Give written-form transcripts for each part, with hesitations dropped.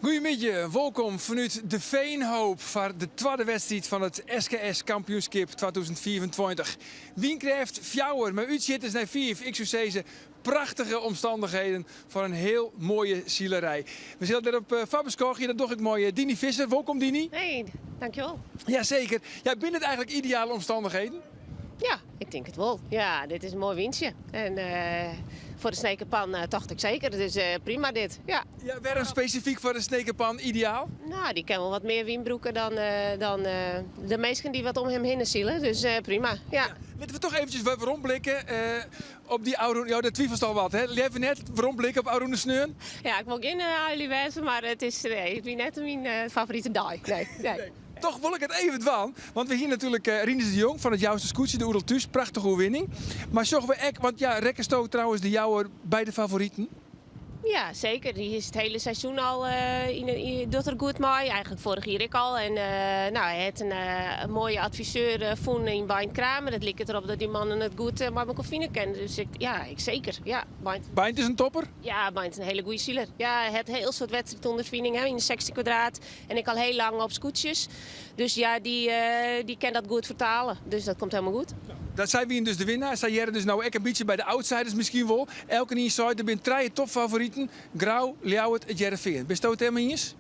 Goeiemiddei, wolkom fanút De Veenhoop foar de twadde wedstriid fan it SKS kampioenskip 2025. Wynkrêft 4, mei útsjitters nei 5. Ik soe sizze, prachtige omstannichheden foar in hiel moaie silerij. We sille dêrop foarbeskôgje, dat doch ik mei Diny Visser. Wolkom, Diny. Hey, dankjewol. Jaseker. Ja, binne it eigentlik ideale omstannichheden? Ja, ik tink it wol. Ja, dit is in moai wyntsje. En foar de Snekerpan tocht ik seker. Dus prima dit, ja. Ja, wêrom spesifyk foar de Snekerpan ideaal? No, dy kin wol wat mear wyn brûke dan de minsken dy't wat om him hinne sile. Dus prima, ja. Litte we toch eventjes wat weromblikke op dy ôfrûne... Ja, dêr twivelst al wat, hè? Leaver net weromblikke op ôfrûne sneon? Ja, ik wol gjin huilie wêze, mar it is, nee, it wie net myn favorite dei. Nee, nee. Toch wol ik it even dwaan, want we hiene natuerlik Rinus de Jong fan it Jouster Skûtsje, de Oeral Thús, prachtige oerwinning. Mar sjogge we ek, want ja, rekkensto trouwens de Jouwer by de favoriten? Ja, seker. Dy is it hiele seizoen al docht er goed mei. Eigentlik foarich jier ek al. En no, hy hat in moaie adviseur fûn yn Beint Kramer. It liket derop dat dy mannen it goed mei mekoar fine kinne. Dus ik, ja, ik seker. Ja, Beint. Beint is in topper? Ja, Beint is in hiele goede siler. Ja, hy hat hiel soad wedstriidûnderfining, hè, yn de 16 kwadraat. En ek al hiel lang op skûtsjes. Dus ja, dy kin dat goed fertale. Dus dat komt helemaal goed. Dat sy wiene dus de winnaar. Sy hearre dus no ek in bytsje by de outsiders miskien wol. Elkenien seit der binne trije topfavoriten, Grou, Ljouwert, It Hearrenfean. Bisto it dêrmei iens?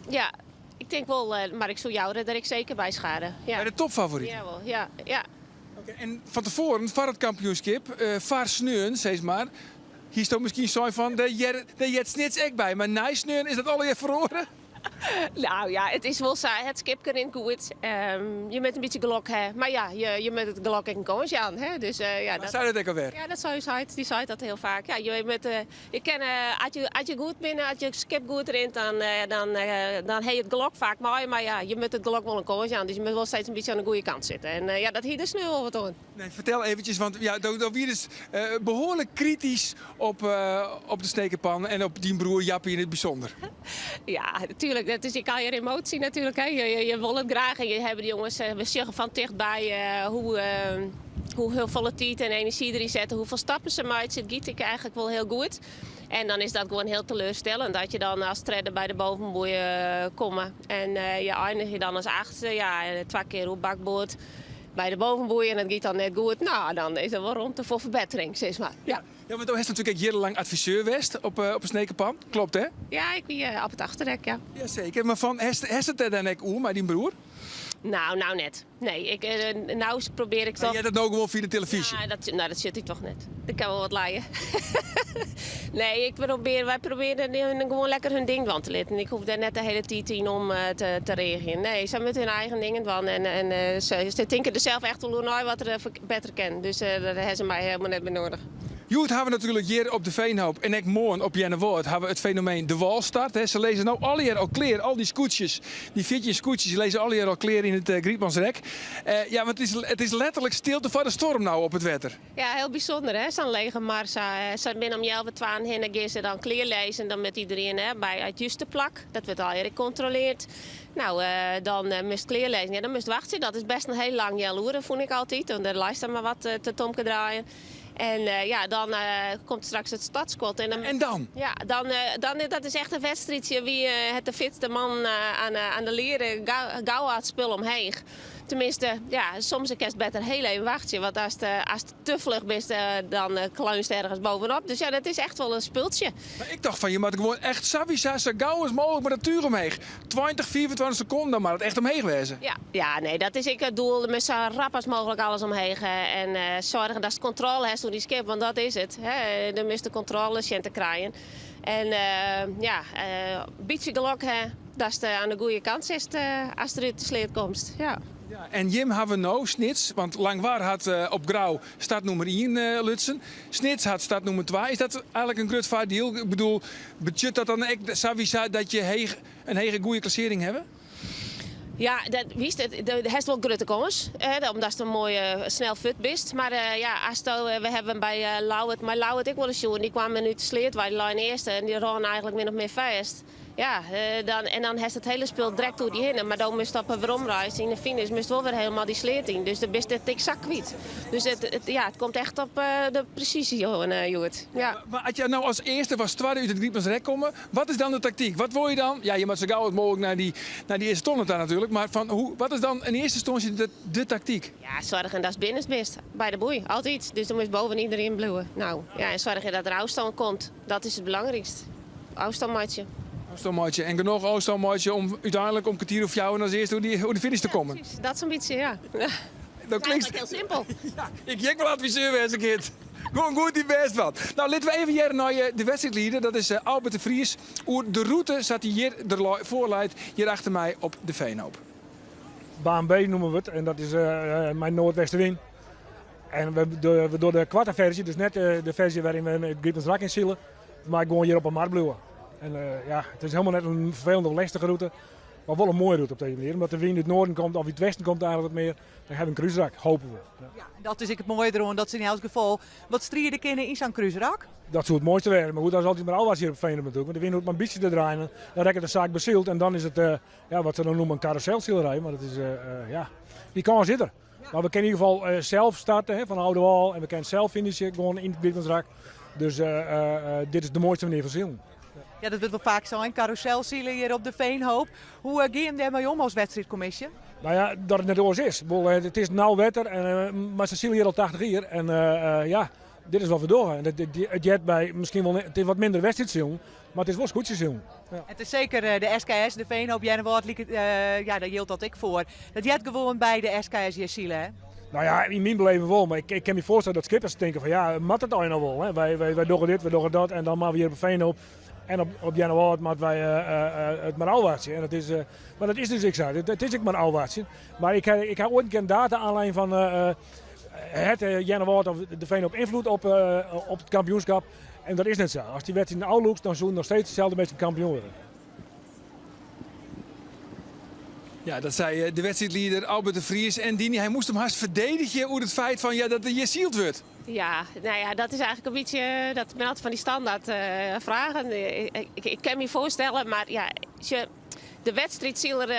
Ja, ik tink wol, mar ik soe Joure der ek seker by skare. Ja. By de topfavoriten? Jawol, ja, ja. Oké, en fan tefoaren, foar it kampioenskip, foar sneon sis mar, hiesto miskien sein fan dêr heart Snits ek by, mar nei sneon is dat allegear feroare? Nou ja, it is wol sa, it skipke rint goed. Je moatte in bytsje gelok ha. Mar ja, je moatte it gelok ek in kâns jaan. Hè? Dus, ja, dat sei dat ek alwer? Ja, dat sei ús heit. Dy seit dat hiel faak. Ja, je moatte, je kinne, as je, as je goed binne, as je skip goed rint, dan ha je it gelok faak mei. Mar ja, je moatte it gelok wol in kâns jaan. Dus je moatte wol steeds in bytsje oan de goede kant sitte. En ja, dat hie der sneon wol wat oan. Nee, fertel eventjes, want ja, do wie dus behoarlik kritysk op de Snekerpan en op dyn broer Jappie yn it bysûnder. Ja, natuerlik. Dat is ek allegear emotie natuerlik. Hè. Je wolle it graach en je hawwe de jonges, we sjogge fan tichtby hoe folle tiid en enerzjy deryn sette, hoefolle stappen se meitsje. It giet ek eigentlik wol hiel goed. En dan is dat gewoan hiel teleurstellend dat je dan as tredde by de bovenboei komme. En je einigje dan as achtste, ja, en twa kear oer bakboard. By de bovenboei en it giet dan net goed, no dan is der wol romte foar ferbettering, sis mar. Ja. Ja, want do hast natuerlik ek jierrenlang adviseur west op de Snekerpan, klopt hè? Ja, ik wie op it achterdek, ja. Jaseker, mar fan, hast it der dan ek oer mei dyn broer? Nou, nou net. Nee, ik, nou probearje ik toch... Mar heart it no gewoan fia de telefyzje? Ja, dat, no, dat sjocht hy toch net. Dat kin wol wat lije. Nee, ik probear, wy probearje gewoan lekker hun ding dwaan te litten. Ik hoech dêr net de hiele tiid yn om te reagjen. Nee, sy moatte hun eigen dingen dwaan en se tinke der sels echt wol oer nei wat der better kin. Dus dêr ha se my helemaal net mear nedich. Hjoed ha we natuerlik hjir op de Veenhoop en ek moarn op Earnewâld ha we it fenomeen de wâlstart. Se lizze no allegear al klear, al dy skûtsjes, dy 14 skûtsjes lizze allegear al klear yn it Grytmansrek. Ja, want it is letterlik stilte foar de storm no op it wetter. Ja, hiel bysûnder hè, sa'n lege mar. Sa binne om healwei twaen hinne gean se dan klearlizzen. Dan moat iderien, hè, by it juste plak. Dat wurdt allegear ek kontroleard. No, dan moatst klearlizzen. Ja, dan moatst wachtsje. Dat is best in hiel lang healoere, fûn ik altyd. Want dêr leist dan mar wat te tomke draaien. En ja, dan komt straks it startskot. En dan, En dan? Ja, dan, dat is echt in wedstriidsje wie hat de fitste man oan de lier gau it spul omheech. Tenminste, ja, soms kinst better hiel even wachtsje, want ast te fluch bist, dan kleunst ergens bovenop. Dus ja, dat is echt wol in spultsje. Mar ik tocht fan, je moatte gewoan echt sawiesa sa gau as mooglik mei dat túch omheech. 20, 25 sekonden, dan moat it echt omheech wêze. Ja, ja, nee, dat is ek it doel. Moatst sa rap as mooglik alles omheech en soargje datst kontrôle hast oer dyn skip, want dat is it. Hè. Do moatst de kontrôle sjen te krijen. En ja, in bytsje gelok ha datst oan de goede kant sitst ast der út de sleat komst. Ja. Ja, en jim hawwe no Snits, want Langwar hat op Grou startnûmer ien lutsen. Snits hat startnûmer twa. Is dat eigentlik in grut foardiel? Ik bedoel, betsjut dat dan ek sawiesa dat je heech, in hege goede klassearring hawwe? Ja, dat, witst, do hast wol grutte kâns, hè, omdatst in moaie snel fuort bist. Mar ja, asto, we hawwe by Louwert, mei Louwert ek wolris sjoen, dy kwamen út de sleat wei, dy leine earste en dy rônen eigentlik min of mear fêst. Ja, dan, en dan hast it hiele spul direkt oer dy hinne. Mar dan moatst op 'e weromreis yn de finish moatst wol wer helemaal dy sleat yn. Dus dan bist it ek sa kwyt. Dus it, it, ja, it komt echt op de presysje hjoed. Ja. Mar as je no as earste of as twadde út it Grytmansrek komme, wat is dan de taktyk? Wat wol je dan? Ja, je moat sa gau as mooglik nei dy, nei dy earste tonne ta natuerlik. Mar fan, hoe, wat is dan in earste ynstânsje de, de taktyk? Ja, soargje datst binnenst bist by de boei, altyd. Dus dan moatst boven iedereen bliuwe. No, ja, en soargje dat der ôfstân komt. Dat is it belangrykst. Ôfstân meitsje. Ôfstân meitsje en genôch ôfstân meitsje om úteinlik om kertier oer fjouwer as earste oer de finish te kommen. Ja, precies. Dat sa'n bytsje, ja. Dat klinkt hiel simpel. Ja, ik hie ek wol adviseur wêze kind. Gewoan goed dyn bêst dwaan. No, litte we even hearre nei eh, de wedstriidlieder. Dat is eh, Albert de Vries. Oer de rûte sa't dy hjir der foar leit, hjir achter my op de Veenhoop. Baan B noemen we it en dat is uh, mei noardwestewyn. En we, de, we dogge de koarte ferzje, dus net de, de ferzje wêryn we it Grytmansrak yn sile, mar gewoan hjir op 'e mar bliuwe. En uh, ja, it is helemaal net in ferfelende of lestige rûte, mar wol in moaie rûte op dizze manier. Omdat de wyn út it noarden komt of út it westen komt eigenlijk wat mear, dan hawwe we in krúsrak, hoopje we. Ja. Ja, dat is ek it moaie deroan, dat se yn elts gefal wat stride kinne yn sa'n krúsrak. Dat soe it moaiste wêze, mar goed, dat is altyd mar ôfwachtsje hjir op Veenhoop natuerlik. Want de wyn hoecht mar in bytsje te draaien, dan rekket de saak besyld en dan is it, uh, ja, wat se dan noeme in karûselsilerij. Mar dat is, uh, ja, dy kâns is der. Mar we kinne yn ieder gefal uh, sels starte hè, fan Oude Wâl en we kinne sels finishen gewoan yn it Grytmansrak. Dus uh, uh, dit is de moaiste manier fan silen. Ja, dat wurdt wol faak sein, karûselsile hjir op de Veenhoop. Hoe geane jim dêrmei om as wedstriidkommisje? No ja, dat it net oars is. Wol, it is nau wetter, en, mar se sile hjir al 80 jier. En ja, dit is wat we dogge. En it heart by miskien wol, it is wat minder wedstriidsilen, mar it is wol skûtsjesilen. Ja. It is seker de SKS, de Veenhoop, Earnewâld, liket, ja, dêr jildt dat ek foar. Dat heart gewoan by de SKS hjir sile, hè? No ja, yn myn beleving wol, mar ik, ik kin my foarstelle dat skippers tinke fan ja, moat it eins noch wol? Hè? Wy, wy, wy dogge dit, wy dogge dat en dan moatte we hjir op de Veenhoop en op, op Earnewâld moatte wy uh, uh, it mar ôfwachtsje. En dat is, uh, mar dat is dus ek sa, it is ek mar ôfwachtsjen. Mar ik, ik ha oait in kear in data aanlein fan hat Earnewâld of de Veenhoop ynfloed op, op it kampioenskip? En dat is net sa. As dy wedstriden ôflûkst, dan soene noch steeds deselde minsken kampioen wurde. Ja, dat sei eh, de wedstriidlieder Albert de Vries. En Dini, hy moast him hast ferdedigje oer it feit fan ja, dat der hjir syld wurdt. Ja, no ja, dat is eigentlik in bytsje, dat binne altyd fan dy standaard uh, fragen. Ik, ik, ik kin my foarstelle, mar ja, de wedstriidsiler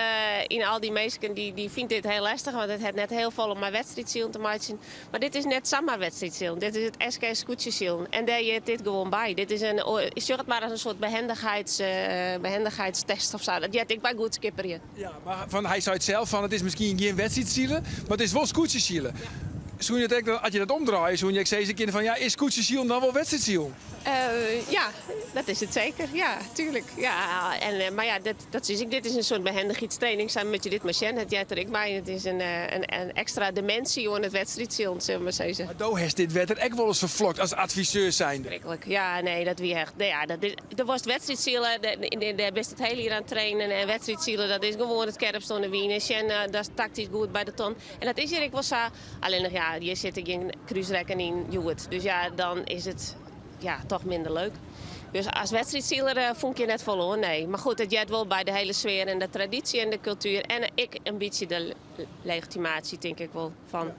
yn al dy minsken dy, dy fynt dit hiel lestich, want it hat net hiel folle mei wedstriidsilen te meitsjen. Mar dit is net samar wedstriidsilen, dit is it SKS skûtsjesilen en dêr heart dit gewoan by. Dit is in, sjoch it mar as in soart behendigheids, behendigheidstest of sa. Dat heart ek by goed skipperjen. Ja, mar fan, hy seit sels fan it is miskien gjin wedstriidsilen, mar it is wol skûtsjesilen. Ja. Soene je it ek, as je dat omdraaie, soene je ek sizze kinne fan ja, is skûtsjesilen dan wol wedstriidsilen? Uh, ja, dat is it seker. Ja, tuerlik. Ja, en, eh, mar ja, dat, dat sis ik, dit is in soart behendigheidstraining. Sa moatte je dit mar sjen. It heart der ek by. It is in, eh, in, in ekstra diminsje oan it wedstriidsilen, sille we mar sizze. Mar do hast dit wetter ek wolris ferflokt as adviseur zijnde. Ferskriklik. Ja, nee, dat wie echt. Nee, ja, dat is, do wolst wedstriidsile, dêr bist it hiele jier oan it trainen. En wedstriidsile, dat is gewoan it skerpst oan de wyn. En sjen, eh, dat is taktysk goed by de ton. En dat is hjir ek wol sa. Allinnich ja, hjir sitte gjin krúsrekken yn hjoed. Dus ja, dan is it ja, toch minder leuk. Dus as wedstriidsiler eh, fûn ik hjir net folle oan, nee. Mar goed, it heart wol by de hiele sfear en de tradysje en de kultuer. En ek in bytsje de legitimaasje, tink ik wol, fan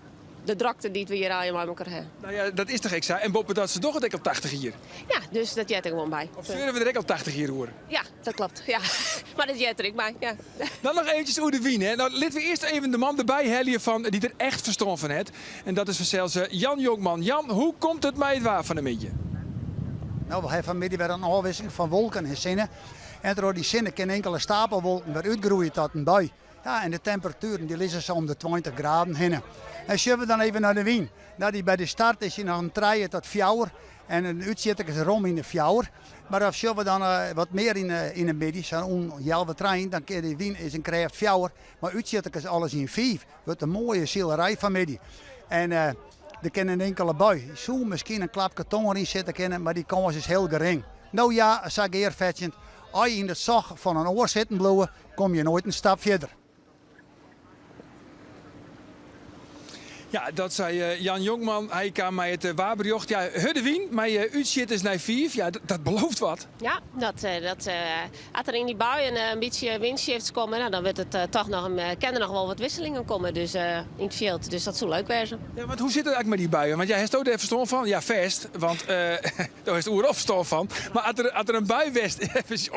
de drokte dy't we hjir allegear mei elkoar ha. No ja, dat is toch ek sa? En boppedat, se dogge it ek al 80 jier. Ja, dus dat heart der gewoan by. Of steure we der ek al 80 jier oer? Ja, dat kloppet. Ja. Mar dat heart der ek by, ja. Dan noch eventsjes oer de wyn. Hè. No, litte we earst even de man derby helje fan, dy't der echt ferstân fan hat. En dat is fansels eh, Jan Jonkman. Jan, hoe komt it mei it waar fan 'e middei? No, we hawwe fanmiddei wer in ôfwisseling fan wolken en sinne. En troch dy sinne kinne inkele stapelwolken wer útgroeie tot in bui. Ja, en de temperatueren dy lizze sa om de 20 graden hinne. En sjogge we dan even nei de wyn. No, dy by de start is hy noch in trije tot fjouwer en in útsjitter is rom yn de fjouwer. Mar as sjogge we dan eh, wat mear yn de, yn de middei, sa'n om healwei trijen, dan kin dy wyn is in krêft fjouwer, mar útsjitter is alles yn fiif. Wurdt in moaie silerij fanmiddei. En eh, der kin in inkele bui. Soe miskien in klapke tonger yn sitte kinne, mar dy kâns is hiel gering. No ja, sa gearfetsjend, as je yn it soch fan in oar sitten bliuwe, kom je noait in stap fierder. Ja, dat sei eh, Jan Jonkman. Hy kaam mei it eh, waarberjocht. Ja, hurde wyn mei eh, útsjitters nei fiif. Ja, dat belooft wat. Ja, dat, dat, as der yn dy buien in bytsje windshifts komme, nou, dan wurdt it toch noch in, kin der noch wol wat wisselingen komme dus, yn it fjild. Dus dat soe leuk wêze. Ja, want hoe sit it eigentlik mei dy buien? Want ja, hast dêr ferstân fan? Ja, fêst, want do hast oeral ferstân fan. Mar as der, as der in bui west,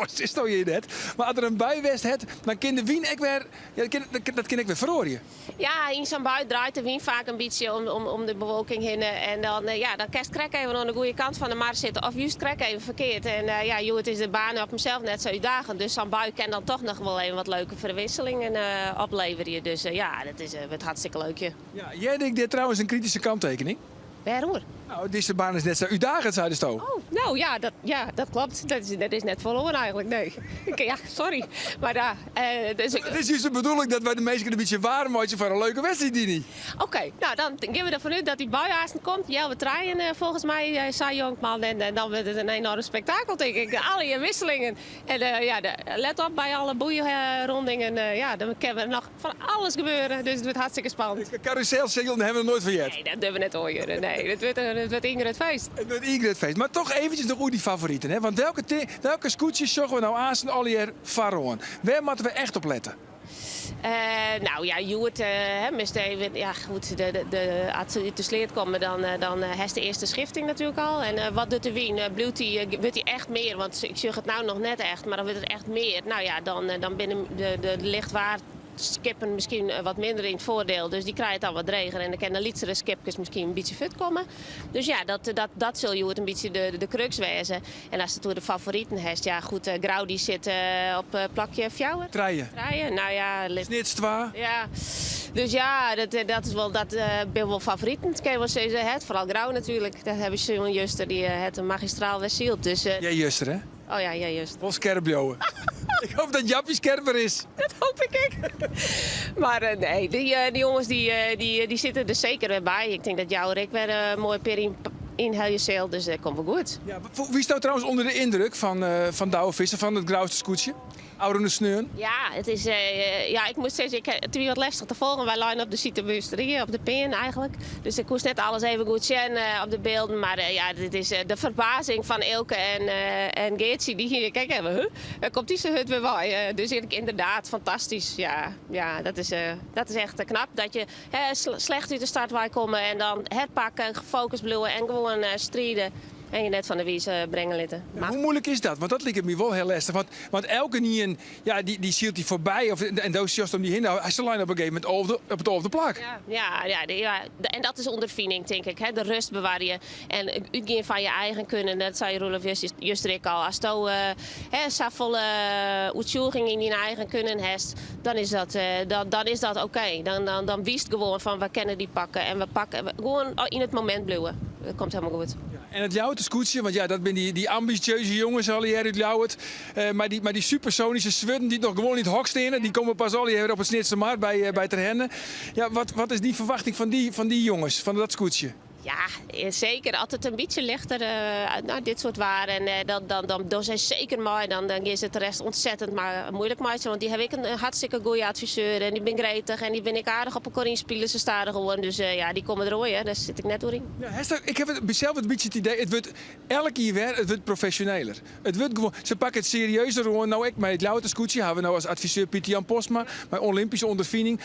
sisto hjir net, mar as der in bui west hat, dan kin de wyn ek wer, ja, dat kin, dat kin ek wer feroarje. Ja, yn sa'n bui draait de wyn faak in bytsje om, om, om de bewolking hinne. En dan, eh, ja, dan kinst krekt even oan de goede kant fan de mar sitte of just krekt even ferkeard. En uh, ja, hjoed is de baan op himsels net sa útdagend. Dus sa'n bui kin dan toch noch wol even wat leuke ferwisselingen uh, opleverje. Dus uh, ja, dat is, wurdt hartstikke leuk. Ja. Ja, hearde ik dêr trouwens in krityske kanttekening? Wêroer? Nou, dizze baan is net sa útdagend, seidesto. Oh, nou ja, dat, ja, dat klopt. Dat is, dat is net folle oan eigentlik, nee. Ja, sorry. Mar ja, uh, dus Het is just de bedoeling dat wy de minsken in bytsje waarm meitsje foar in leuke wedstriid, Dini. Oké, nou dan gean we derfan út dat dy bui aansten komt. Healwei trijen uh, folgens my, uh, sei Jonkman. En, en dan wurdt it in enoarm spektakel, tink ik. Alle wisselingen. En uh, ja, de, let op by alle boeierondingen. Ja, dan kin der noch fan alles gebeure. Dus it wurdt hartstikke spannend. Carrouselsilen hawwe we noch noait fan heard. Nee, dat dogge we net oan, Nee, it wurdt, it wurdt in grut feest. It wurdt in grut feest. Mar toch eventsjes noch oer dy favoriten. Hè? Want welke, welke skûtsjes sjogge we no aansten allegear foaroan? Wêr moatte we echt op lette? Uh, nou ja, hjoed, uh, moast even, ja goed, de, de, de, as se út de sleat komme, dan, dan hast de earste schifting natuerlik al. En uh, wat docht de wyn? Bliuwt dy, wurdt dy echt mear? Want ik sjoch it no noch net echt, mar dan wurdt it echt mear. Nou ja, dan, dan binne de, de, de lichtwaarskippen miskien wat minder yn it foardiel. Dus dy krije it dan wat dreger en dan kinne de lytsere skipkes miskien in bytsje fuortkomme. Dus ja, dat, dat, dat sil hjoed in bytsje de, de crux wêze. En ast it oer de favoriten hast, ja goed, uh, Grou dy sit uh, op uh, plakje fjouwer. Trije. Trije, nou ja. Snits twa. Ja, dus ja, dat, dat is wol, dat uh, binne wol favoriten, kin je wol sizze. Hè? Foaral Grou natuerlik. Dêr hawwe se juster, dy hat in magistraal wer syld. Dus, uh, ja, juster hè? Oh ja, ja, just. Wol skerp bliuwe. ik hoopje dat Jappie skerper is. Dat hoopje ik ek. Mar uh, nee, dy, dy jonges dy, dy, dy sitte der seker wer by. Ik tink dat Jouwer ek wer uh, moai pear yn, ynhelje sil, dus dat komt wol goed. Ja, wiesto trouwens ûnder de yndruk fan, uh, fan Douwe Visser fan it Grouster skûtsje? Ôfrûne sneon? Ja, it is, uh, ja, ik moat sizze, ik, it wie wat lestich te folgjen. Wy leine op de sitebusterij, op de Pean eigentlik. Dus ik koe net alles even goed sjen uh, op de bylden. Mar uh, ja, dit is de ferbazing fan Eelke en, en Geertje. Dy hier, kijk even, huh? Wêr komt dy sa hurd wer wei? Dus ynderdaad, fantastysk. Ja, ja dat, is, dat is echt knap. Dat je hè, slecht út de start wei komme en dan herpakke, gefocust bliuwe en gewoan stride. En je net fan de wize bringe litte. Ja, hoe muoilik is dat? Want dat liket my wol hiel lestich. Want, want elkenien, ja, dy, dy sylt dy foarby. Of, en do sjochst om dy hinne. Hy leit op in gegeven momint op, op it alfde plak. Ja, ja, ja, ja, en dat is ûnderfining, tink ik. Hè? De rêst bewarje en útgean fan je eigen kunnen. Dat sei Roelof juster ek al. Asto uh, hè, safolle oertsjûging yn dyn eigen kunnen hast, dan is dat, uh, dan, dan is dat oké. Okay. Dan, dan, dan witst gewoan fan we kinne dy pakke en we pakke gewoan yn it momint bliuwe. Dat komt hielendal goed. Ja, en it Ljouwerter skûtsje, want ja, dat binne dy, dy ambisjeuze jonges allegear út Ljouwert. Uh, mar dy, mar dy supersonyske swurden dy't noch gewoan yn it hok steane, dy komme pas allegear op it Snitsermar by, uh, by Terherne. Ja, wat, wat is dyn ferwachting fan dy, fan dy jonges, fan dat skûtsje? Ja, seker. As it in bytsje lichter, uh, nou, dit soart waar. En uh, dan, dan, dan dogge sy seker mei. Dan, dan geane se it de rest ontzettend mar muoilik meitsjen. Want dy hawwe ek in hartstikke goede adviseur. En dy binne gretich en dy binne ek aardich op elkoar ynspile. Se stadichoan. Dus uh, ja, dy komme der oan. Dêr sit ik net oer yn. Ja, ik ha sels in bytsje it idee, it wurdt elk jier wer, it wurdt profesjoneler. It wurdt gewoan, se pakke it serieuzer oan. No ek mei it Ljouwerter skûtsje hawwe we no as adviseur Pieter Jan Postma, mei Olympyske ûnderfining.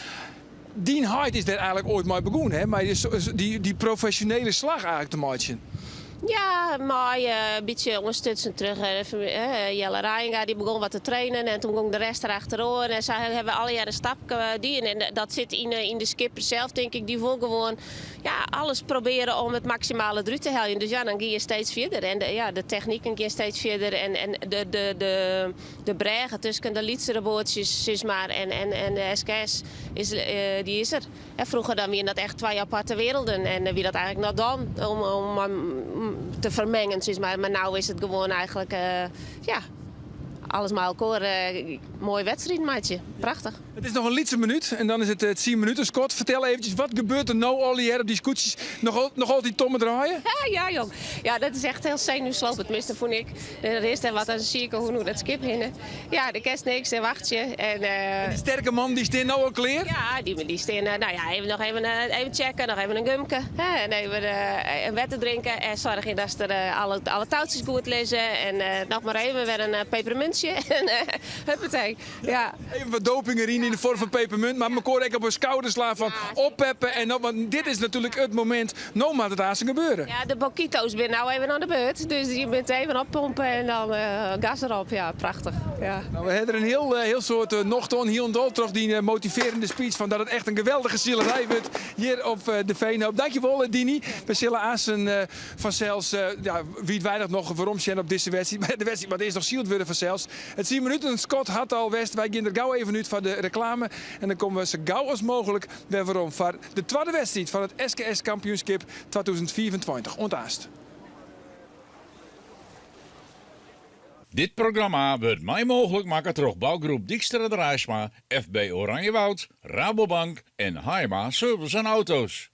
Dyn heit is dêr eigentlik oait mei begûn, hè? Mei dy, dy profesjonele slach eigentlik te meitsjen. Ja, mei in bytsje ûnderstutsen troch Jelle Reijenga, dy begûn wat te trainen en doe gie de rest derachteroan. En sa hawwe we allegear in stapke dien. En dat sit yn, yn de skipper sels, tink ik. Dy wol gewoan ja, alles probearje om it maksimale derút te heljen. Dus ja, dan geane je steeds fierder. En de, ja, de techniken geane steeds fierder. En, en de, de, de, de brêge tusken de lytsere boatsjes sis mar, en, en, en de SKS, is, uh, dy is der. En froeger dan wiene dat echt twa aparte werelden. En wie dat eigentlik noch dan om, om te fermengen, sis mar. Mar no is it gewoan eigentlik, uh, ja, alles mei elkoar moaie wedstriden meitsje. Prachtich. It is noch in lytse minút en dan is it tsien minuten skot. Fertel eventsjes, wat gebeurt der no allegear op dy skûtsjes? Noch, noch altyd tommen draaien? Ja, jong. Ja, dat is echt hiel senuwslopend, tenminste fûn ik. Der is der wat as in sike hûn oer dat skip hinne. Ja, do kinst niks en wachtsje. En, en dy sterke man dy stean no al klear? Ja, dy, dy stean, nou ja, even, noch even, even checken, noch even in gumke. Hè, en even in wetter drinke en soargje dat der alle, alle toutsjes goed lizze. En noch mar even wer in pepermuntsje. En huppatee. Ja. Even wat doping deryn yn de foarm fan pepermunt, mar mekoar ek op 'e skouder slaan fan oppeppe en op, want dit is natuerlik it momint, no moat it aanst gebeure. Ja, de Bokito's binne no even oan de beurt, dus je moatte even oppompe en dan gas derop. Ja, prachtich. Ja. No, we hawwe der in hiel, hiel soad nocht oan, hielendal troch dyn motivearjende speech fan dat it echt in geweldige silerij wurdt hjir op de Veenhoop. Dankjewol Dini. We sille aansten fansels, ja, wiidweidich noch werom sjen op dizze wedstriid, mar de wedstriid moat earst noch syld wurde fansels. It tsien minuten skot hat al west. Wy gean der gau even út foar de reklame en dan komme we sa gau as mooglik wer werom foar de twadde wedstriid fan it SKS kampioenskip 2025. Oant aanst. Dit programma wurdt mei mooglik makke troch bougroep Dykstra Draaisma, FB Oranjewoud, Rabobank en Haaima Service en Auto's.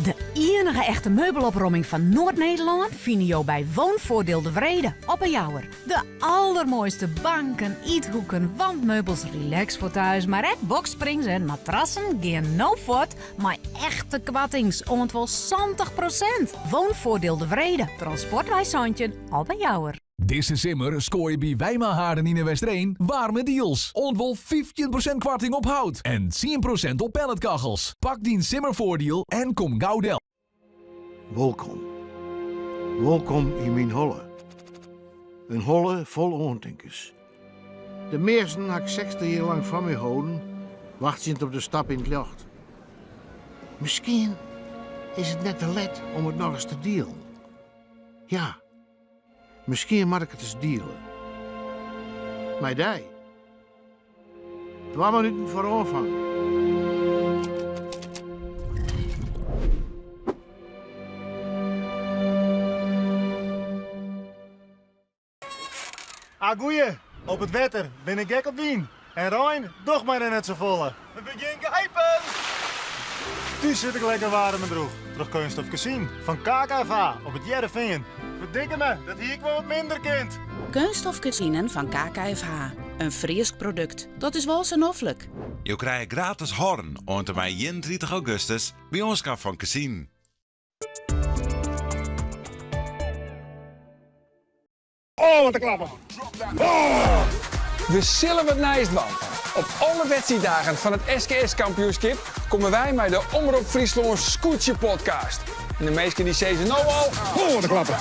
De iennige echte meubelopromming fan Noard-Nederlân fine jo by Woonvoordeel De Wrede op 'e Jouwer. De allermoaiste banken, ythoeken, wandmeubels, relaxfauteuils, mar ek boxsprings en matrassen gean no fuort mei echte koartings oant wol 70%. Woonvoordeel De Wrede, Transportwei 17 op 'e Jouwer. Dizze simmer skoar je by Wijma Haarden yn 'e Westereen waarme deals. Oant wol 15% koarting op hout en 10% op pelletkachels. Pak dyn simmerfoardiel en kom gau del. Wolkom. Wolkom yn myn holle. In holle fol oantinkens. De measten ha ik 60 jier lang foar my holden, wachtsjend op de stap yn it ljocht. Miskien is it net te let om it nochris te dielen. Ja. Miskien moat ik it ris diele. Mei dy. Twa minuten foar oanfang. Ah goeie, op it wetter bin ik gek op wyn en rein docht my der net safolle. We begjin geipen! Thús sit ik lekker waarm en droech troch keunststof kezinen fan KKFH op It Hearrenfean. Ferdikke me, dat hie ik wol wat minder kind. Keunststof kezinen fan KKFH, in Frysk produkt. Dat is wol sa noflik. Jo krije gratis horn oant en mei 31 augustus by oanskaf fan kezinen. Oh, wat in klapper! Oh! We sille wat nijs dwaan. Op alle wedstriiddagen fan it SKS kampioenskip komme wy mei de Omrop Fryslân Skûtsje Podcast. En de minsken dy sizze no al, oh, wat in klapper!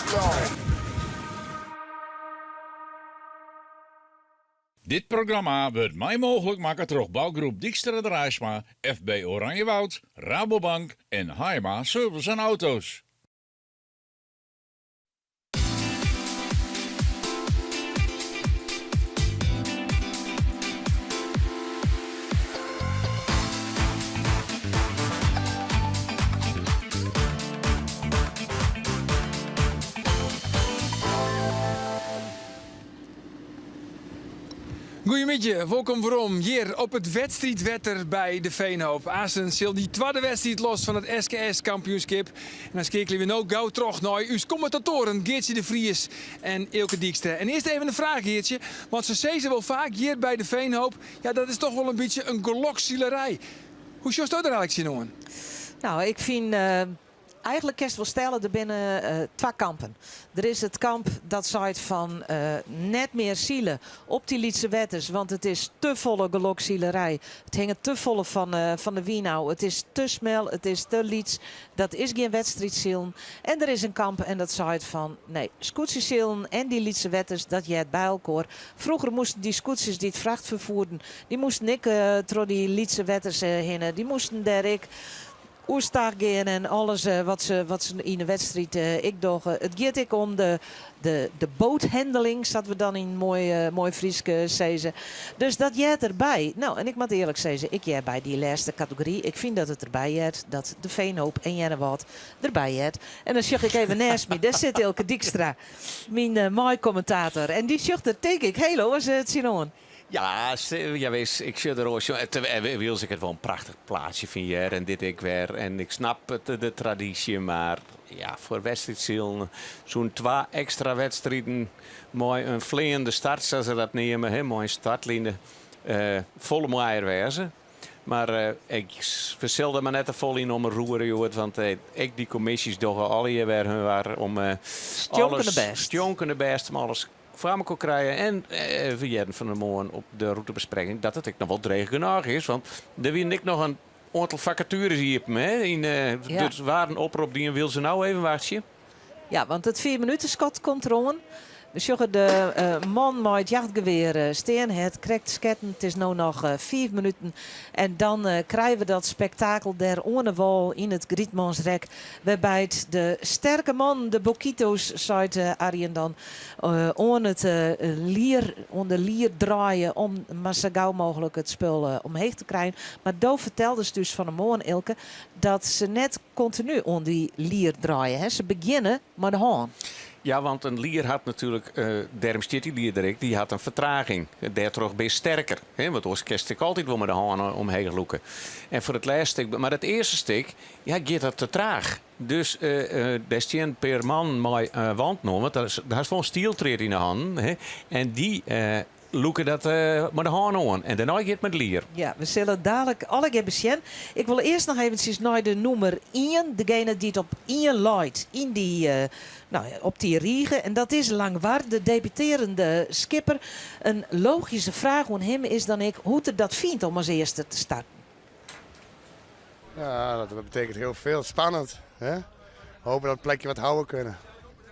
Dit programma wurdt mei mooglik makke troch bougroep Dykstra Draaisma, FB Oranjewoud, Rabobank en Haaima Service en Auto's. Goeiemiddei, wolkom werom hjir op it wedstriidwetter by de Veenhoop. Aansten sil dy twadde wedstriid los fan it SKS kampioenskip. En dan skeakelje we no gau troch nei ús kommentatoaren Geartsje de Vries en Eelke Dykstra. En earst even in fraach Geartsje, want se sizze wol faak hjir by de Veenhoop, ja dat is toch wol in bytsje in geloksilerij. Hoe sjochsto der eigentlik tsjinoan? No, ik fyn Eigenlik kinst wol stelle, der binne twa kampen. Der is it kamp dat seit fan net mear sile op dy lytse wetters, want it is te folle geloksilerij. It hinget te folle fan de wyn ôf. It is te smel, it is te lyts. Dat is gjin wedstriidsilen. En der is in kamp en dat seit fan nee, skûtsjesilen en dy lytse wetters, dat heart by elkoar. Froeger moasten dy skûtsjes dy't fracht ferfoerden, dy moasten ek troch dy lytse wetters hinne. Dy moasten dêr ek. Oerstaach gean en alles wat se wat se yn de wedstriid ek dogge. It giet ek om de de de boathandling, sa't we dan yn moai moai Frysk sizze. Dus dat heart derby. No, en ik moat earlik sizze, ik hear by dy lêste kategory. Ik fyn dat it derby heart dat de Veenhoop en Earnewâld derby heart. En dan sjoch ik even nêst my, dêr sit Eelke Dykstra, myn mei-kommentator. En dy sjocht der tink ik hiel oars tsjinoan. Ja, jawis, ik sjoch der oars tsjinoan. Wylst ik it wol in prachtich plaatsje fyn hear en dit ek wer. En ik snap it, de tradysje, mar ja, foar wedstriidsilen soenen twa ekstra wedstriden mei in fleanende start, sa't se dat neame, hè, mei in startline, folle moaier wêze. Mar ik we sille der mar net te folle yn omroere hjoed, want ek dy kommisjes dogge allegear wer hun war om alles stjonkende bêst om alles foar mekoar krije. En we hearden fan 'e moarn op de rûtebesprekking dat it ek noch wol dreech genôch is, want der wienen ek noch in oantal fakatueres iepen. Hè? Yn, ja. Der waard in oprop dien, wil se no even wachtsje? Ja, want it fiifminutenskot komt deroan. We sjogge de man mei it jachtgewear stean. Hy hat krekt sketten. It is no noch fiif minuten. En dan krije we dat spektakel dêr oan de wâl yn it Grytmansrek. Wêrby't de sterke man, de Bokito's, seit Arjen dan, oan it lier, oan de lier draaie om mar sa gau mooglik it spul omheech te krijen. Mar do ferteldest ús fan 'e moarn, Eelke, dat se net kontinu oan dy lier draaie. Hè? Se begjinne mei de hân. Ja, want in lier hat natuerlik, dêrom stiet dy lier der ek, dy hat in fertraging. Dêrtroch bist sterker. Hè? Want oars kinst ek altyd wol mei de hân omheech lûke. En foar it lêste stik, mar it earste stik, ja, giet dat te traach. Dus dêr stean in pear mannen mei wanten oan, want do hast wol in stieltried yn 'e hannen. Hè? En dy lûke dat mei de hân oan en dêrnei giet it mei de lier. Ja, we sille it dalik allegear besjen. Ik wol earst noch eventsjes nei de nûmer ien, degene dy't op ien leit yn dy, no, op dy rige. En dat is Langwar, de debutearjende skipper. In logyske fraach oan him is dan ek hoe't er dat fynt om as earste te starten. Ja, dat betekent heel veel. Spannend. Hè? We hopen dat we het plekje wat houden kunnen.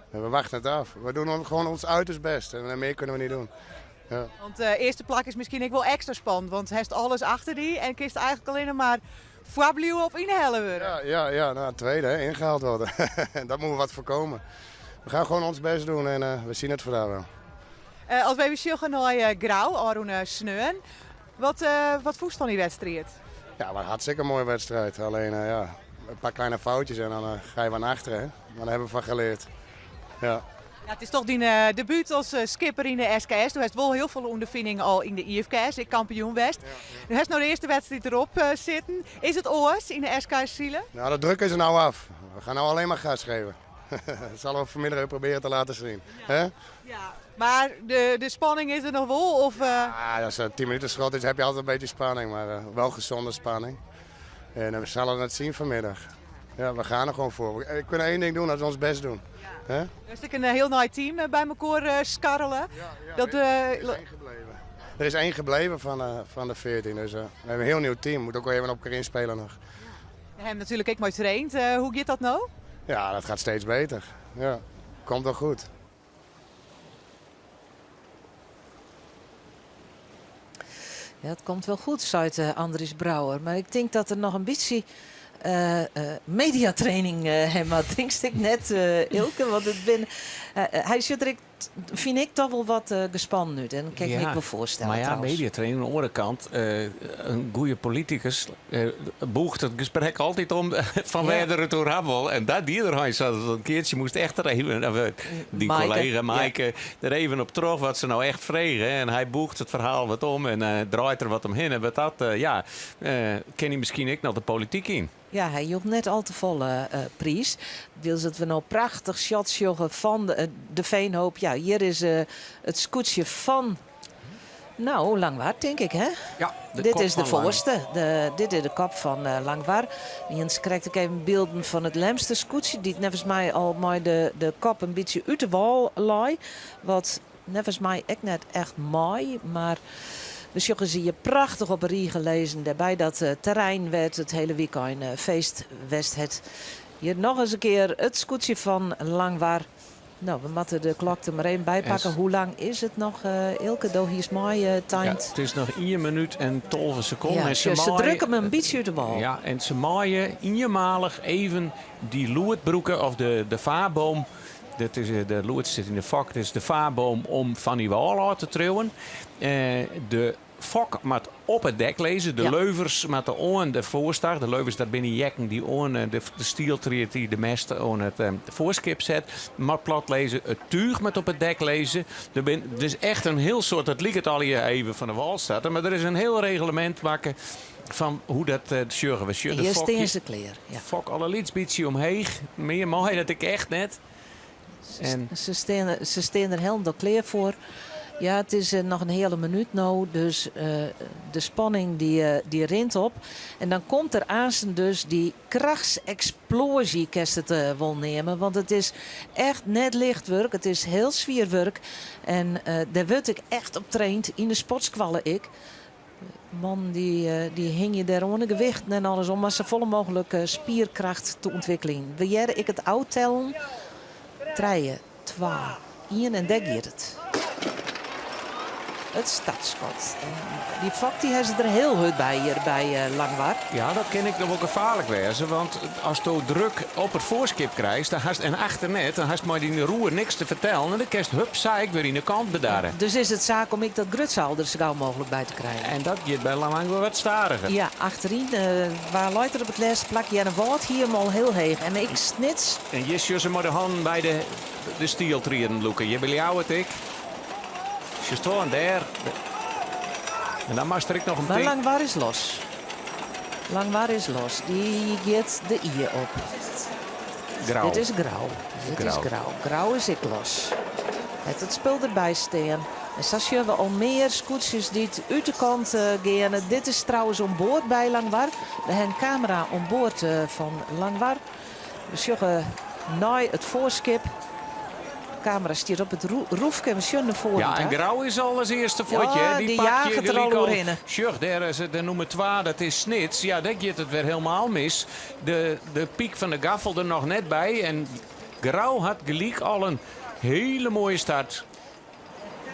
We wachten het af. We doen gewoon ons uiterst best en meer kunnen we niet doen. Ja. Want uh, earste plak is miskien ek wol ekstra spannend, want hast alles achter dy en kinst eigentlik allinnich mar foarbliuwe of ynhelle wurde. Ja, ja, ja nou, tweede, hè, ingehaald worden. dat moeten we wat voorkomen. We gaan gewoon ons best doen en uh, we zien het vandaag wel. Uh, as we even sjogge nei uh, Grou, ôfrûne sneon. Wat, uh, wat fûnst fan dy wedstriid? Ja, maar hartstikke mooie wedstrijd. Alleen uh, ja, een paar kleine foutjes en dan uh, ga je wat naar achteren. Hè? Maar daar hebben we van geleerd. Ja. Ja, it is dochs dyn uh, debút as skipper yn de SKS. Do hast wol hiel folle ûnderfining al yn de IFKS, ek kampioen west. Ja, ja. Do hast no de earste wedstriid derop uh, sitten. Is it oars yn de SKS sile? Nou, de druk is er nou af. We gaan nou alleen maar gas geven. Dat zullen we vanmiddag weer proberen te laten zien. Ja. Hè? Ja. Mar de, de spanning is der noch wol? Of, uh... Ja, als het 10 minuten schot is, heb je altijd een beetje spanning. Maar uh, wel gezonde spanning. En we zullen het zien vanmiddag. Ja, we gaan er gewoon voor. We kunnen één ding doen, dat is ons best doen. Ja. Er is een hiel nij team by mekoar skarrele. Ja, ja, dat, uh, er is één gebleven. Er is één gebleven van, uh, van de 14. Dus uh, we hebben een heel nieuw team. Moet ook wel even op elkaar inspelen nog. Ja. Him natuerlik ek mei traind. Uh, hoe giet dat no? Ja, dat gaat steeds beter. Ja, komt wel goed. Ja, it komt wol goed, seit eh, Andries Brouwer. Mar ik tink dat er noch in bytsje uh, uh, mediatraining uh, ha moat. Tinkst ek net, Eelke? Want it bin, hy sjocht der ek, fyn ik, dochs wol wat gespannen út. En dat kin ik my wol foarstelle. Mar ja, trouwens. mediatraining oan de oare kant, in goede politikus bûcht it gesprek altyd om fan wêr't er it oer ha wol. En dat die er eins. In keartsje moast echt der even, dy kollega Maaike, der even op troch wat se no echt frege. En hy bûcht it ferhaal wat om en draait der wat omhinne. Wat dat, ja, kin hy miskien ek noch de polityk yn. Ja, hy joech net al te folle priis. Wylst dat we no prachtich shots sjogge fan de Veenhoop. Ja, hjir is it skûtsje fan, no, Langwar, tink ik, hè? Ja, de Dit kop is de fan Lang. foarste. De, dit is de kop fan Langwar. Jens krijt ek even bylden fan it Lemster skûtsje, dy't neffens my al mei de, de kop in bytsje út de wâl lei. Wat neffens my ek net echt mei, mar we sjogge se hjir prachtich op 'e rige lizzen. Dêrby dat terrein wêr't it hiele wykein feest west hat. Hjir noch ris in kear it skûtsje fan Langwar. No, we moatte de klok der mar even by pakke. Hoe lang is it noch, Eelke? Do hiest meitimed. Ja, it is noch ien minút en 12 sekonden. Ja, en se, se drukke him in bytsje út de wâl. Ja, en se meie ienmalich even dy lûd brûke of de vaarboom. Dat is, de lûd sit yn de fok, dus de vaarboom om fan dy wâl ôf te triuwen. De fok moat op it dek lizze. De leuvers moatte oan de foarstag. De leuvers, dat binne heakken dy't oan de stieltried dy't de mêst oan it foarskip set, moat plat lizze. It túch moat op it dek lizze. Der bin dus echt in hiel soad, it liket allegear even fan de wâl starten, mar der is in hiel reglemint makke fan hoe't dat sjogge. We sjogge de Hjir fok, stean se klear. Ja. fok al in lyts bytsje omheech. Mear mei dat ek echt net. En Se stean der hielendal klear foar. Ja, it is noch in heale minút no, dus de spanning dy rint op. En dan komt der aansten dus dy krachtseksploazje, kinst it wol neame. Want it is echt net licht wurk, it is hiel swier wurk. En dêr wurdt ek echt op traind, yn de sportskoalle ek. Mannen dy hingje dêr oan de gewichten en alles om mar safolle mooglik spierkracht te ûntwikkeljen. We hearre ek it ôftellen. Trije, twa, ien en dêr giet it. It startskot. En dy fok dy ha se der hiel hurd by hjir by Langwar. Ja, dat kin ek noch wol gefaarlik wêze, want asto druk op it foarskip krijst, dan hast, en achter net, dan hast mei dyn roer niks te fertellen en dan kinst hup sa ek wer yn de kant bedarre. Dus is it saak om ek dat grutseil der sa gau mooglik by te krijen. En dat giet by Langwar wat stadiger. Ja, achteryn, wa leit der op it lêste plak? Earnewâld hie him al hiel heech en ek Snits. En hjir sjogge se mei de hannen by de stieltriedden lûke. Hjir by Ljouwert ek. Sjochst wol, en dêr. En dan moatst der ek noch om Mar tinke. Langwar is los. Langwar is los. Dy giet de Ie op. Grou. Dit is Grou. Dit is Grou. Grou. Grou is ek los. Het it spul derby stean. En sa sjogge we al mear skûtsjes dy't út de kant geane. Dit is trouwens oan board by Langwar. We ha in kamera oan board fan Langwar. We sjogge nei it foarskip. De kamera stiet op it roefke en we sjogge nei foaren Ja, en ta. Grou is al as earste fuort, Ja, hè. Die dy pak je jaget der al gelyk al. oerhinne. Sjoch, dêr is it de nûmer twa, dat is Snits. Ja, dêr giet it wer helemaal mis. De pyk fan de gaffel der noch net by. En Grou hat gelyk al in hiele moaie start.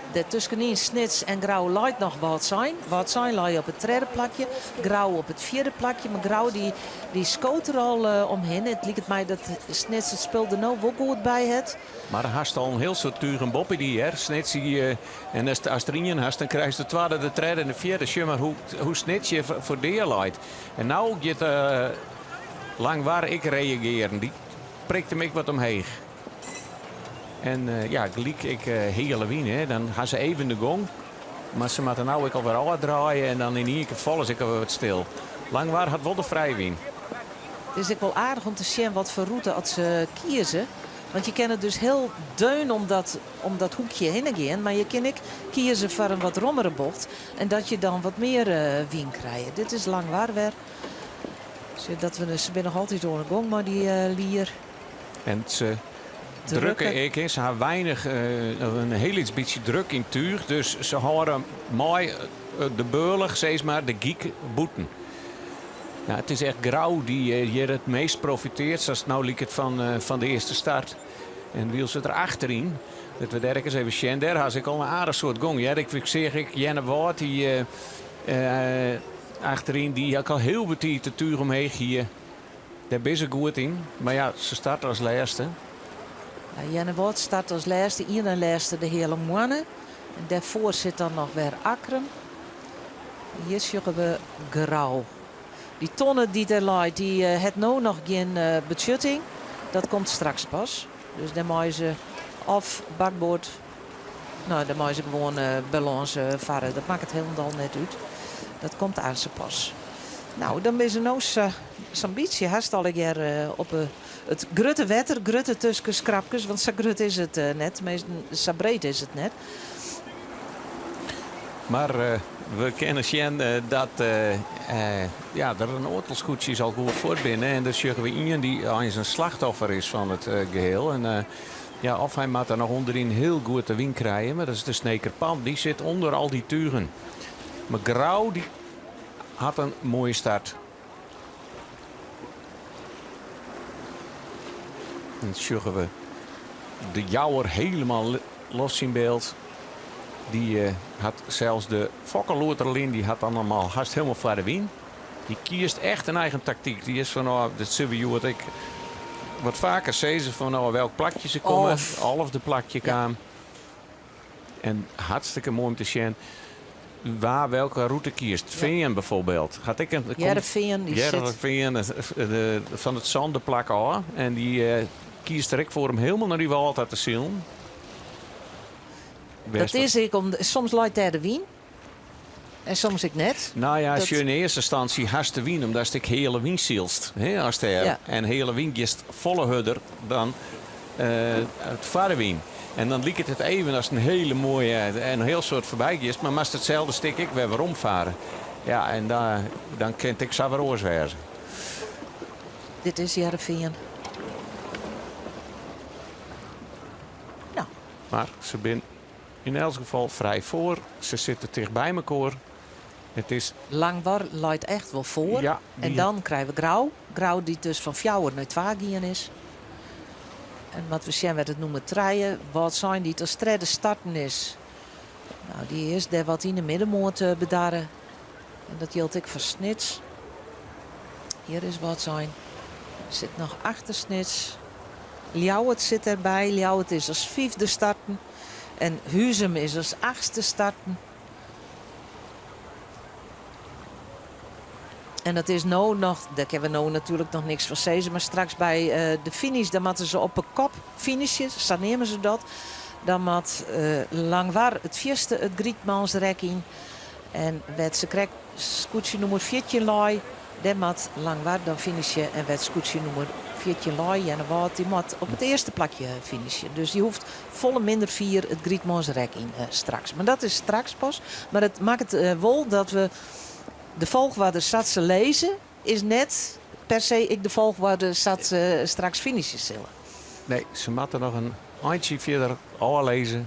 Dêrtuskenyn Snits en Grou leit noch Wâldsein. Wâldsein lei op it tredde plakje, Grou op it fjirde plakje. Mar Grou dy, dy skoot der al omhinne. It liket my dat Snits it spul der no wol goed by hat. Mar hast al in hiel soad tugen boppe dy hear, Snits. Dy, en ast, ast der ien hast, dan krijst de twadde, de tredde en de fjirde. Sjoch mar hoe, hoe Snits hjir foar dea leit. En no giet Langwar ek reagearen. Dy prikt him ek wat omheech. En ja, gelyk ek heale wyn, hè. Dan ha se even de gong. Mar se moatte no ek alwer ôfdraaie en dan yn ien kear falle se ek alwer wat stil. Langwar hat wol de frijwyn. It is ek wol aardich om te sjen wat foar rûte at se kieze. Want je kinne dus hiel deun om dat hoekje hinne gean. Mar je kinne ek kieze foar in wat rommere bocht. En dat je dan wat mear wyn krije. Dit is Langwar wer. Sjoch, dat we, se binne noch altyd oan de gong mei dy lier. En se drukke ek, hè. Se ha weinich, in hiel lyts bytsje druk yn it túch. Dus se hâlde mei de bealch, sis mar, de gyk bûten. Ja, it is echt Grou dy't hjir it meast profiteart, sa't it no liket fan de earste start. En wylst it der achteryn, dat we dêr ek ris even sjen, dêr ha se ek al in aardich soad gong. Hear, ik seach ek Earnewâld dy achteryn, dy ek al hiel betiid it túch omheech hie. Dêr binne se goed yn, mar ja, se starte as lêste. Ja, Earnewâld start as lêste, ien en lêste de heale moanne. En dêrfoar sit dan noch wer Akkrum. Hjir sjogge we Grou. Dy tonne dy't der leit, dy hat no noch gjin betsjutting. Dat komt straks pas. Dus dêr meie se of bakboard, no, dêr meie se gewoan balâns farre. Dat makket hielendal net út. Dat komt aanst pas. No, dan binne se no sa'n bytsje hast allegear op it grutte wetter, grutte tusken skrapkes, want sa grut is it net, teminsten sa breed is it net. Mar we kinne sjen dat ja, der in oantal skûtsjes al goed fuort binne. En der sjogge we ien dy't eins in slachtoffer is fan it geheel. En ja, of hy moat der noch ûnderyn hiel goed de wyn krije, mar dat is de Sneker Pan. Dy sit ûnder al dy tugen. Mar Grou dy hat in moaie start. En sjogge we. De Jouwer helemaal los yn byld. Dy hat sels de fokkeloerterlyn, dy hat dan normaal hast helemaal foar de wyn. Dy kiest echt in eigen taktyk. Dy is fan, oh, dat sille we hjoed ek wat faker sizze fan oh, welk plakje se komme. Alfde plakje kaam. En hartstikke moai om te sjen wa welke rûte kiest. Fean bijvoorbeeld. Hat ek in, Hearrenfean, dy sit- Hearrenfean, fan it sânde plak ôf. En dy kiest der ek foar om helemaal nei dy wâl ta te silen. Dat is ek om, soms leit dêr de wyn en soms ek net. Nou ja, Dat- as je yn earste ynstânsje hast de wyn, omdat ek heale wyn sylst. Hè, as dêr. Ja. En heale wyn giest folle hurder dan it foar de wyn. En dan liket it even as in hiele moaie en in hiel soad foarby giest, mar moatst itselde stik ek wer weromfarre. Ja, en dan, dan kin it ek sa wer oars wêze. Dit is Hearrenfean. Mar se binne yn elts gefal frij foar. Se sitte ticht by mekoar. It is. Langwar leit echt wol foar. Ja, En dy- dan krije we Grou. Grou dy't dus fan fjouwer nei twa gien is. En wat we sjen wurdt it nûmer trije. Wâldsein dy't as tredde starten is. Nou, dy is dêr wat yn de middenmoat bedarre. En dat jildt ek foar Snits. Hjir is Wâldsein. Sit noch achter Snits. Ljouwert sit derby. Ljouwert is as fyfde starten. En Huzum is as achtste starten. En dat is no noch, dêr kinne we no natuerlik noch niks fan sizze, mar straks by de finish, dan moatte se op 'e kop finishe, sa neame se dat. Dan moat Langwar it fierste it Grytmansrek yn. En wêr't se krekt skûtsje nûmer 14 lei, dêr moat Langwar dan finishe. En wêr't skûtsje nûmer 14 lei, Earnewâld, dy moat op it earste plakje finishe. Dus dy hoecht folle minder fier it Grytmansrek yn straks. Mar dat is straks pas. Mar it makket wol dat we de folchoarder sa't se lizze, is net per se ek de folchoarder sa't se straks finishe sille. Nee, se moatte noch in eintsje fierder ôflizze.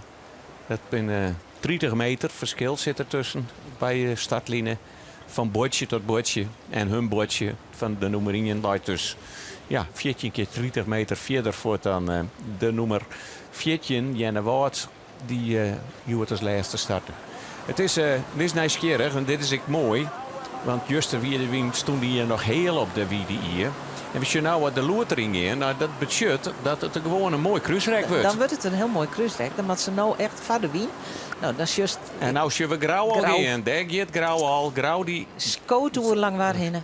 Dat binne 30 meter ferskil sit der tusken by de startline. Fan buordsje tot buordsje. En hun buordsje fan de nûmer ien leit dus ja, 14 kear 30 meter fierder fuort dan de nûmer 14, Earnewâld, dy't hjoed as lêste starte. It is, it is nijsgjirrich en dit is ek moai, want juster wie de wyn stûn hjir noch heal op de Wide Ie. En we sjogge no wat de loer deryn gean. Nou, dat betsjut dat it gewoan in moai krúsrek wurdt. Dan wurdt it in hiel moai krúsrek. Dan moat se no echt foar de wyn. Nou, dan sjochst En no sjogge we Grou al Grou. gean. Dêr giet Grou al. Grou dy skoot oer Langwar hinne.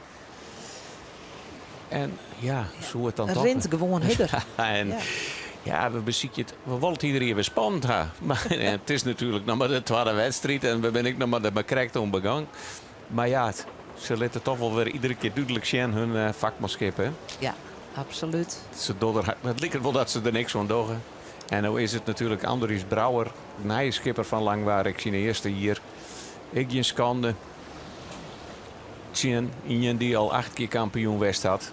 En ja, soe it dan toch... Rint gewoan hurder. En ja, we besykje it, we wolle it iderien wer spannend ha. Mar it is natuerlik noch mar de twadde wedstriid en we binne ek noch mar der mar krekt oan begûn. Mar ja, se litte toch wol wer iedere kear dúdlik sjen hun fakmanskip, hè? Ja, absolút. Se dogge der, it liket wol dat se der niks oan dogge. En no is it natuerlik Andries Brouwer, nije skipper fan Langwar, ek syn earste jier. Ek gjin skande. Tsjin ien dy't al acht kear kampioen west hat,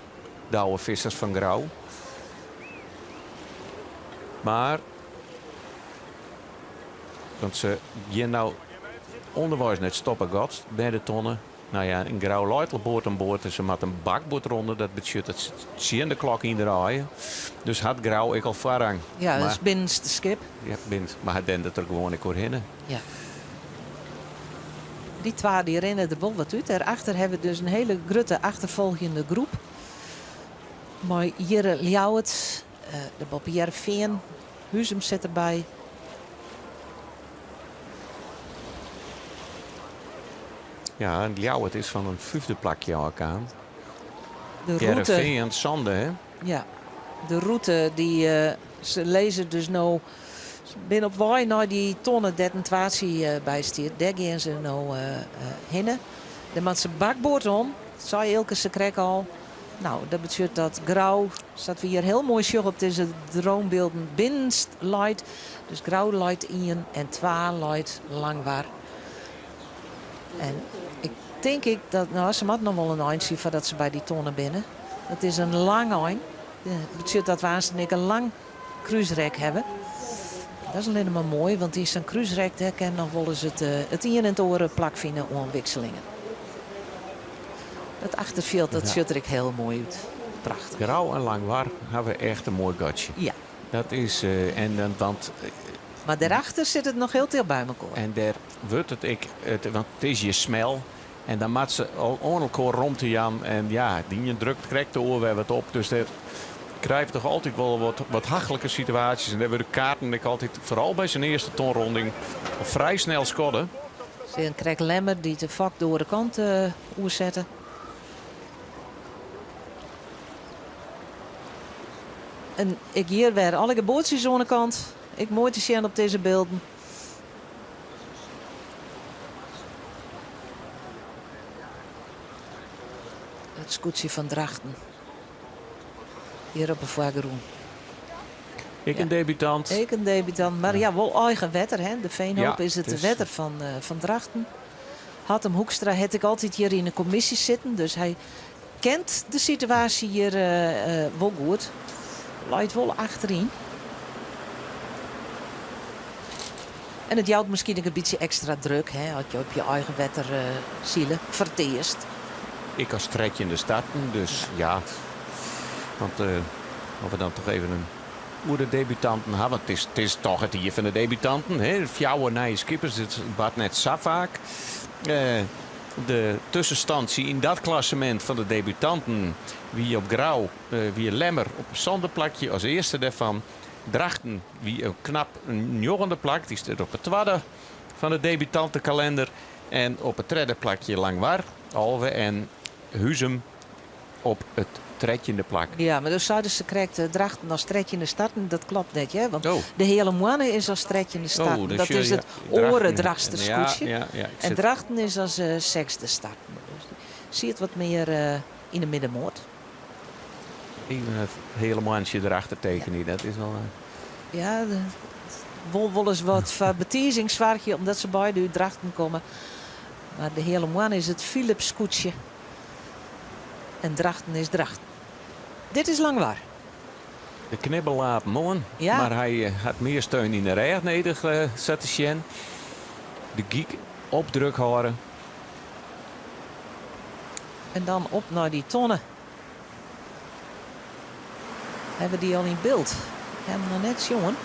Douwe Visser fan Grou. Mar, want se gean no ûnderweis nei it stoppegat by de tonne. Nou ja, in Grou leit al board oan board en se moat in bakboardronde. Dat betsjut dat se tsjin de klok yndraaie. Dus hat Grou ek al foarrang. Ja, dat is binnenste skip. Ja, binnen, mar hy dendert der gewoan ek oerhinne. Ja. Dy twa dy rinne der wol wat út. Dêrachter hawwe we dus in hiele grutte achterfolgjende groep. Mei hjir Ljouwert, de boppe Hearrenfean, Huzum sit derby. Ja, en Ljouwert is fan in fyfde plakje ôfkaam. De rûte. Hearrenfean, sânde, hè? Ja, de rûte dy se lizze dus no binne op wei nei dy tonne dêr't in twaatsje by stiet. Dêr gean se no hinne. Dêr moat se bakboard om, sei Eelke sakrekt al. Nou, dat betsjut dat Grou, sa't we hjir hiel moai sjogge op dizze dronebylden, binnenst leit. Dus Grou leit ien en twa leit Langwar. En ik tink ek dat, nou, se moat noch wol in eintsje foardat se by dy tonne binne. It is in lang ein. Dat betsjut dat we aanst ek in lang krúsrek hawwe. Dat is allinnich mar moai, want yn sa'n krúsrek dêr kin noch wolris it, it ien en it oare plakfine oan wikselingen. Dat achterfjild dat sjocht der ek hiel moai út. Prachtich. Grou en Langwar hawwe echt in moai gatsje. Ja. Dat is, en dan, want Mar dêrachter sit it noch hiel ticht by mekoar. En dêr wurdt it ek, want it is hjir smel en dan moat se al oan elkoar romte jaan en ja, de ien drukt krekt de oar wer wat op. Dus dêr krijg je toch altyd wol wat, wat hachlike situaasjes en dêr wurde kaarten ek altyd, foaral by sa'n earste tonronding, al frij snel skodde. Sjen krekt Lemmer dy't de fok de oare kant oersette. En ek hjir wer alle boatsjes oan de kant. Ek moai te sjen op dizze bylden. It skûtsje fan Drachten. Hjir op de foargrûn. Ek in debutant. Ek in debutant, mar ja, wol eigen wetter. Hè? De Veenhoop is it wetter fan, fan Drachten. Hattem Hoekstra hat ek altyd hjir yn de kommisje sitten, dus hy kent de situaasje hjir wol goed. Leit wol achteryn. En it jout miskien ek in bytsje ekstra druk, hè, as je op je eigen wetter sile, foar it earst. Ek as trettjinde starten, dus ja. Want as we dan toch even in oer de debutanten ha, want it is toch it jier fan de debutanten. Hè? Fjouwer nije skippers, it bart net sa faak. De tuskenstân yn dat klassemint fan de debutanten wie op Grou, wie Lemmer op in sânde plakje as earste dêrfan. Drachten wie in knap njoggende plak, dy stiet op it twadde fan de debutantekalender. En op it tredde plakje Langwar, 11 en Huzum op it trettjinde plak. Ja, mar do seidest sakrekt Drachten as trettjinde starten. Dat klopt net, hear. Want de Heale Moanne is as trettjinde starten. Oh, dat is it oare Drachtster skûtsje. Ja, ja, en Drachten is as sechsde starten. Dus siet wat mear yn de middenmoat. Even it Heale Moantsje derachter tekenje, dat is wol. Ja, wol wolris wat foar betizing soargje, omdat se beide út Drachten komme. Mar de Heale Moanne is it Philips skûtsje. En Drachten is Drachten. Dit is Langwar. De knibbelaap moarn, Ja. mar hy hat mear steun yn de rêch nedich, sa te sjen. De gyk op druk hâlde. En dan op nei dy tonne. Hawwe we dy al yn byld? Ik ha him noch net sjoen.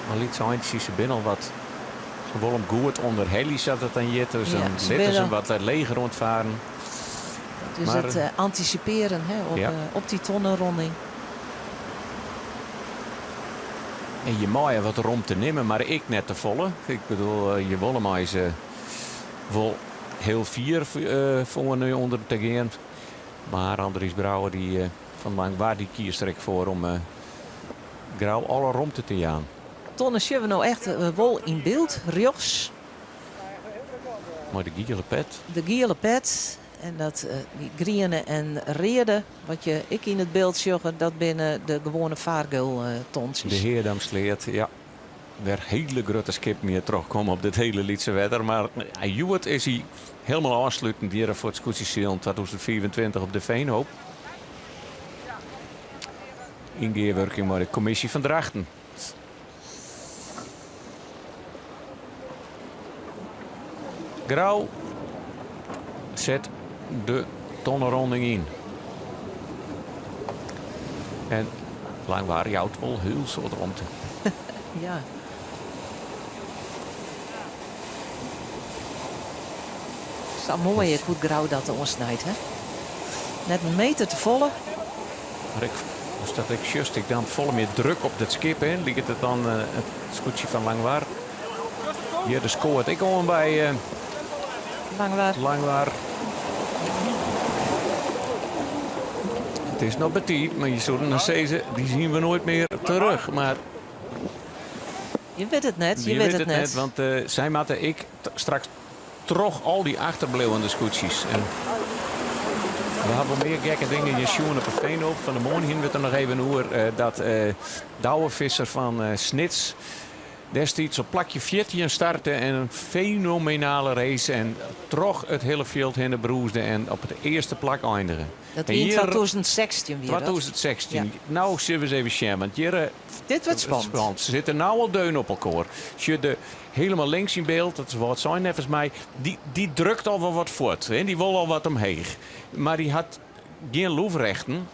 Mar lytse eintsjes, se binne al wat. Se wolle him goed ûnderhelje, sa't it dan hjit. Dus Ja, dan se litte binne se al- wat leger oan it faren. Dat is Mar- it antisipearjen hè, op, Ja. op dy tonnenronding. En je meie wat romte nimme, mar ek net te folle. Ik bedoel, je wolle mei se wol hiel fier foar nu ûnder te gean. Mar Andries Brouwer dy, fan Langwar dy kiest der ek foar om Grou alle romte te jaan. Tonne sjogge we no echt wol yn byld, rjochts. Mei de giele pet. De giele pet en dat dy griene en reade, wat je ek yn it byld sjogge, dat binne de gewoane fargeultontsjes. De Headamsleat, ja. Wer hiele grutte skippen hjir trochkomme op dit hiele lytse wetter. Mar hjoed is hy helemaal ôfslutend hjir foar it skûtsjesilen 2025 op de Veenhoop. Yn gearwurking mei de kommisje fan Drachten. Grou set de tonneronding yn. En Langwar jout wol hiel soad romte. Ja. Sa moai ek hoe't Grou dat oansnijt, hè? Net in meter te folle. Mar ik, as dat ik sjochst ik dan folle mear druk op dat skip, hè, liket it dan it skûtsje fan Langwar. Hjir de skoart ek oan by Langwar. Langwar. It is noch betiid, mar je soene dan sizze, dy sjogge we noait mear terug. Mar Je wit it net, je, je wit it net. want sy moatte ek straks troch al dy achterbliuwende skûtsjes. En we hawwe wol mear gekke dingen hjir sjoen op de Veenhoop. Fan 'e moarn hiene we it der noch even oer dat Douwe Visser fan Snits destiids op plakje 14 starte en in fenomenale race en troch it hiele fjild hinne brûsde en op it earste plak eindige. Dat En wie yn hjir 2016 wie dat. 2016. Ja. No sille we ris even sjen, want hjir Dit wurdt spannend. spannend. Se sitte no al deun op elkoar. Sjoch de helemaal links yn byld, dat is Wâldsein neffens my, dy, dy drukt al wol wat fuort. Hè? Dy wol al wat omheech. Mar dy hat gjin loefrechten.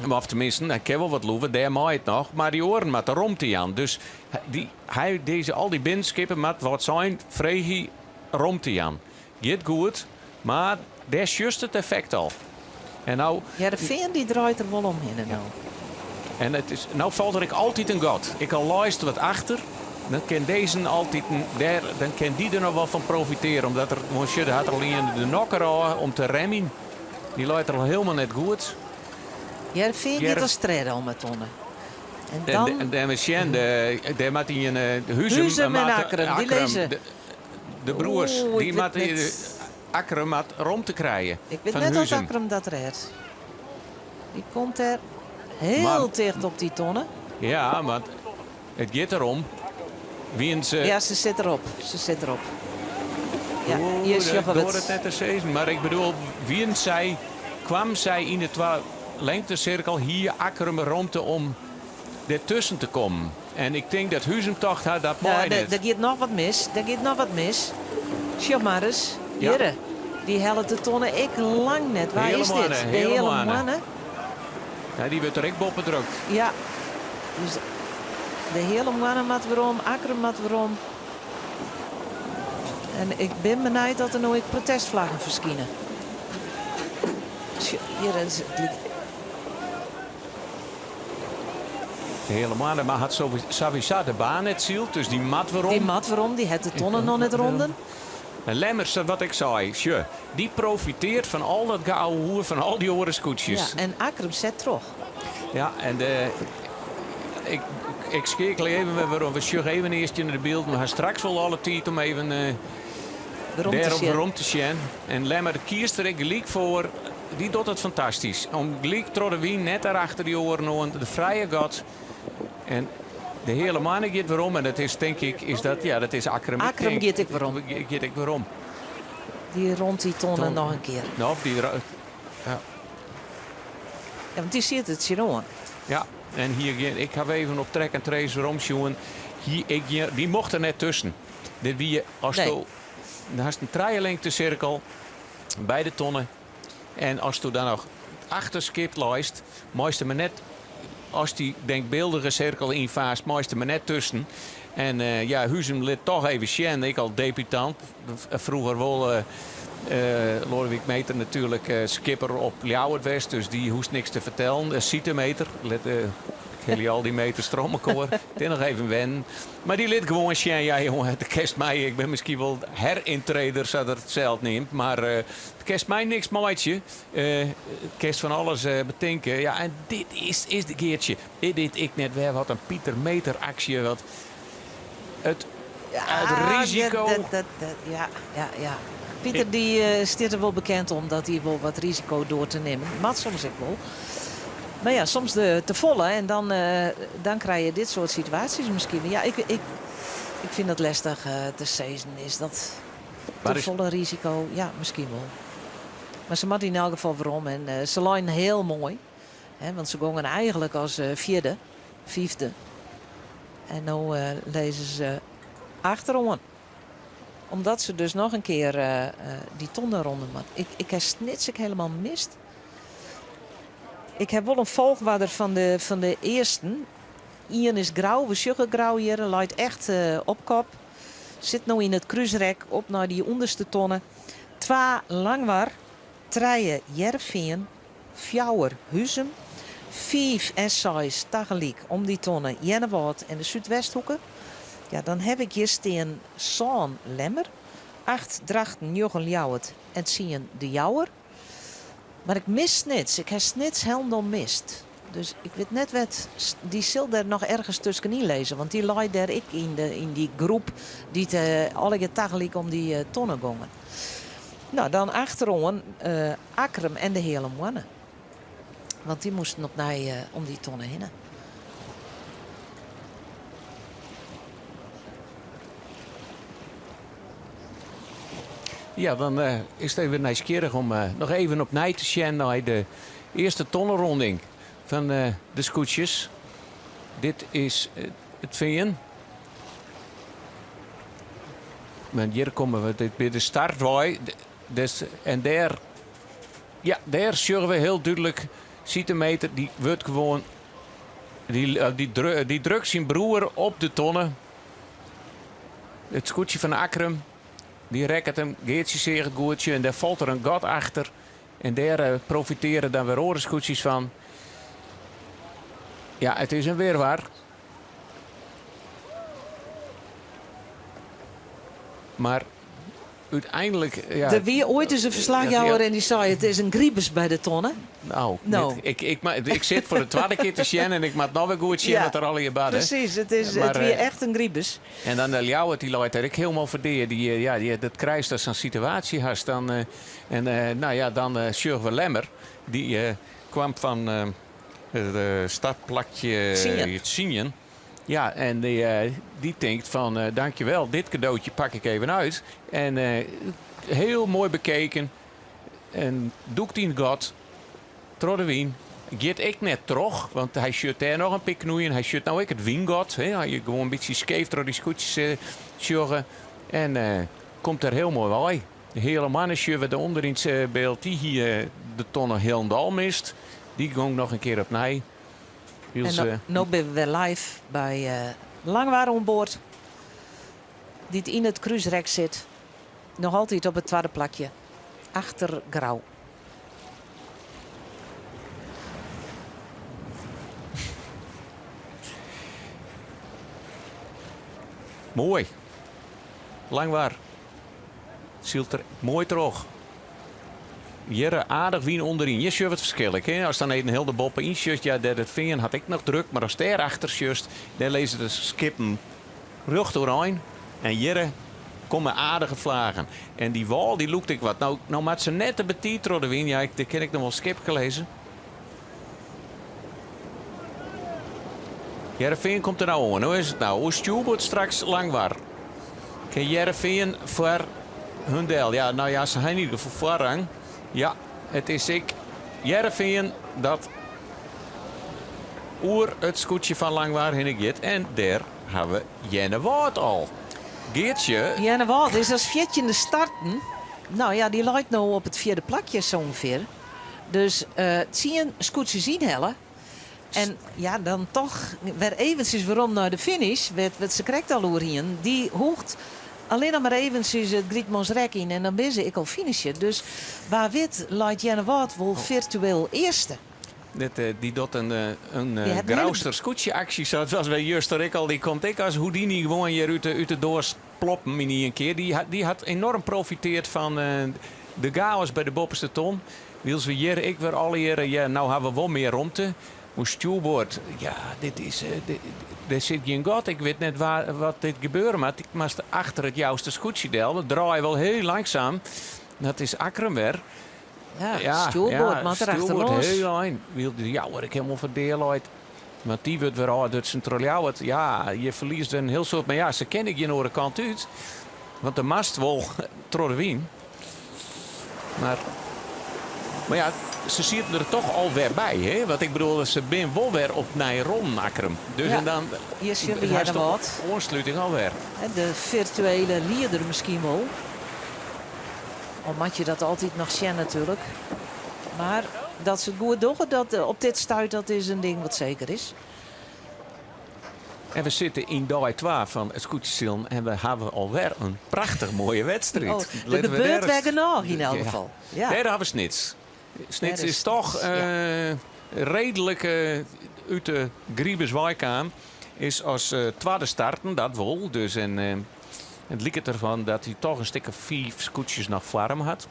Of teminsten, hy kin wol wat loeve, dêr mei it noch. Mar dy oaren moatte romte jaan. Dus dy, hy, dizze, al dy binnenskippen moat Wâldsein freegje romte jaan. Giet goed, mar dêr sjochst it effekt al. En no. Hearrenfean dy draait der wol omhinne no. En it is, no falt der ek altyd in gat. Ek al leist wat achter, dan kin dizze altyd, dêr, dan kin dy der noch wol fan profitearje. Omdat er, want sjoch, der hat al ien de nokker ôf om te remjen. Dy leit der al hielendal net goed. Hearrenfean giet as tredde om 'e tonne. En dan... En, en we sjen, dêr moat ien Huzum, Huzum en Akkrum, dy lizze. De broers, dy moatte Akkrum moat romte krije. Ik wit net oft Akkrum dat rêdt. Dy komt dêr hiel ticht op dy tonne. Ja, want it giet derom. Wienen se. Ja, se sit derop. Se sit derop. Ja, hjir sjogge we it. Ik doar it net te sizzen, mar ik bedoel, wienen sy, kwamen sy yn de twa lengtesirkel, hie Akkrum romte om dertusken te kommen. En ik tink dat Huzum tocht hat, dat mei net. Der giet noch wat mis, der giet noch wat mis. Sjoch mar ris, hjirre. Dy hellet de tonne ek lang net. Wa is dit? De Heale Moanne. Ja, dy wurdt der ek boppe drukt. Ja, dus de Heale Moanne moat werom, Akkrum moat werom. En ik bin benijd oft der no ek protestflaggen ferskine. Sjoch, hjir is it lyk. De Heale Moanne mar hat sawiesa de baan net syld, dus dy moat werom. Dy moat werom, dy hat de tonnen noch net ronden. En Lemmers, wat ik sei, sjoch, dy profiteart fan al dat geouwehoer fan al dy oare skûtsjes. Ja, en Akkrum set troch. Ja, en de, ik, ik skeakelje even wer werom. We sjogge even earst yn de bylden. We ha straks wol alle tiid om even uh, dêrop werom te sjen. En Lemmer kiest der ek gelyk foar. Dy docht it fantastysk. Om gelyk troch de wyn net derachter dy oaren oan. De frije gat. En de Heale Moanne giet werom en dat is tink ik, is dat, ja, dat is Akkrum. Akkrum giet ek werom. Giet ek werom. Dy rond dy tonne noch in kear. No, of dy, ja. Ja, want dy siet der tsjinoan. Ja, en hier, ik haw even op track and trace werom sjoen. Hier, ik, dy mocht der net tusken. Dit wie, ast nee. Dan hast in trijelingtesirkel by de tonne. En asto dan noch achterskip leist, meist der mar net, as dy denkbyldige sirkel ynfaarst, meist der mar net tusken. En ja, Huzum lit toch even sjen, ek al debutant, froeger wol Loadewyk Meeter natuerlik skipper op Ljouwert west, dus dy hoecht niks te fertellen. Siete Meeter, lit, ik helje al dy meters troch mekoar, it is noch even wennen. Mar dy lit gewoan sjen, ja jonge, do kinst my, ik bin miskien wol herintreder, sa't er it sels neamt, mar do kinst my niks meitsje. Kinst fan alles betinke. Ja, en dit is, is de Geartsje. Dit wit ik net wer wat in Pieter Meter aksje. Wat it, it risiko. Dat, dat, dat, ja, ja, ja. Pieter dy stiet der wol bekend om dat hy wol wat risiko doar te nimmen. Moat soms ek wol. Mar ja, soms de te folle en dan, dan krije je dit soart situaasjes miskien. Ja, ik, ik, ik fyn dat lestich te sizzen. Is dat te folle risiko? Ja, miskien wol. Mar se moatte yn elk gefal werom en se leinen hiel moai. Hè, want se gongen eigenlik as fjirde, fyfde. En no lizze se achteroan. Omdat se dus noch in kear dy tonne ronde moat. Ik, ik ha Snits ek hielendal mist. Ik ha wol in folchoarder fan de, fan de earsten. Ien is Grou, we sjogge Grou hjir, leit echt op kop. Sit no yn it krúsrek op nei dy ûnderste tonne. Twa Langwar, trije Hearrenfean, fjouwer Huzum, fiif en seis tagelyk om dy tonne Earnewâld en de Súdwesthoeke. Ja, dan haw ik hjir stean sân Lemmer, acht Drachten, njoggen Ljouwert en tsien De Jouwer. Mar ik mis Snits. Ik ha Snits hielendal mist. Dus ik wit net wêr't dy sil dêr noch ergens tuskenyn lizze, want dy lei dêr ek yn de yn dy groep dy't allegear tagelyk om dy tonne gongen. No, dan achteroan Akkrum en de Heale Moanne. Want dy moasten opnij om dy tonne hinne. Ja, dan is it even nijsgjirrich om noch even opnij te sjen nei de earste tonneronding fan de skûtsjes. Dit is it Fean. Want hjir komme we dit by de startwei. Dus, en dêr, ja, dêr sjogge we hiel dúdlik. Sietemeter dy wurdt gewoan. Dy, eh, dy, dy drukt syn broer op de tonne. It skûtsje fan Akkrum, dy rekket him. Geartsje seach it goedsje en dêr falt der in gat achter. En dêr eh, profiteare dan wer oare skûtsjes fan. Ja, it is in wirwar. Mar úteinlik. Ja, Der wie oait ris in ferslachjouwer en dy sei it is in gribus by de tonne. Nou, No. dit- ik, ik, ik sit foar de twadde kear te sjen en ik moat noch wer goed sjen Ja, wat der allegear barde. Presys, it, is, Maar, it wie eh, echt in gribus. En dan de Ljouwert, dy leit dêr ek hielendal foar dea. Dy, eh, ja, dy, dat krijst ast sa'n situaasje hast. Dan, eh, en eh, nou ja, dan eh sjogge we Lemmer. Dy eh, kwam fan eh, it eh, startplakje Tsien. Tsien. Ja, en dy, eh, dy tinkt fan eh, dankjewel, dit cadeautje pak ik even uit. En eh, heel mooi bekeken. En dûkt yn it gat. Troch de wyn. Giet ek net troch, want hy sjocht dêr noch in pear knoeien. Hy sjocht no ek it wyngat. Hè. Hy gewoan in bytsje skeef troch dy skûtsjes eh, sjogge. En eh, komt der hiel moai wei. De Heale Moanne sjogge we dêrûnder yn it eh, byld. Dy hie eh, de tonne hielendal mist. Dy gong noch in kear opnij. En Wylst, no, eh, no binne we wer live by eh, Langwar oan board. Dy't yn it krúsrek sit. Noch altyd op it twadde plakje. Achter Grou. Moai. Langwar. Sylt der moai troch. Hjir aardich wyn ûnderyn. Hjir sjogge we it ferskil ek. Hè? Ast dan even hiel de boppe yn sjochst, ja, dêr it fean hat ek noch druk, mar ast dêr achter sjochst, dêr lizze de skippen rjocht oerein. En hjir komme aardige flagen. En dy wâl dy lûkt ek wat. No, no moat se net te betiid troch de wyn. Ja, ik, dêr kin ik noch wol skipke lizze. Hearrenfean komt der no oan. Hoe is it no? Oer stjoerboard straks Langwar. Kin Hearrenfean foar hun del? Ja, nou ja, se ha yn ieder gefal foarrang. Ja, it is ek Hearrenfean dat oer it skûtsje fan Langwar hinne giet. En dêr ha we Earnewâld al. Geartsje. Earnewâld is as fjirtjinde starten. Nou ja, dy leit no op it fjirde plakje sa ûngefear. Dus tsien skûtsjes ynhelle. En ja, dan toch wer eventsjes werom nei de finish, wêr't we it sakrekt al oer hienen. Dy hoecht allinnich mar eventsjes it Grytmansrek yn en dan binne se ek al finishe. Dus wa wit leit Earnewâld wol firtueel earste. Net, eh, dy docht in, eh, in Die eh, hat een hele- Grouster skûtsje-aksje, zoals wy juster ek al. Dy komt ek as Houdini gewoan hjir út de, út de doas ploppen yn ien kear. Dy, dy hat enorm profiteard fan de chaos by de boppeste ton. Wylst we hjir ek wer allegearre, ja, no ha we wol mear romte. Oer stjoerboard, ja, dit is, dit, dêr sit gjin gat. Ik wit net wa, wat dit gebeure moat. Ik moast achter it Jouster skûtsje del. We draaie wol hiel langsum. Dat is Akkrum wer. Ja, stjoerboard moat der stjoerboard achterlâns. hiel ein. Wylst de Jouwer ek hielendal foar dea leit. Want dy wurdt wer ôfdutsen troch Ljouwert. Ja, je ferliest wer in hiel soad. Mar ja, se kinne gjin oare kant út. Want de mast wol troch de wyn. Mar, mar ja, se sieten der toch al wer by. Hè? Want ik bedoel, se binne wol wer opnij rûn, Akkrum. Dus Ja, en dan hier sjogge we hast de Earnewâld. oansluting alwer. Hè, De firtuele lieder miskien wol. Al moat je dat altyd noch sjen natuerlik. Mar dat se it goed dogge dat, eh, op dit stuit, dat is in ding wat seker is. En we sitte yn dei 2 fan it skûtsjesilen en we hawwe alwer in prachtich moaie wedstriid. Oh, der Litte we gebeurt dêr wer ris- genôch yn elk Ja. gefal. Ja. Dêr hawwe we Snits. Snits Dêr is is toch Snits, ja. eh, reedlik eh, út de gribus weikaam. Is as eh, twadde starten, dat wol. Dus en, eh, it liket derfan dat hy toch in stik of fiif skûtsjes noch foar him hat.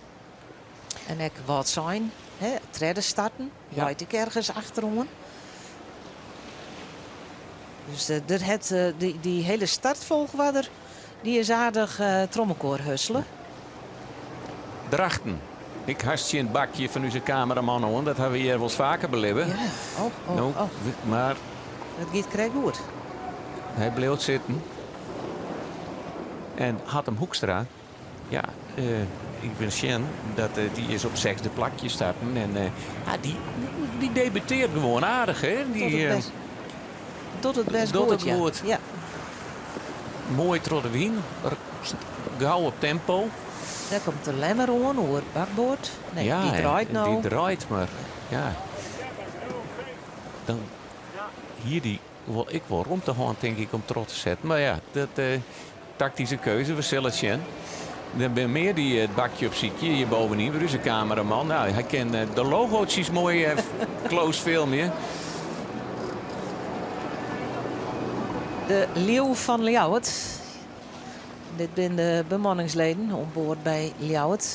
En ek Wâldsein, hè, tredde starten, Ja. leit ek ergens achteroan. Dus eh, der het, eh, dy, dy hiele startfolchoarder, dy is aardich eh troch elkoar hussele. Drachten. Ik hast tsjin it bakje fan ús kameraman oan. Dat hawwe we hjir wolris faker belibbe. Ja, oh, oh, No, oh. mar Dat giet krekt goed. hy bliuwt sitten. En Hattem Hoekstra, ja, eh, ik bin sjen dat eh, dy is op sechsde plakje starten. En eh, ja, dy, dy debuteart gewoan aardich, hè? Dy, Docht it eh, bêst, docht it bêst docht goed, it ja. goed. Ja. Moai troch de wyn, gau op tempo. Dêr komt de Lemmer oan oer bakboard. Nee, ja, dy draait no. Dy draait, mar ja. Dan hie dy wol ek wol romte hân tink ik om troch te setten. Mar ja, dat taktyske keuze, we sille it sjen. Der binne mear dy't it bakje opsykje hjir bovenyn. Wer ús kameraman. Nou, hy kin de logo'tsjes moai close filmje. De Liuw fan Ljouwert. Dit binne de bemanningsleden oan board by Ljouwert.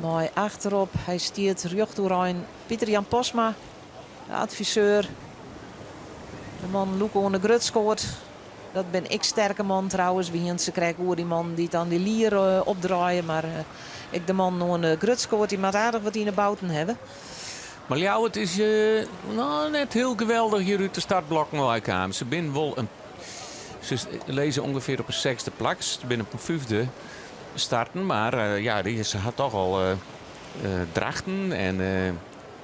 Mei achterop, hy stiet rjocht oerein, Pieter Jan Postma, de adviseur. De man lûke oan de grutskoat. Dat bin ek sterke mannen trouwens. We hienen se krekt oer dy mannen dy't dan dy lier opdraaie. Mar ek de mannen oan de grutskoat dy moat aardich wat yn 'e bouten hawwe. Mar Ljouwert is no net hiel geweldich hjir út de startblokken wei kaam. Se binne wol in, se lizze ûngefear op 'e sechsde plak. Se binne op in fyfde starten, mar ja, se ha toch al Drachten en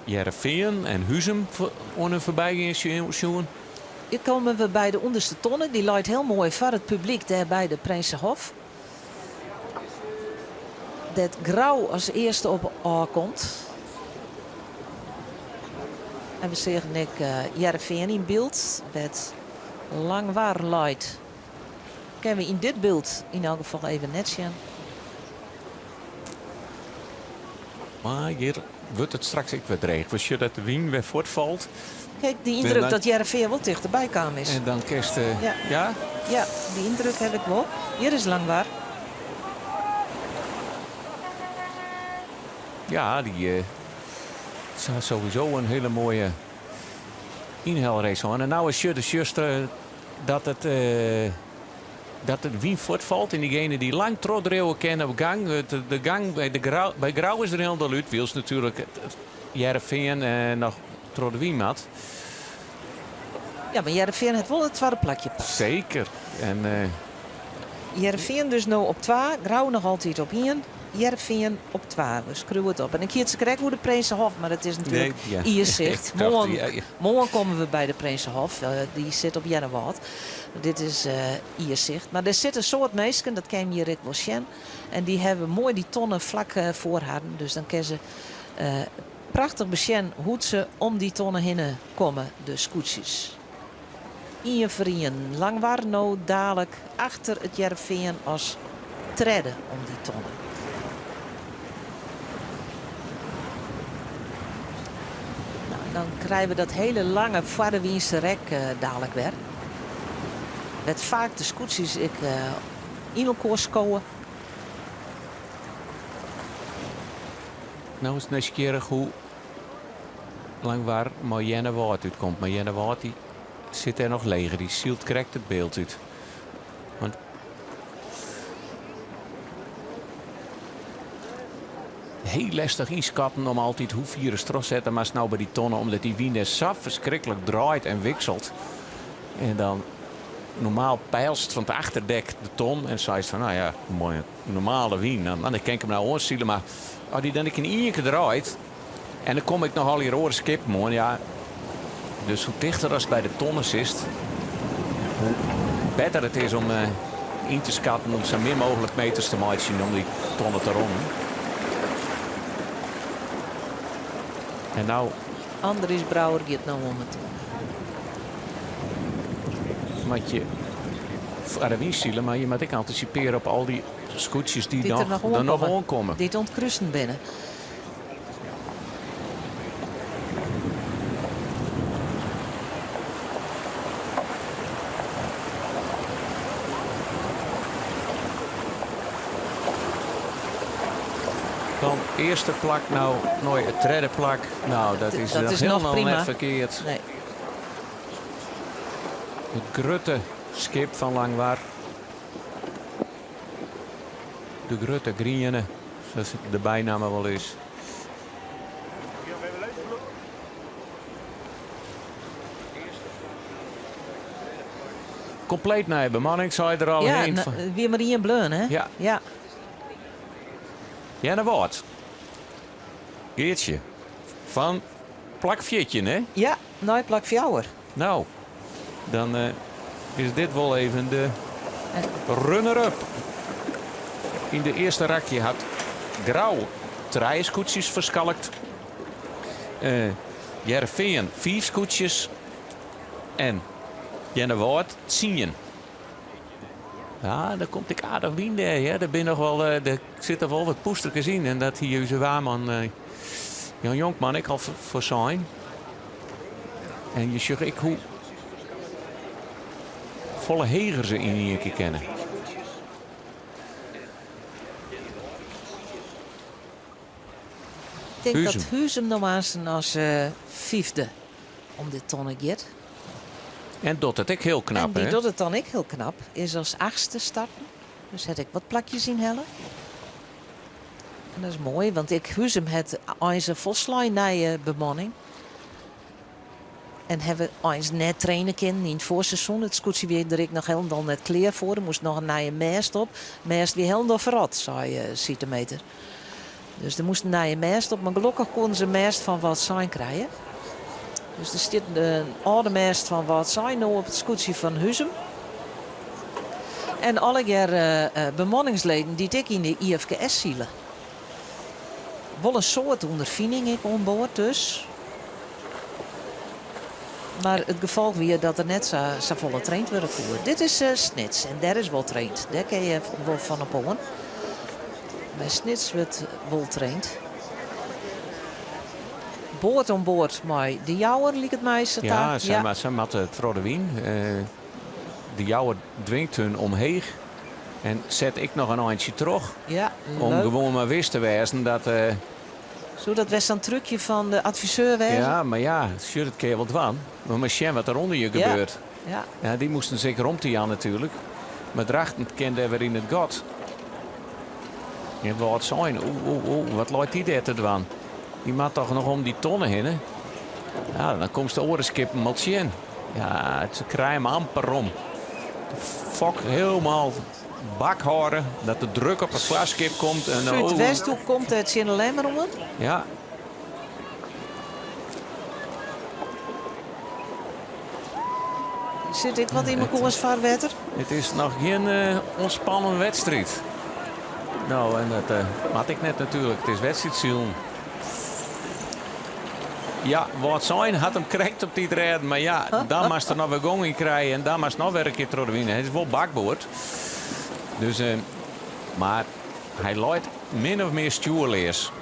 Hearrenfean en Huzum oan hun foarby gean sjoen. Hjir komme we by de ûnderste tonne. Dy leit hiel moai foar it publyk dêr by de Prinsenhof. Dêr't Grou as earste op ôfkomt. En we seagen ek Hearrenfean yn byld, wêr't Langwar leit. Kinne we yn dit byld yn elk gefal even net sjen. Mar hjir wurdt it straks ek wer dreech. We sjogge dat de wyn wer fuortfalt. Kijk, dy yndruk dat Hearrenfean wol tichterby kaam is. En dan kinst, ja? Ja, dy yndruk haw ik wol. Hjir is Langwar. Ja, dy ha sowieso in hiele moaie ynhelrace hân. En no is sjoch de sjochst dat it dat de wyn fuortfalt en diegene dy't lang trochdriuwe kinne op gang, de gang by de Grou, by Grou is der hielendal út, wylst natuerlik Hearrenfean noch troch de wyn moat. Ja, mar Hearrenfean hat wol it twadde plakje pakt. Seker. En, Hearrenfean dus no op twa, Grou noch altyd op ien. Hearrenfean op twa. We skriuwe it op. En ik hie it sa krekt oer de Prinsenhof, mar it is natuerlik Nee, ja. Iersicht. Ik dacht, Moarn, ja, ja. moarn komme we by de Prinsenhof. Dy sit op Earnewâld. Dit is Iersicht. Mar der sitte in soad minsken, dat kin je hjir ek wol sjen. En dy hawwe moai dy tonne flak foar harren. Dus dan kinne se prachtich besjen hoe't se om dy tonne hinne komme, de skûtsjes. Ien foar ien. Langwar no dalik achter it Hearrenfean as tredde om dy tonne. Nou, en dan krije we dat hiele lange foardewynse rek dalik wer. Wêr't faak de skûtsjes ek yn elkoar skowe. No is it nijsgjirrich hoe Langwar mei Earnewâld útkomt. Mar Earnewâld dy sit dêr noch leger. Dy sylt krekt it byld út. Want hiel lestich ynskatten om altyd hoe fier ast trochsette moatst no by dy tonne, omdat dy wyn dêr sa ferskriklik draait en wikselt. En dan normaal peilst fan it achterdek de ton en seist fan, no ja, moaie normale wyn, dan, dan kin ik him no oansile. Mar as dy dan ek yn ien kear draait en dan kom ik noch allegear oare skippen oan, ja. Dus hoe tichter ast by de tonne sitst, hoe better it is om yn te skatten om sa min mooglik meters te meitsjen om dy tonne te rommen. En no. Andries Brouwer giet no om 'e tonne. Moat je foar de wyn sile, mar je moat ek antisipearje op al dy skûtsjes dy't Dy't der noch der noch oankomme. oankomme. Dy't oan it krusen binne. Dan earste plak no nei it tredde plak. No, dat is Dat noch is noch hielendal prima. net ferkeard. Nee. It grutte skip fan Langwar. De grutte griene, sa't de bynamme wol is. Kompleet nije bemanning, sei der al Ja, heen. wie mar ien bleaun, hè? Ja. Ja. Earnewâld. Geartsje. Fan plak 14, hè? Ja, nei plak fjouwer. No, dan is dit wol even de runner-up. Yn de earste rakje hat Grou trije skûtsjes ferskalkt. Hearrenfean fiif skûtsjes en Earnewâld tsien. Ja, der komt ek aardich wyn dêr, hear. Der binne noch wol, der sitte wol wat pûsterkes yn en dat hie ús waarman Jan Jonkman ek al foarsein. En je sjogge ek hoe folle heger se yn ien kear kinne. Ik tink dat Huzum no aansten as fyfde om de tonne giet. En docht it ek hiel knap, En dy docht it dan ek hiel knap. Is as achtste starten. Dus hat ek wat plakjes ynhelle. En dat is moai, want ek Huzum hat eins in folslein nije bemanning. En hawwe eins net traine kinnen yn it foarseizoen. It skûtsje wie der ek noch hielendal net klear foar. Der moast noch in nije mêst op. Mêst wie hielendal ferrot, sei eh, Siete Meter. Dus der moast in nije mêst op, mar gelokkich koenen se in mêst fan Wâldsein krije. Dus der stiet in âlde mêst fan Wâldsein no op it skûtsje fan Huzum. En allegear eh, bemanningsleden dy't ek yn de IFKS sile. Wol in soad ûnderfining ek oan board dus. Mar it gefolch wie dat der net sa, safolle traind wurde koe. Dit is eh, Snits en dêr is wol traind. Dêr kinne je wol fan op oan. By Snits wurdt wol traind. Board oan board mei De Jouwer liket my sa ta. Ja, sy moatte troch de wyn. Eh, de Jouwer dwingt hun omheech en set ek noch in eintsje troch. Ja, Om leuk. gewoan mar wis te wêzen dat. Eh, Soe dat wer sa'n trúkje fan de adviseur wêze? Ja, mar ja, sjoch, dat kinne je wol dwaan. Mar mar sjen wat der ûnder je gebeurt. Ja. Ja, dy moasten seker romte jaan natuerlik. Mar Drachten kin dêr wer yn it gat. En Wâldsein, oeh, oeh, oeh, wat leit dy dêr te dwaan? Dy moat toch noch om dy tonne hinne? Ja, dan komst de oare skippen al tsjin. Ja, se krije him amper om. De fok helemaal bak hâlde, dat de druk op it foarskip komt. En, oh. Súdwesthoek komt dêr tsjin de Lemmer oan. Ja. Sit ek wat yn mekoars farwetter? It is noch gjin uh, ûntspannen wedstriid. No, en dat uh, moat ek net natuerlik. It is wedstriidsilen. Ja, Wâldsein hat him krekt op tiid rêden. Mar ja, dan moatst der noch wer gong yn krije. En dan moatst noch wer in kear troch de wyn. It is wol bakboard. Dus, uh, mar hy leit min of mear stjoerleas.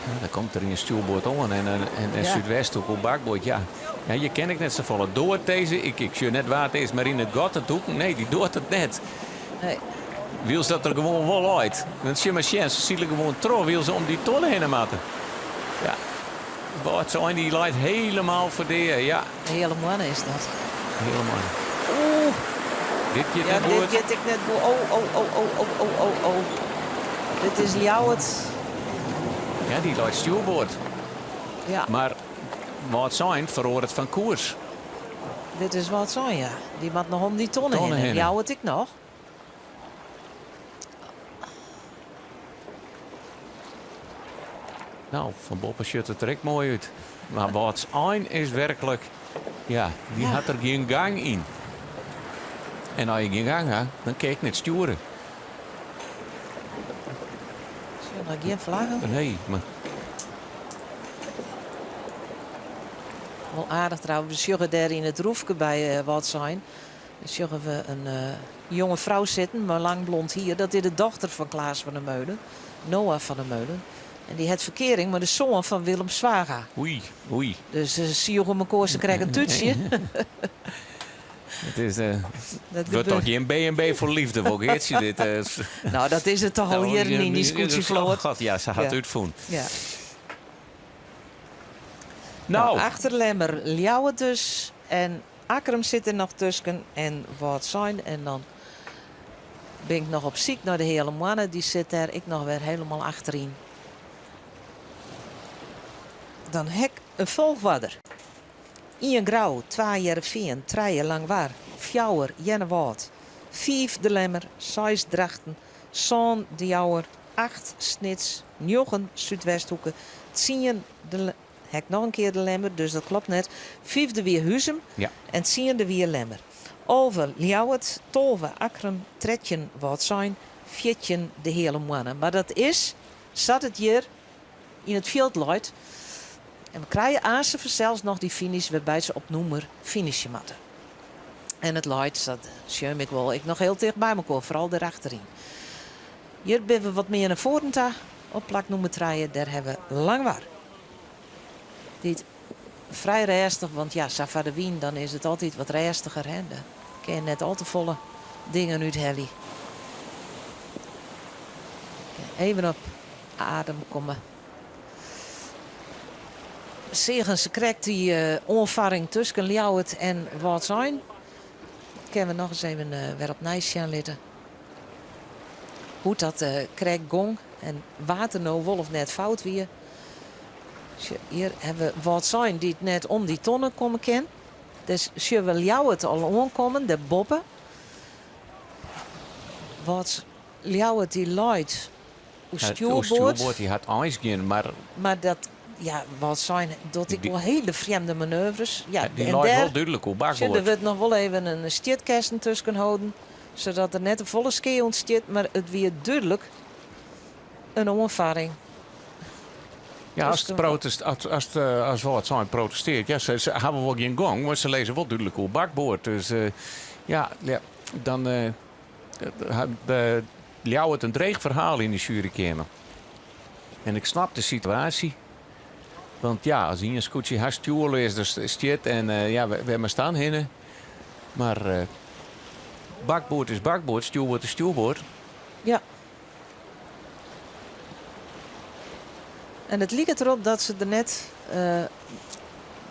Ja, dan komt der in stjoerboard oan en, en, en ja. Súdwesthoek op bakboard. Ja. ja, je ken ik net safolle. Doart dizze, ik, ik sjoch net wa't it is, mar yn it gat te dûken. Nee, dy doart it net. Nee. Wylst dat der gewoan wol leit. Want sjoch mar sjen, se sile gewoan troch, wylst se om dy tonne hinne moatte. Ja. Wâldsein dy leit helemaal foar dea, ja. De Heale Moanne is dat. Heale Moanne. Oeh. Dit giet ja, net goed. Dit giet ek net goed. Oh, oh, oh, oh, oh, oh, oh, oh. Dit is Ljouwert. Ja, dy leit stjoerboard. Ja. Mar Wâldsein feroaret fan koers. Dit is Wâldsein, ja. Dy moat noch om dy tonne, tonne hinne. Ljouwert ek noch. No, fan boppe sjocht it der ek moai út. Mar Wâldsein is werklik, ja, dy hat der gjin gang yn. En as je gjin gang ha, dan kin ik net stjoere. Sjoch noch gjin flaggen. Nee, mar. Wol aardich trouwens, we sjogge dêr yn it roefke by eh, Wâldsein. Dan sjogge we in eh, jonge frou sitten mei lang blond hier. Dat is de dochter fan Klaas van der Meulen, Noah van der Meulen. En dy hat ferkearing mei de soan fan Willem Zwaga. Oei, oei. Dus se joegen mekoar se krekt in tútsje. It is, uh, dat wurdt toch gjin B&B voor liefde, wol Geartsje dit? Uh, nou, dat is it toch al jierren yn dy skûtsjefloat. God, ja, se hat ja. útfûn. Ja. Nou. nou, achter Lemmer Ljouwert dus. En Akkrum sit der noch tusken en Wâldsein. En dan bin ik noch op syk nei de Heale Moanne. Dy sit dêr ek noch wer helemaal achteryn. Dan ha ik in folchoarder. Ien Grou, twa Hearrenfean, trije Langwar, fjouwer Earnewâld, fiif De Lemmer, seis Drachten, sân De Jouwer, acht Snits, njoggen Súdwesthoeke, tsien De Ha ik noch in kear De Lemmer, dus dat klopt net. Fyfde wie Huzum Ja. en tsiende wie Lemmer. 11 Ljouwert, 12 Akkrum, 13 Wâldsein, 14 De Heale Moanne. Mar dat is sa't it hjir yn it fjild leit. En we krije aanst fansels noch dy finish wêrby't se op nûmer finishe moatte. En it leit, dat sjoch ik wol, ek noch hiel ticht by mekoar, foaral dêrachteryn. Hjir binne we wat mear nei foaren ta op plak nûmer trije, dêr hawwe we Langwar. Dy't frij rêstich, want ja, sa foar de wyn dan is it altyd wat rêstiger, hè. Dan kin je net al te folle dingen úthelje. Even op adem komme. Seagen se krekt dy oanfarring tusken Ljouwert en Wâldsein. Kinne we noch ris even wer opnij sjen litte. Hoe't dat krekt gong en wa't der no wol of net fout wie. Hjir hawwe we Wâldsein dy't net om dy tonne komme kin. Dus sjogge we Ljouwert al oankommen, dêr boppe. Wâlds Ljouwert dy leit oer stjoerboard. Stjoerboard, dy hat eins gjin, mar. Mar dat, ja, Wâldsein docht ek wol hiele frjemde manoeuvres. Ja, dy leit wol dúdlik oer bakboard. Sjoch, der wurdt noch wol even in stjitkessen tusken holden, sadat der net te folle skea ûntstiet, mar it wie dúdlik in oanfarring. Ja, as it protest, as, as, as Wâldsein protesteart, ja, se, se hawwe wol gjin gong, mar se lizze wol dúdlik oer bakboard. Dus uh, ja, ja, dan uh, hat Ljouwert in dreech ferhaal yn de sjuerykeamer. En ik snap de situaasje. Want ja, as ien skûtsje hast stjoerleas der stiet en uh, ja, wêr moatst dan hinne? Mar uh, bakboard is bakboard, stjoerboard is stjoerboard. Ja. En it liket derop dat se der net, uh,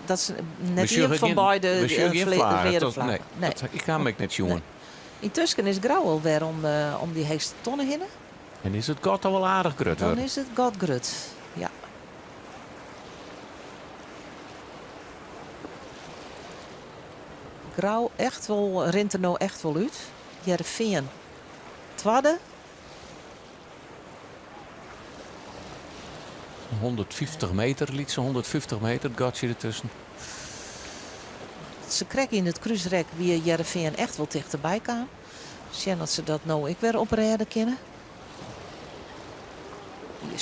dat se net ien fan beide reade flaggen. Nee, nee. Dat, ik ha ek net sjoen. Nee. Yntusken is Grou al wer om, om dy heechste tonne hinne. En is it gat al wol aardich grut Dan is it gat grut, ja. Grou echt wol, rint der no echt wol út. Hearrenfean twadde. 150 meter, lytse 150 meter, it gatsje dertusken. Se krekt yn it krúsrek wie Hearrenfean echt wol tichterby kaam. Sjen oft se dat no ek wer oprêde kinne.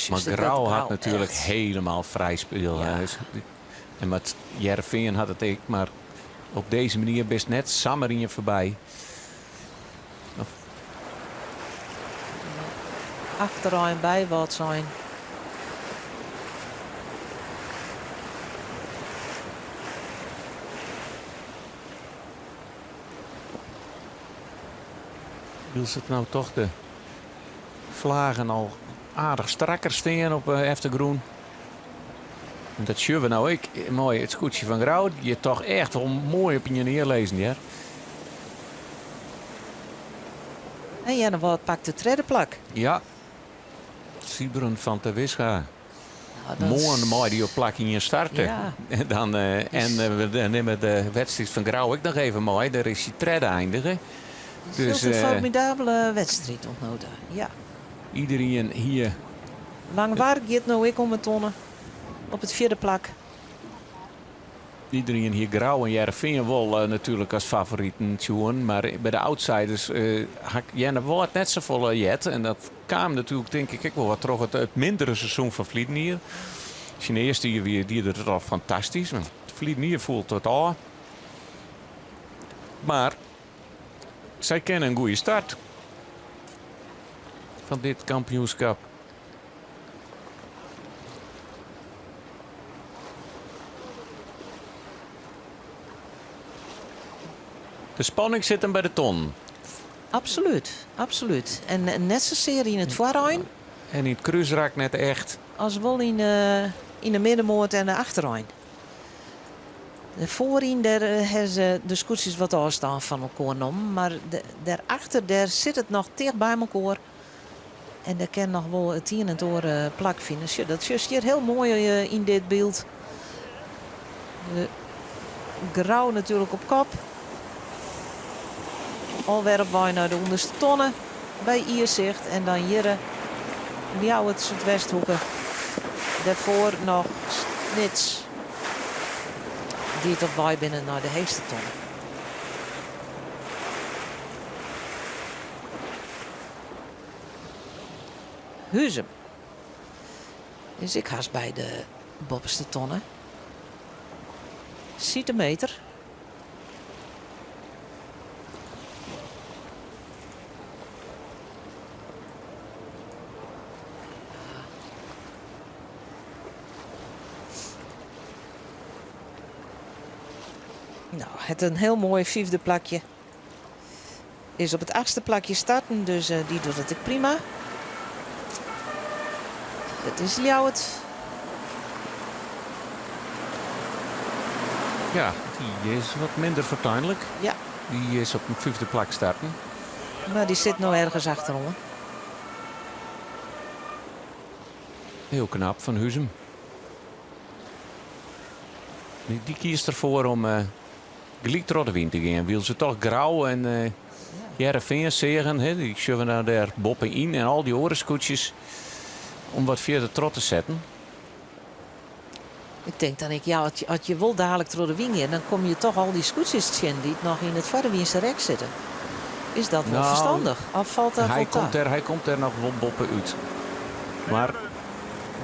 Mar Grou hat natuerlik helemaal frij spul. Ja. En mar Hearrenfean hat it ek, mar op dizze manier bist net samar ien foarby. Achterein by Wâldsein. Wylst it no toch de flagen al aardich strakker stean op de eftergrûn. En dat sjogge we no ek moai. It skûtsje fan Grou giet toch echt wol moai op ien ear lizzen hear. En Earnewâld pakt it tredde plak. Ja, Sybren van Terwisga. Nou, Moarn mei dy op plak ien starte. Ja. En dan, eh, en eh, we nimme de wedstriid fan Grou ek noch even mei. Dêr is hy tredde eindige. Dus, in eh, formidabele wedstriid oant no ta. Ja. Iedereen hier. Langwar giet no ek om 'e tonne op it fjirde plak. Iedereen hie Grou en Hearrenfean wol natuerlik as favoriten sjoen, mar by de outsiders ha ik Earnewâld net safolle heard. En dat kaam natuerlik tink ik ek wol wat troch it mindere seizoen fan ferleden jier. Syn earste jier wie die er it al fantastysk, mar ferleden jier foel it wat ôf. Mar sy kinne in goede start fan dit kampioenskip. De spanning sit him by de tonnen. Absolút, absolút. En net sasear yn it foarein. En yn it krúsrak net echt. As wol yn yn de middenmoat en de achterein. Foaryn dêr ha se de skûtsjes wat ôfstân fan elkoar nommen, mar dêrachter dêr sit it noch ticht by elkoar. En dêr kin noch wol it ien en it oar plak fine. Sjoch, dat sjochst hjir hiel moai yn dit byld. De Grou natuerlik op kop. Alwer op wei nei de ûnderste tonne by Iersicht. En dan hjirre Ljouwert, Súdwesthoeke. Dêrfoar noch Snits, dy't op wei binne nei de heechste tonne. Huzum is ek hast by de boppeste tonne. Sitemeter. Nou, het in hiel moai fyfde plakje. Is op it achtste plakje starten, dus eh, dy docht it ek prima. It is Ljouwert. Ja, dy is wat minder fortuinlik. Ja. Dy is op in fyfde plak starten. Mar dy sit no ergens achteroan. Hiel knap fan Huzum. Dy kiest derfoar om eh, gelyk troch de wyn te gean. Wylst se toch Grou en eh, Hearrenfean seagen. Hè, dy sjogge we nou dêr boppe-yn en al dy oare skûtsjes om wat fierder troch te setten. Ik tink dan ek, ja, as je wol dalik troch de wyn gean, dan komme je toch al dy skûtsjes tsjin dy't noch yn it foarderwynse rek sitte. Is dat wol Nou, ferstannich? Of falt dat Hy wol ta? komt der, hy komt der noch wol boppe-út. Mar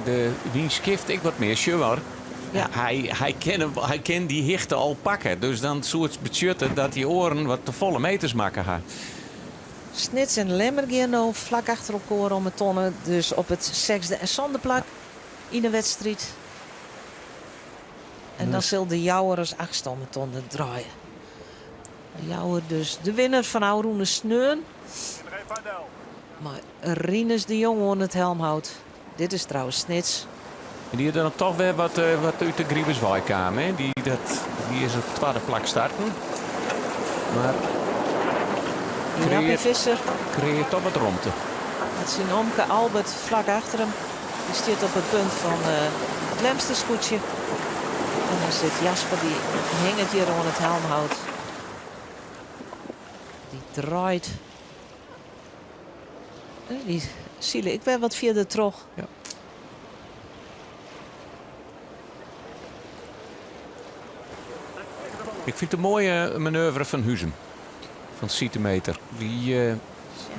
de wyn skift ek wat mear. Sjoch mar, Ja. hy, hy, kin, him- hy kin dy hichte al pakke. Dus dan soe it betsjutte dat dy oaren wat te folle meters makke ha. Snits en Lemmer gean no flak achter elkoar om 'e tonne, dus op it sechsde en sânde plak yn 'e wedstriid. En dan sil de Jouwer as achtste om 'e tonne draaie. De Jouwer dus de winner fan ôfrûne sneon. Mei Rinus de Jong oan it helmhout. Dit is trouwens Snits. En dy is dan toch wer wat, eh, wat út de Grieberswei kaam. Hè? Dy, dat, dy is op it twadde plak starten. Mar Jappie kreëart, Visser kreëart toch wat romte. met syn omke Albert flak achter him. Dy stiet op it punt fan eh, it Lemster skûtsje. En dan sit Jasper, dy hinget hjir oan it helmhout. Dy draait. Eh, Dy sile ek wer wat fierder troch. Ja. Ik fyn it in moaie manoeuvre fan Huzum. Fan Sitemeter. Dy, eh,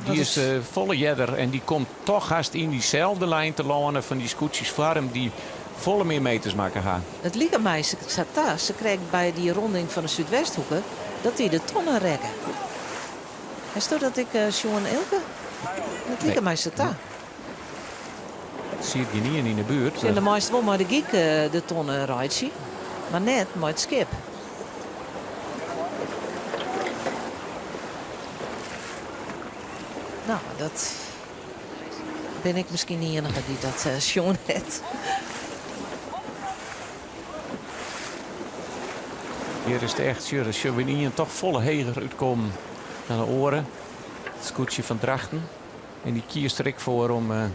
Dat dy is is- eh, folle earder en dy komt toch hast yn dyselde lijn te lânen fan dy skûtsjes foar him dy't folle mear meters makke ha. It liket my sa ta, se krekt by dy ronding fan de Súdwesthoeke, dat dy de tonnen rekke. Hasto dat ek eh, sjoen, Eelke? Dat liket Nee. my sa ta. Siet gjinien yn 'e buert. Sjen, dan meist wol mei de gyk eh, de tonnen reitsje, mar net mei it skip. Nou, dat bin ik miskien de iennige dy't dat eh, sjoen hat. Hjir is it echt, sjoch, sjogge we ien toch folle heger útkommen dan de oare. It skûtsje fan Drachten. En dy kiest der ek foar om uh,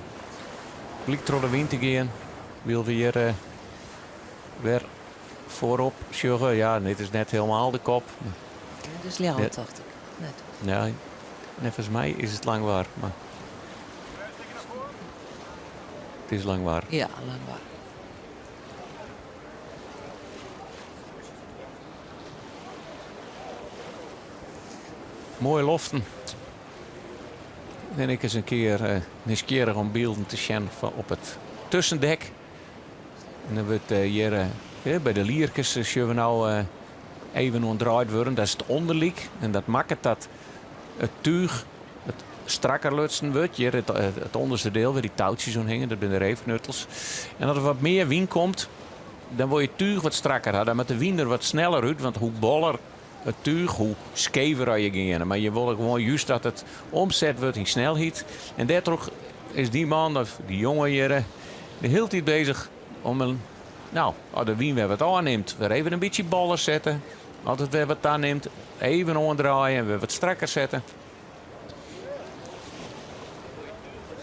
gelyk troch de wyn te gean. Wylst we hjir eh, wer foarop sjogge. Ja, dit is net hielendal de kop. Dit is Ljouwert, tocht ik. Net. Ja, neffens my is it Langwar. Mar it is Langwar. Ja, Langwar. Moaie loften. En ik ris in kear eh, nijsgjirrich om bylden te sjen fan op it tussendek. En dan wurdt eh, hjir eh, by de lierkes eh, sjogge we no eh, even oandraaid wurden. Dat is it ûnderlyk. En dat makket dat it túch it strakker lutsen wurdt. Hjir it, it ûnderste diel wêr't dy toutsjes oan hingje, dat binne de reefknuttels. En as der wat mear wyn komt, dan wol je it túch wat strakker ha. Dan moat de wyn der wat sneller út, want hoe boller it túch, hoe skever je geane. Mar je wolle gewoan just dat it omset wurdt yn snelheid. En dêrtroch is dy man of dy jonge hjir de hiele tiid beuzich om in, no, as de wyn wer wat ôfnimt, wer even in bytsje boller sette. As it wer wat tanimt, even oandraaie en wer wat strakker sette.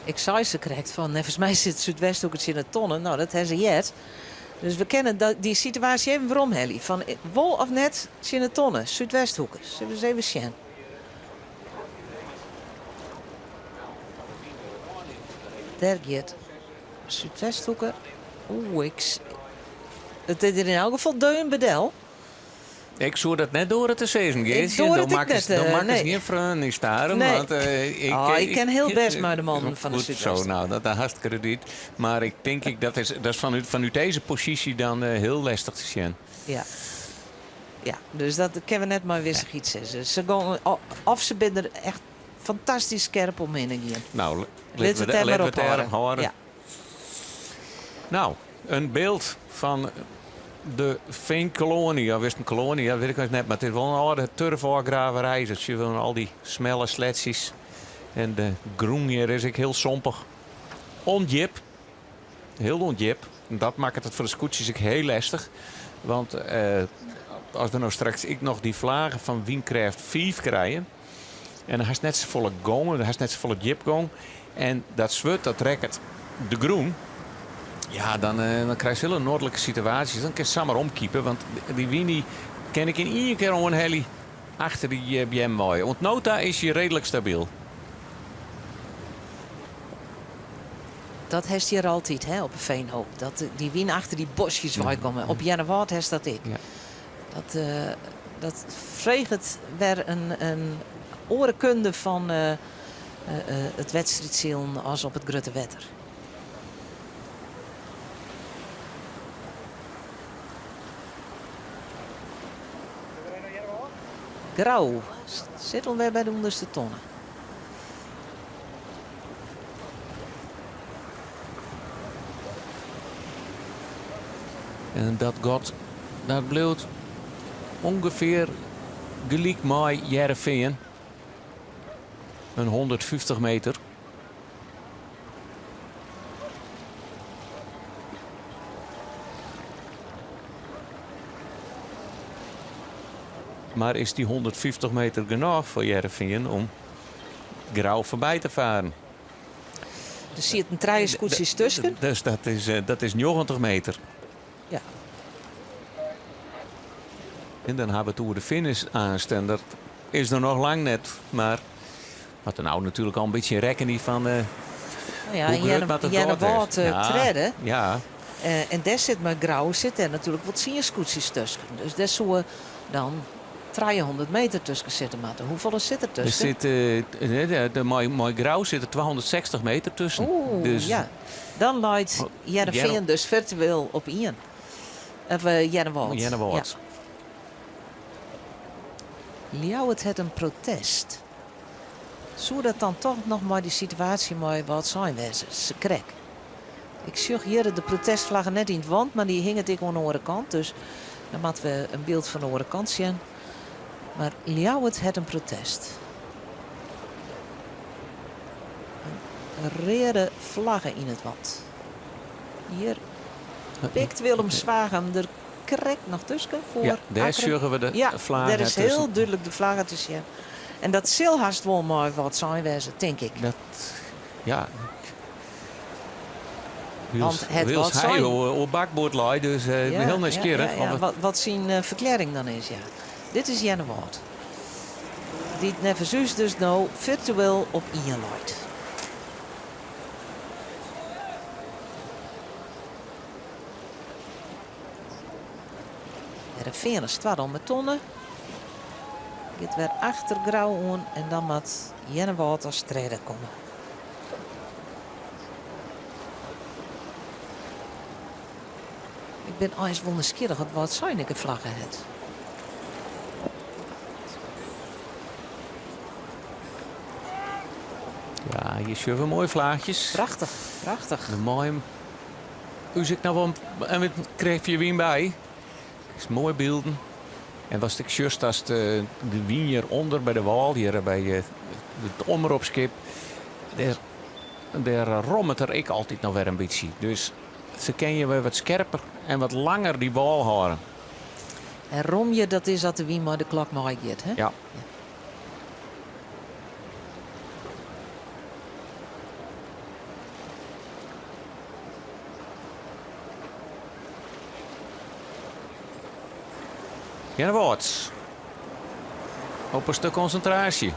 Ik sei se krekt fan, neffens my sit Súdwesthoeke tsjin de tonnen. No, dat ha se heard. Dus we kinne dy situaasje even weromhelje. Fan wol of net tsjin de tonnen, Súdwesthoeke. Sille we ris even sjen. Dêr giet Súdwesthoeke. Oeh, ik, it is der yn elk gefal deun by del. Ik soe dat net doare te sizzen, Geartsje. Ik doar Do it ek makkest, net, do makkest nee. gjin freonen yn Starum. Nee. Want, ik, Oh, ik ken hiel bêst mei de mannen fan de Goed Súdwest. Zo, nou, dat hast kredyt. Mar ik tink ik, dat is, dat is fanút dizze posysje dan hiel lestich te sjen. Ja. Ja, dus dat kinne we net mei wissichheid sizze. Se gongen, of se binne der echt fantastysk skerp omhinne gien. Nou, Litte we it dêr mar op hâlde. hâlde. Ja. Nou, in byld fan de Veenkolonie, of is it in koloanje, dat wit ik net, mar it is wol in âlde turfôfgraverij. Dat sjogge we al dy smelle sleatsjes. En de grûn hjir is ek hiel sompich. Undjip. Hiel undjip. En dat makket it foar de skûtsjes ek hiel lestich. Want eh, as we no straks ek noch dy flagen fan wynkrêft 5 krije, en dan hast net safolle gong, dan hast net safolle djipgong. En dat swurd dat rekket de grûn. Ja, dan, eh, dan krijst hiele noardlike situaasjes. Dan kinst samar omkipe, want dy wyn dy kin ek yn ien kear oanhelje achter dy eh, beammen wei. Oant no ta is hy reedlik stabyl. Dat hast hjir altyd hè, op 'e Veenhoop. Dat dy wyn achter dy boskjes weikomme. Op Earnewâld hast dat ek. Ja. Dat, eh, dat freget wer in oare kunde fan eh, it wedstriidsilen as op it grutte wetter. Grou sit alwer by de ûnderste tonne. En dat gat dat bliuwt ûngefear gelyk mei Hearrenfean. In 150 meter. Mar is dy 150 meter genôch foar Hearrenfean om Grou foarby te faren? Der sieten trije skûtsjes tusken. Dus dat is 90 meter. Ja. En dan ha we it oer de finish aanst. En dat is der noch lang net. Mar moat der no natuerlik al in bytsje rekkenje fan Nou ja, hoe grut moat it gat Earnewâld wêze. Ja, tredde. ja. En dêr sit mei Grou sit dêr natuerlik wol 10 skûtsjes tusken. Dus dêr soe dan 300 meter tusken sitte moatte. Hoefolle sit der Der tusken? sit, de, mei Grou sit der 260 meter tusken. Oeh, Dus ja. Dan leit Hearrenfean dus firtueel op ien. Of Earnewâld. Earnewâld. Ja. Ljouwert hat in protest. Soe dat dan toch noch mei dy situaasje mei Wâldsein wêze? Se krek. Ik sjoch hjir de protestflagge net yn it want, mar dy hinget ek oan de oare kant. Dus dan moatte we in byld fan de oare kant sjen. Mar Ljouwert hat in protest. In reade flagge yn it want. Hjir pikt Willem Zwaag him der krekt noch tusken foar Ja, dêr Akkrum. sjogge we de Ja, flagge dêr is tusken. hiel dúdlik de flagge te sjen. En dat sil hast wol mei Wâldsein wêze, tink ik. Dat, ja. Want het Wylst wat hy sein. oer bakboard lei, dus ik bin hiel nijsgjirrich. Ja, ja. Wat syn ferklearring dan is, ja. Dit is Earnewâld. Dy't neffens ús dus no firtueel op ien leit. Hearrenfean is twadde om 'e tonne. Giet wer achter Grou oan en dan moat Earnewâld as tredde komme. Ik bin eins wol nijsgjirrich oft Wâldsein ek in flagge hat. Ja, hjir sjogge we moaie flachjes. Prachtich, prachtich. De moaie. Us ek noch wol in krêftje wyn by. Is moaie bylden. En watst ek sjochst ast de wyn hjir ûnder by de wâl, hjir by it omropskip, dêr, dêr rommet er ek altyd noch wer in bytsje. Dus se kinne je wer wat skerper en wat langer dy wâl hâlde. En romje, dat is at de wyn mei de klok meigiet, hè? Ja. Earnewâld. Opperste konsintraasje.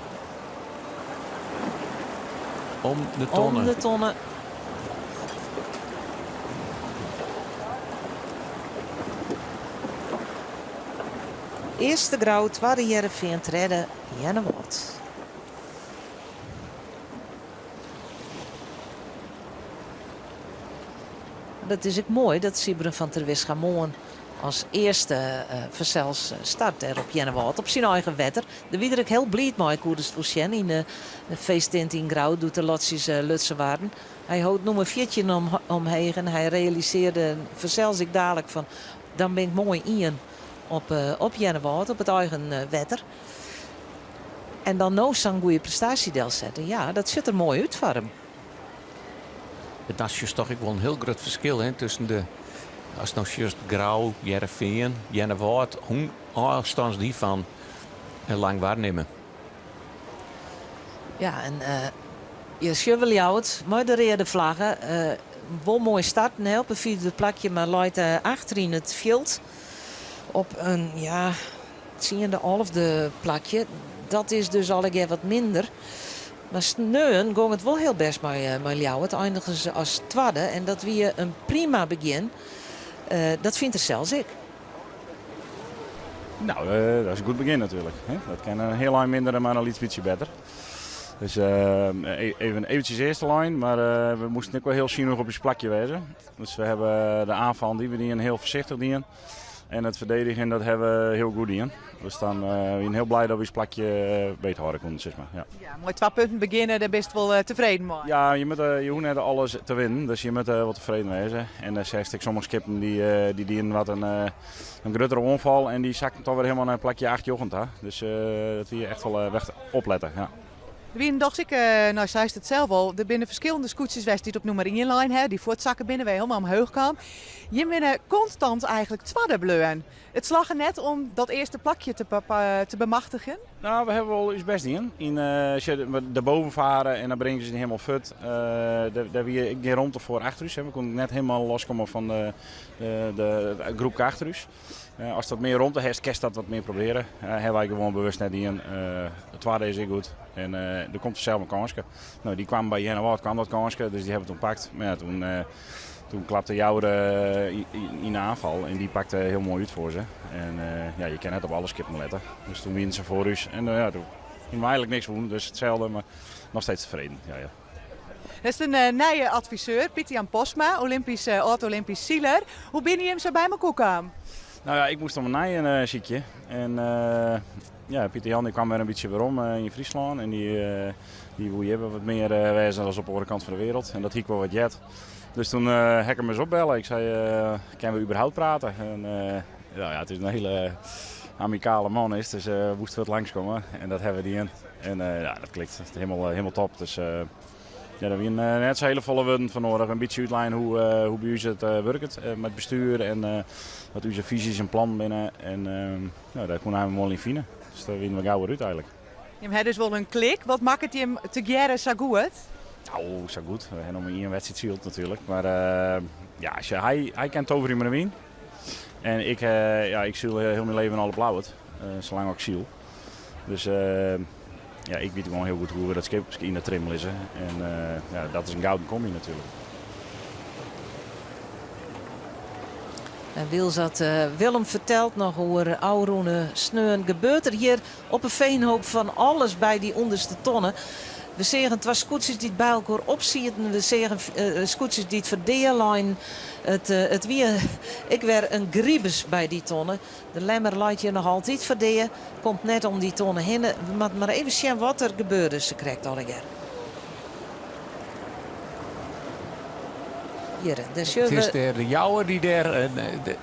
Om de tonne. Om de tonne. Earste Grou, twadde Hearrenfean, tredde Earnewâld. Dat is ek moai dat Sybren van Terwisga moarn as earste fansels start dêr op Earnewâld op syn eigen wetter. Dêr wie er ek hiel bliid mei, koest wol sjen yn de feesttinte yn Grou doe't de lotsjes lutsen waarden. Hy hold nûmer 14 omheech en hy realisearde fansels ek dalik fan dan bin ik moai ien op op Earnewâld op it eigen wetter. En dan no sa'n goede prestaasje delsette, ja dat sjocht der moai út foar him. Dat is toch ek wol in hiel grut ferskil hè, tusken de, ast no sjochst Grou, Hearrenfean, Earnewâld, hoe ôfstâns dy fan lang waarnimme. Ja, en uh, sjogge we Ljouwert mei de reade flagge. Uh, wol moai starten hè, op it fyfde plakje, mar leit uh, achter yn it fjild op in ja, tsiende, alfde plakje. Dat is dus allegear wat minder. Mar sneon gong it wol hiel bêst mei, mei Ljouwert. Einigen se as twadde en dat wie in prima begjin. Uh, dat fynt er sels ek. Nou, uh, dat is in goed begin natuerlik. Hè? Dat kin in hiel ein minder, mar in lyts bytsje better. Dus uh, even eventjes earste lijn, mar uh, we moasten ek wol hiel sunich op ús plakje wêze. Dus we hawwe de oanfal dy we dienen hiel foarsichtich dien. En it ferdedigjen dat hawwe we hiel goed dien. Dus dan uh, wiene hiel bliid dat we ús plakje beet hâlde koene, sis mar. Ja. Ja, mei twa punten begjinne, dêr bist wol tefreden mei. Ja, je, moatte, je hoege net alles te winnen, dus je moatte wol tefreden wêze. En dan seachst ek sommige skippen dy, dy dienen wat in, in gruttere oanfal en dy sakten toch wer hielendal nei plakje 8, njoggen ta. Dus uh, dat wie echt wol echt oplette. Ja. Der wienen dochs ek, no seist it sels al, der binne ferskillende skûtsjes west dy't op nûmer ien lein ha, dy't fuortsakke binne, wer hielendal omheech kaam. Jim binne konstant eigentlik twadde bleaun. It slagge net om dat earste plakje te, te bemachtigjen? Nou, we hawwe wol ús bêst dien. Yn, uh, de bovenvaren en dan bringe se hielendal fuort. Uh, dêr, dêr wie ek gjin romte foar achter ús. Hè. We koene net hielendal loskomme fan de, de, de, de groep achter ús. Uh, ast wat mear romte hast, kinst dat wat mear probearje. Uh, hawwe wy gewoan bewust net dien. Uh, de twadde is ek goed. En der komt sels in kânske. No, dy kwam by Earnewâld kwam dat kânske, dus dy hawwe we toen pakt. Mar ja, toen, toen klapte Joure yn de oanfal en dy pakte hiel moai út foar se. En ja, je kinne net op alle skippen lette. Dus toen wienen se foar ús. En ja, toen hiene we eigentlik niks wûn, dus itselde, mar noch steeds tefreden. Ja, ja. Dat is in uh, nije adviseur, Pieter Jan Postma, Olympisch, uh, âld-Olympisch siler. Hoe binne jim sa by mekoar kaam? Nou ja, ik moast om in nije uh, sykje. En uh, ja, Pieter Jan dy kwam wer in bytsje werom yn Fryslân. En dy, dy woe hjir wat mear wêze as op de oare kant fan de wereld. En dat hie ik wol wat heard. Dus toen ha ik him ris opbelle. Ik sei, kinne we überhaupt prate? En nou ja, it is in hiele amikale man is, dus uh, moast wat langskomme. En dat hawwe we dien. En ja, dat klikt hielendal, hielendal top. Dus ja, dêr wiene net sa hiele folle wurden foar nedich. In bytsje útlein hoe, hoe by ús it wurket mei it bestjoer en wat ús fyzjes en plannen binne. En nou, dêr koe hy him wol yn fine. Dus dêr wiene we gau wer út eigentlik. Jim ha dus wol in klik. Wat makket jim tegearre sa goed? Nou, sa goed. We hawwe noch mar ien wedstriid syld natuerlik. Mar ja, hy, hy kin toverje mei de wyn. En ik, ja, ik syl hiel myn leven al op Ljouwert. Salang ik syl. Dus ja, ik wit gewoan hiel goed hoe't we dat skip yn de trim lizze. En ja, dat is in gouden kombi natuerlik. En wylst dat Willem fertelt noch oer ôfrûne sneon gebeurt der hjir op 'e Veenhoop fan alles by dy ûnderste tonne. We seagen twa skûtsjes dy't by elkoar opsieten. We seagen skûtsjes dy't foar dea leinen. It, it wie ek wer in gribus by dy tonne. De Lemmer leit hjir noch altyd foar dea. Komt net om dy tonne hinne. We moatte mar even sjen wat der gebeurde sakrekt allegear. Hjir, dêr sjogge It is we. dêr de Jouwer dy't dêr,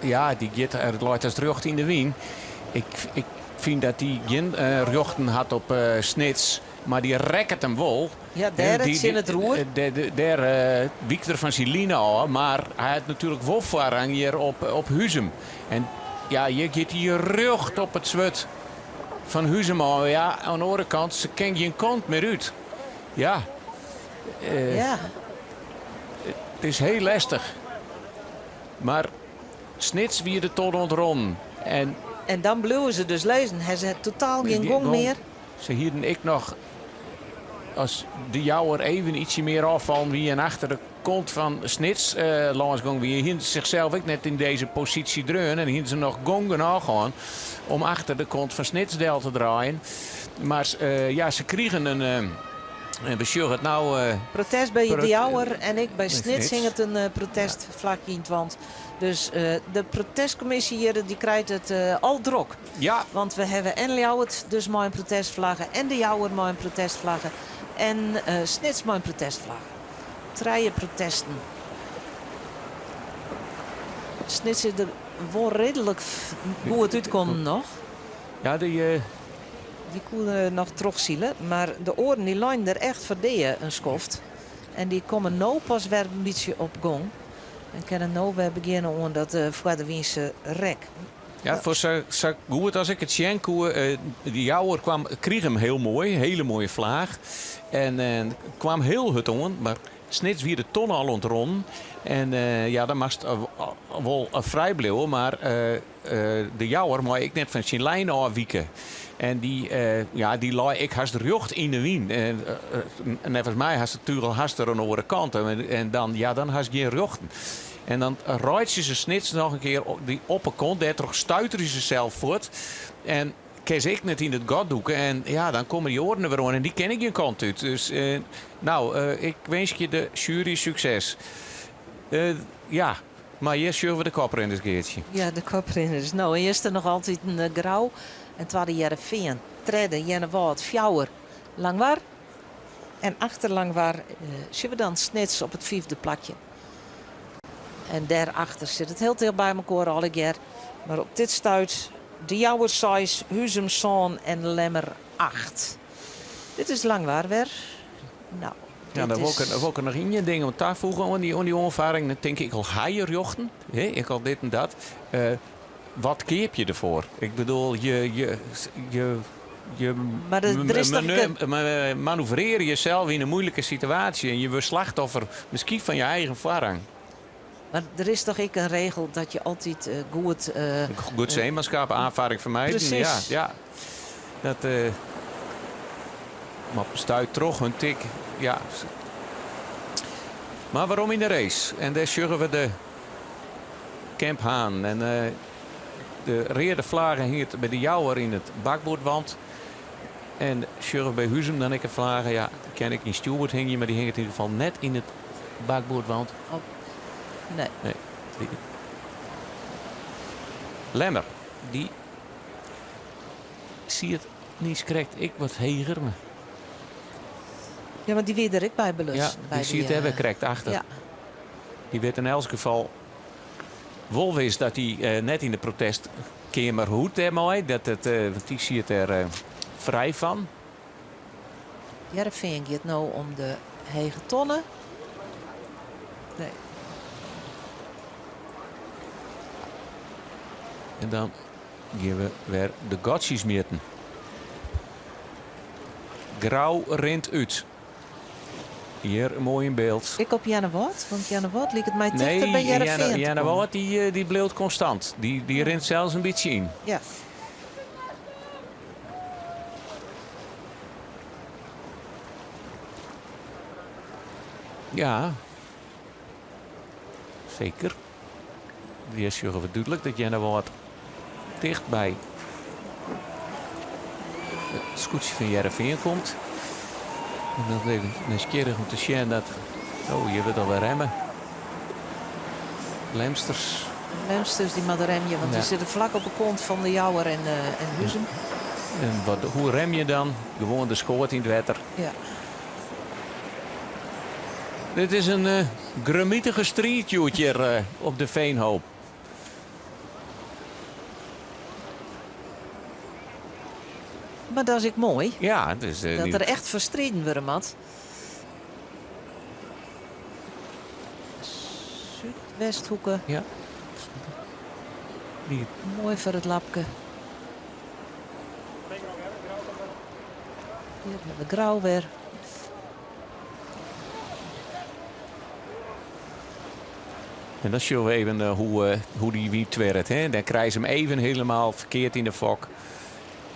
ja, dy giet, leit as rjocht yn de wyn. Ik, ik fyn dat dy gjin rjochten hat op Snits, mar dy rekket him wol. Ja, dêr tsjin it roer. Dêr wykt er fan syn line ôf, mar hy hat natuerlik wol foarrang hjir op, op Huzum. En ja, hjir giet hy rjocht op it swurd fan Huzum ôf. Ja, oan de oare kant, se kin gjin kant mear út. Ja, Ja. it is hiel lestich. Mar Snits wie de tonne oan it rinnen. En, En dan bliuwe se dus lizzen. Ha se totaal gjin gong mear. Se hienen ek noch. As de Jouwer even ietsje mear ôffallen wie en achter de kont fan Snits lâns gong wie, hienen se sichsels ek net yn dizze posysje dreaun en hienen se noch gong genôch hân om achter de kont fan Snits del te draaien. Mar ja, se krigen in, en we sjogge it no. Protest by De Jouwer en ek by Snits hinget in protestflachje yn it want. Dus de protestkommisje hjir dy krijt it al drok. Ja. Want we hawwe en Ljouwert dus mei in protestflagge en De Jouwer mei in protestflagge en Snits mei in protestflagge. Trije protesten. Snits is der wol reedlik goed útkommen noch. Ja, dy. Dy koene noch trochsile, mar de oaren dy leinen der echt foar dea in skoft. En dy komme no pas wer in bytsje op gong. En kinne no wer begjinne oan dat foarderwynse rek. Ja, foar sa, sa goed as ik it sjen koe, de Jouwer kwam, krige him hiel moai, hiele moaie flaach. En kwam hiel hurd oan, mar Snits wie de tonne al oan it ronnen. En ja, dan moatst wol frij bliuwe, mar de Jouwer mei ek net fan syn lijn ôfwike. En dy, ja, dy lei ek hast rjocht yn de wyn. En neffens my hast de tugel hast der oan de oare kant. En dan, ja, dan hast gjin rjochten. En dan reitsje se Snits noch in kear dy op 'e kont. Dêrtroch stuiterje se sels fuort. En kinne se ek net yn it gat dûke. En ja, dan komme dy oaren der wer oan en dy kinne gjin kant út. Dus no, ik winskje de sjuery sukses. Ja, mar hjir sjogge we de koprinners, Geartsje. Ja, de koprinners. No, earste noch altyd in Grou en twadde Hearrenfean. Tredde Earnewâld, fjouwer Langwar. En achter Langwar sjogge we dan Snits op it fiifde plakje. En dêrachter sit it hiel ticht by mekoar allegear. Mar op dit stuit De Jouwer seis, Huzum sân en Lemmer acht. Dit is Langwar wer. No, Ja, dit dan wol is ik, wol ik der noch ien ding oan tafoege oan dy, oan dy oanfaring. Dan tink ik al ha je rjochten, hè, ik al dit en dat. Wat keapje je derfoar? Ik bedoel, je, je, je, je Mar der is toch manoeuvrearje jesels yn in moeilike situaasje en je wurdt slachtoffer miskien fan je eigen foarrang. Mar der is toch ek in regel dat je altyd goed. Goed zeemanschap, aanvaring vermijden. Precies. Ja, ja. Dat, mar stuit troch in tik. Ja. Mar werom yn de race. En dêr sjogge we de Kemphaan. En de reade flage hinget by de Jouwer yn it bakboardwant. En sjogge we by Huzum dan ek in flage. Ja, dy kin ek yn stjoerboard hingje, mar dy hinget yn ieder gefal net yn it bakboardwant. Oh. Nee. Nee. Lemmer, dy siet niiskrekt ek wat heger. Mar... Ja, want dy wie der ek by belutsen. Ja, dy siet dêr wer krekt achter. Ja. Dy wit yn elts gefal wol wis dat hy net yn de protestkeamer hoecht dêrmei. Dat it, want dy siet dêr frij fan. Hearrenfean giet no om de hege tonne. Nee. En dan gean we wer de gatsjes mjitten. Grou rint út. Hjir moai yn byld. Ek op Earnewâld? Want Earnewâld liket my tichter by Hearrenfean te Nee, Earnewâld dy bliuwt konstant. Dy rint sels in bytsje yn. Ja. Ja. Seker. Hjir sjogge we dúdlik dat Earnewâld ticht by it skûtsje fan Hearrenfean komt. En dan even nijsgjirrich om te sjen dat. Oh, hjir wurdt alwer remme. Lemsters. Lemsters dy moatte remje, want dy sitte flak op de kont fan de Jouwer en, en Huzum. En wat, hoe rem je dan? Gewoan de skoat yn it wetter. Ja. Dit is in uh, gremitige striid hjir uh, op de Veenhoop. Mar dat is ek moai. Ja, het is, dat der echt foar striden wurde moat. Súdwesthoeke. Ja. Die... Moai foar it lapke. Hjir hawwe we Grou wer. En dan sjogge we even hoe, hoe dy wyn twirret. Hè? Dan krije se him even hielendal ferkeard yn de fok.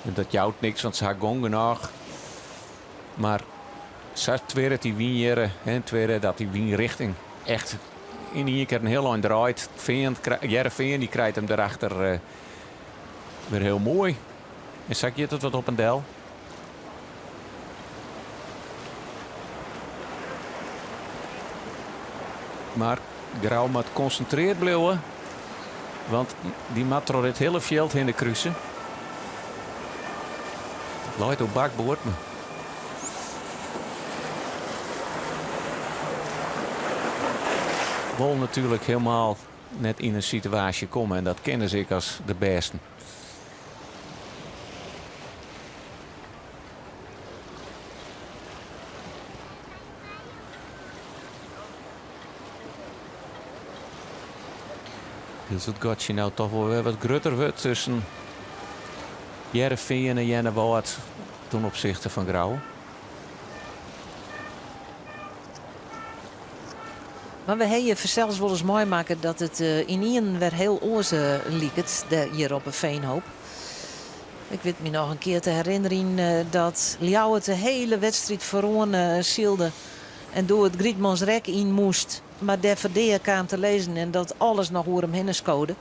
En dat jout niks, want se ha gong genôch. Mar. Sa twirret dy wyn hjir en twirre dat dy wynrichting echt yn ien kear in hiel ein draait. Fean, Hearrenfean dy krijt him derachter wer hiel moai. En sa giet it wat op en del. Mar Grou moat konsintreard bliuwe, want dy moat troch dit hiele fjild hinne kruse. It leit op bakboard. Wol natuerlik hielendal net yn in situaasje komme en dat kinne se ek as de bêsten. Wylst it gatsje no toch wol wer wat grutter wurdt tusken Hearrenfean en Earnewâld ten opzichte fan Grou. Mar we hawwe hjir fansels wolris meimakke dat it ynienen wer hiel oars liket hjir op 'e Veenhoop. Ik wit my noch in kear te herinnerjen dat Ljouwert de hiele wedstriid foaroan sylde en doe it Grytmansrek yn moast, mar dêr foar dea kaam te lizzen en dat alles noch oer him hinne skode.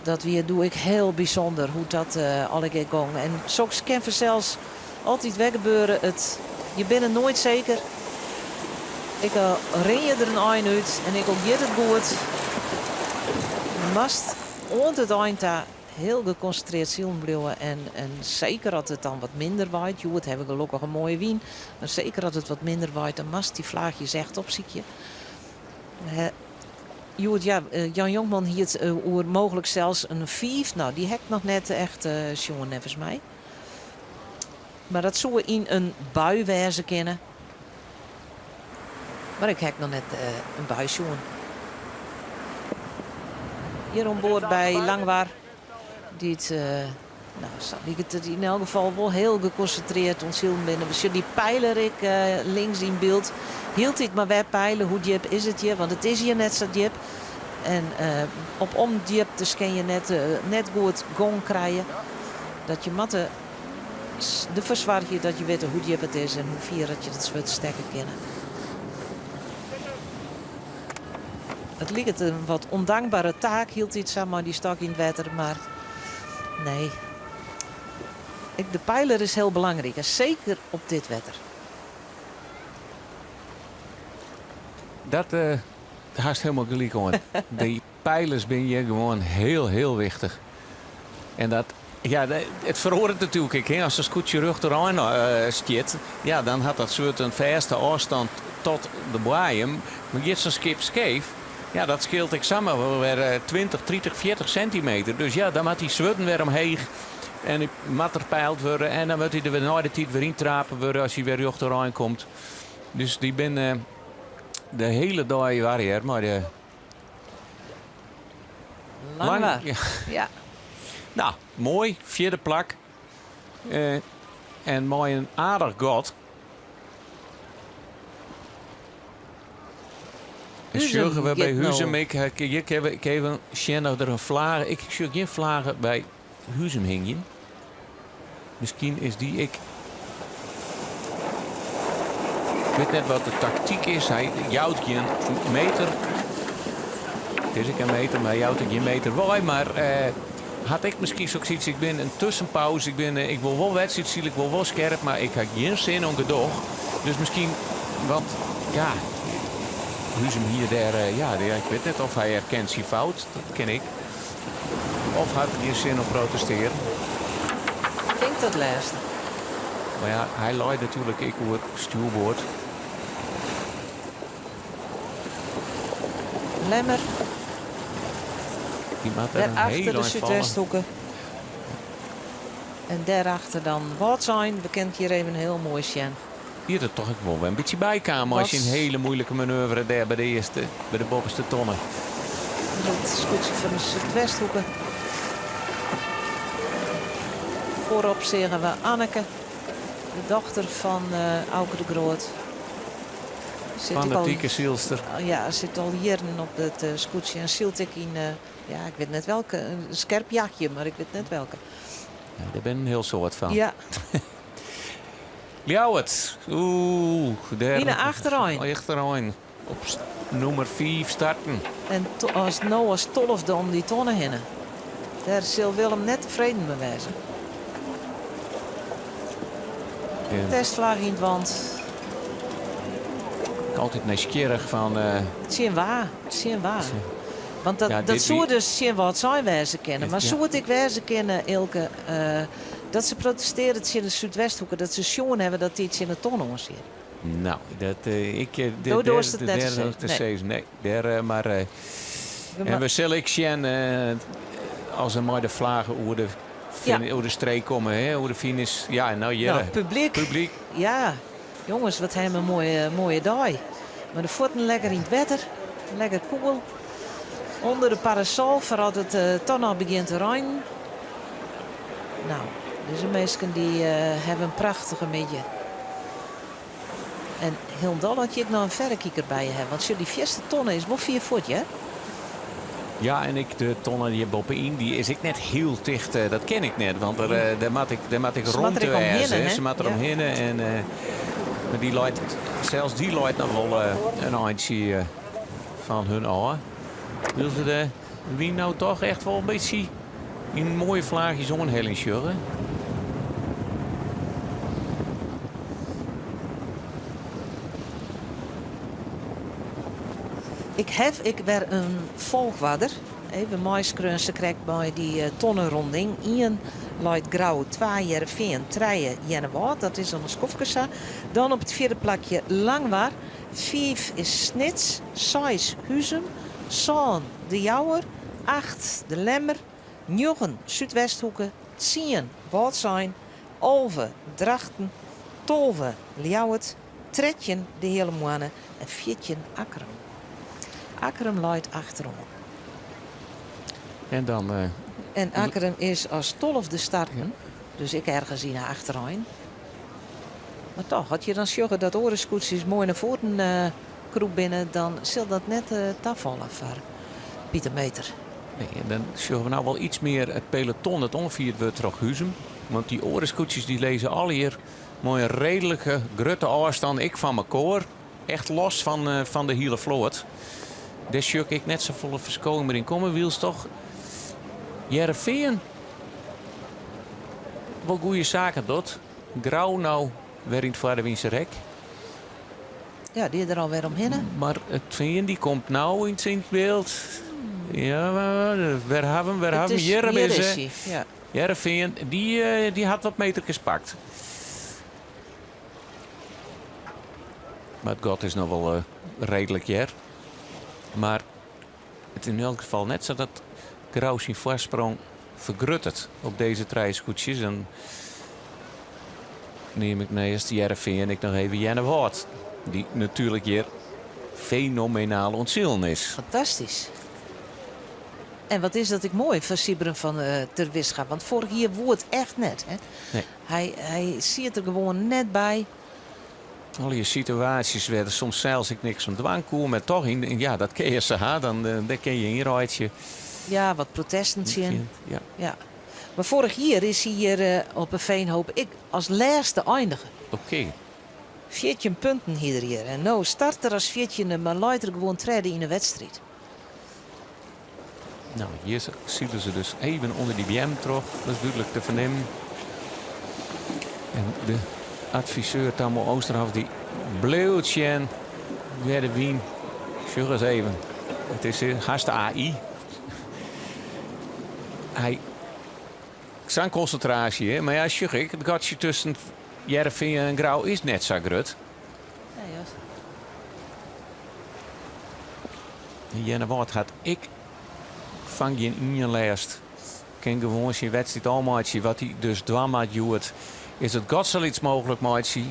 Dat wie doe ek hiel bysûnder hoe't dat allegear gong. En soks kin fansels altyd wer gebeure. It, je binne noait seker. Ek al rin je der in ein út en ek al giet it goed, moatst oant it ein ta hiel gekonsintreerd silen bliuwe. En, en seker as it dan wat minder waait. Hjoed hawwe we gelokkich in moaie wyn. Mar seker as it wat minder waait, dan moatst dy flaachjes echt opsykje. Hjoed, ja, Jan Jonkman hie it oer mooglik sels in fiif. No, dy ha ik noch net echt sjoen neffens my. Mar dat soe yn in bui wêze kinne. Mar ik ha noch net in bui sjoen. Hjir oan board by Langwar. Dy't, no, sa liket it yn elk gefal wol hiel gekonsintreard oan it silen binne. We sjogge dy peiler ek links yn byld. Hieltyd mar wer peile, hoe djip is it hjir? Want it is hjir net sa djip. En op ûndjiptes kin je net, net goed gong krije. Dat je moatte derfoar soargje dat je witte hoe djip it is en hoe fier dat je it swurd stekke kinne. It liket in wat ûndankbere taak, hieltyd sa mei dy stok yn it wetter, mar nee. Ek de peiler is hiel belangryk en seker op dit wetter. Dat uh, hast hielendal gelyk oan. Dy peilers binne hjir gewoan hiel, hiel wichtich. En dat, ja, it feroaret natuerlik ek. As in skûtsje rjochterein stiet, ja, dan hat dat swurd in fêste ôfstân tot de boaiem. Mar giet sa'n skip skeef, ja, dat skeelt ek samar wol wer 20, 30, 40 sintimeter. Dus ja, dan moat dy swurden wer omheech en dy moat der peild wurde. En dan moat hy der wer nei de tiid wer yntrape wurde as hy wer rjochterein komt. Dus dy binne de hiele dei warrier mei de Langwar. Ja. ja. Nou, moai. Fjirde plak. Uh, en mei in aardich gat. En sjogge we by Huzum. Ik, ik, ik even sjen of der in flage. Ik sjoch gjin flage by Huzum hingjen. Miskien is dy ek. Ik wit net wat de taktyk is. Hy jout gjin meter. It is ek in meter, mar hy jout ek gjin meter wei. Mar eh, hat ek miskien soks Ik bin in tuskenpauze. Ik, bin, eh, ik wol wol wedstriidsile, ik wol wol skerp, mar ik ha gjin sin oan gedoch. Dus miskien, want ja, Huzum hier dêr, eh, ja, ik wit net of hy erkent syn fout. Dat kin ek. Of hat er gjin sin om protestearjen? Ik tink dat lêste. Mar ja, hy leit natuerlik ek oer stjoerboard. Lemmer. Dy moat der in Dêrachter hiel de ein falle. Súdwesthoeke. En dêrachter dan Wâldsein. We kinne it hjir even hiel moai sjen. Hjir der toch ek wol wer in bytsje bykaam mei syn hiele moeilike manoeuvre dêr by de earste, by de boppeste tonne. It skûtsje fan de Súdwesthoeke. Foarop seagen we Anneke, de dochter fan eh, Auke de Groot. Sit ek al, Fanatike sylster. ja, sit al jierren op it eh, skûtsje en sylt ek yn, eh, ja, ik wit net welke, in skerp jakje, mar ik wit net welke. Ja, dêr binne in hiel soad fan. Ja. Ljouwert, oeh, dêr. Yn de achterein. Achterein, op nûmer 5 starten. En as no as tolfde om dy tonne hinne. Dêr sil Willem net tefreden mei wêze. Testflagge yn it want. Altyd nijsgjirrich fan. Tsjin wa? Tsjin wa? Want dat, dat soe dus tsjin Wâldsein wêze kinne. Mar soe it ek wêze kinne, Eelke, dat se protestearje tsjin de Súdwesthoeke, dat se sjoen hawwe dat dy tsjin de tonne oan siet? No, dat ik. Do doarst it net te sizzen. Nee, dêr mar. En we sille ek sjen as se mei de flage oer de, oer de streek komme, hè, oer de finish. Ja, en no hjir. No, publyk. Publyk. Ja, jonges, wat hawwe we in moaie, moaie dei. Mei de fuotten lekker yn it wetter, lekker koel. Under de parasol, foar as it toch noch begjint te reinen. No, dizze minsken dy hawwe in prachtige middei. En hielendal as je ek noch in ferrekiker by je hawwe, want sjoch, dy fierste tonne is wol fier fuort, hear. Ja, en ek de tonne hjir boppe-yn, dy is ek net hiel ticht. Dat ken ik net, want der, dêr moat ek, dêr moat ek Se moat romte der ek wêze. omhinne, hè? Se moat der omhinne en mar dy leit, sels dy leit noch wol in eintsje fan hun ôf. Wylst we de wyn no toch echt wol in bytsje yn moaie flaachjes oanheljen sjogge. Ik haw ek wer in folchoarder. Even meiskreaun sakrekt mei dy tonneronding. Ien leit Grou, twa Hearrenfean, trije Earnewâld. Dat is al in skoftke sa. Dan op it fjirde plakje Langwar. Fiif is Snits, seis Huzum, sân De Jouwer, acht De Lemmer, njoggen Súdwesthoeke, tsien Wâldsein, 11 Drachten, 12 Ljouwert, 13 de Heale Moanne en 14 Akkrum. Akkrum leit achteroan. En dan. En Akkrum is as tolfde starten, dus ek ergens yn 'e achterein. Mar toch, as je dan sjogge dat oare skûtsjes moai nei foaren krûpt binne, dan sil dat net tafalle foar Pieter Meeter. Nee, en dan sjogge we no wol iets mear it peloton dat oanfierd wurdt troch Huzum. Want dy oare skûtsjes dy lizze allegear mei in reedlike grutte ôfstân ek fan mekoar. Echt los fan de hiele float. Dêr sjoch ik net safolle ferskowing mear yn kommen. Wylst toch Hearrenfean wol goede saken docht. Grou no wer yn it foarderwynse rek. Ja, dy is der alwer omhinne. Mar it Fean dy komt no yn it byld. Ja, wer hawwe 'm, wer hawwe 'm. Hjir is hy. Ja. Hearrenfean, dy, dy hat wat meterkes pakt. Mar it gat is noch wol reedlik hear. Mar it is yn elk gefal net sa dat Grou syn foarsprong fergruttet op dizze trije skûtsjes. En neam ik neist Hearrenfean ek noch even Earnewâld, dy't natuerlik hjir fenomenaal oan it silen is. Fantastysk. En wat is dat ek moai foar Sybren van Terwisga, want foarich jier woe it echt net. Hè? Nee. Hy, hy siet der gewoan net by. Allegear situaasjes wêr't er soms sels ek niks oan dwaan koe, mar toch, yn, ja, dat kinne je sa ha, dan dêr kinne je ynreitsje. Ja, wat protesten tsjin. Ja. Ja. Mar foarich jier is hy hjir op 'e Veenhoop ek as lêste eindige. Oké. 14 punten hie er hjir en no start er as fjirtjinde, mar leit er gewoan tredde yn 'e wedstriid. No, hjir sile se dus even ûnder dy beammen troch. Dat is dúdlik te fernimmen. En de adviseur Tammo Oosterhof dy bliuwt sjen wêr de wyn. Sjoch ris even. It is hast AI. Hy sa'n konsintraasje, hè? Mar ja, sjoch ik, it gatsje tusken Hearrenfean en Grou is net sa grut. Nee, ja. Earnewâld hat ek fan gjin ien lêst. Kin gewoan syn wedstriid ôfmeitsje. Wat hy dus dwaan moat hjoed is it gat sa lyts mooglik meitsje.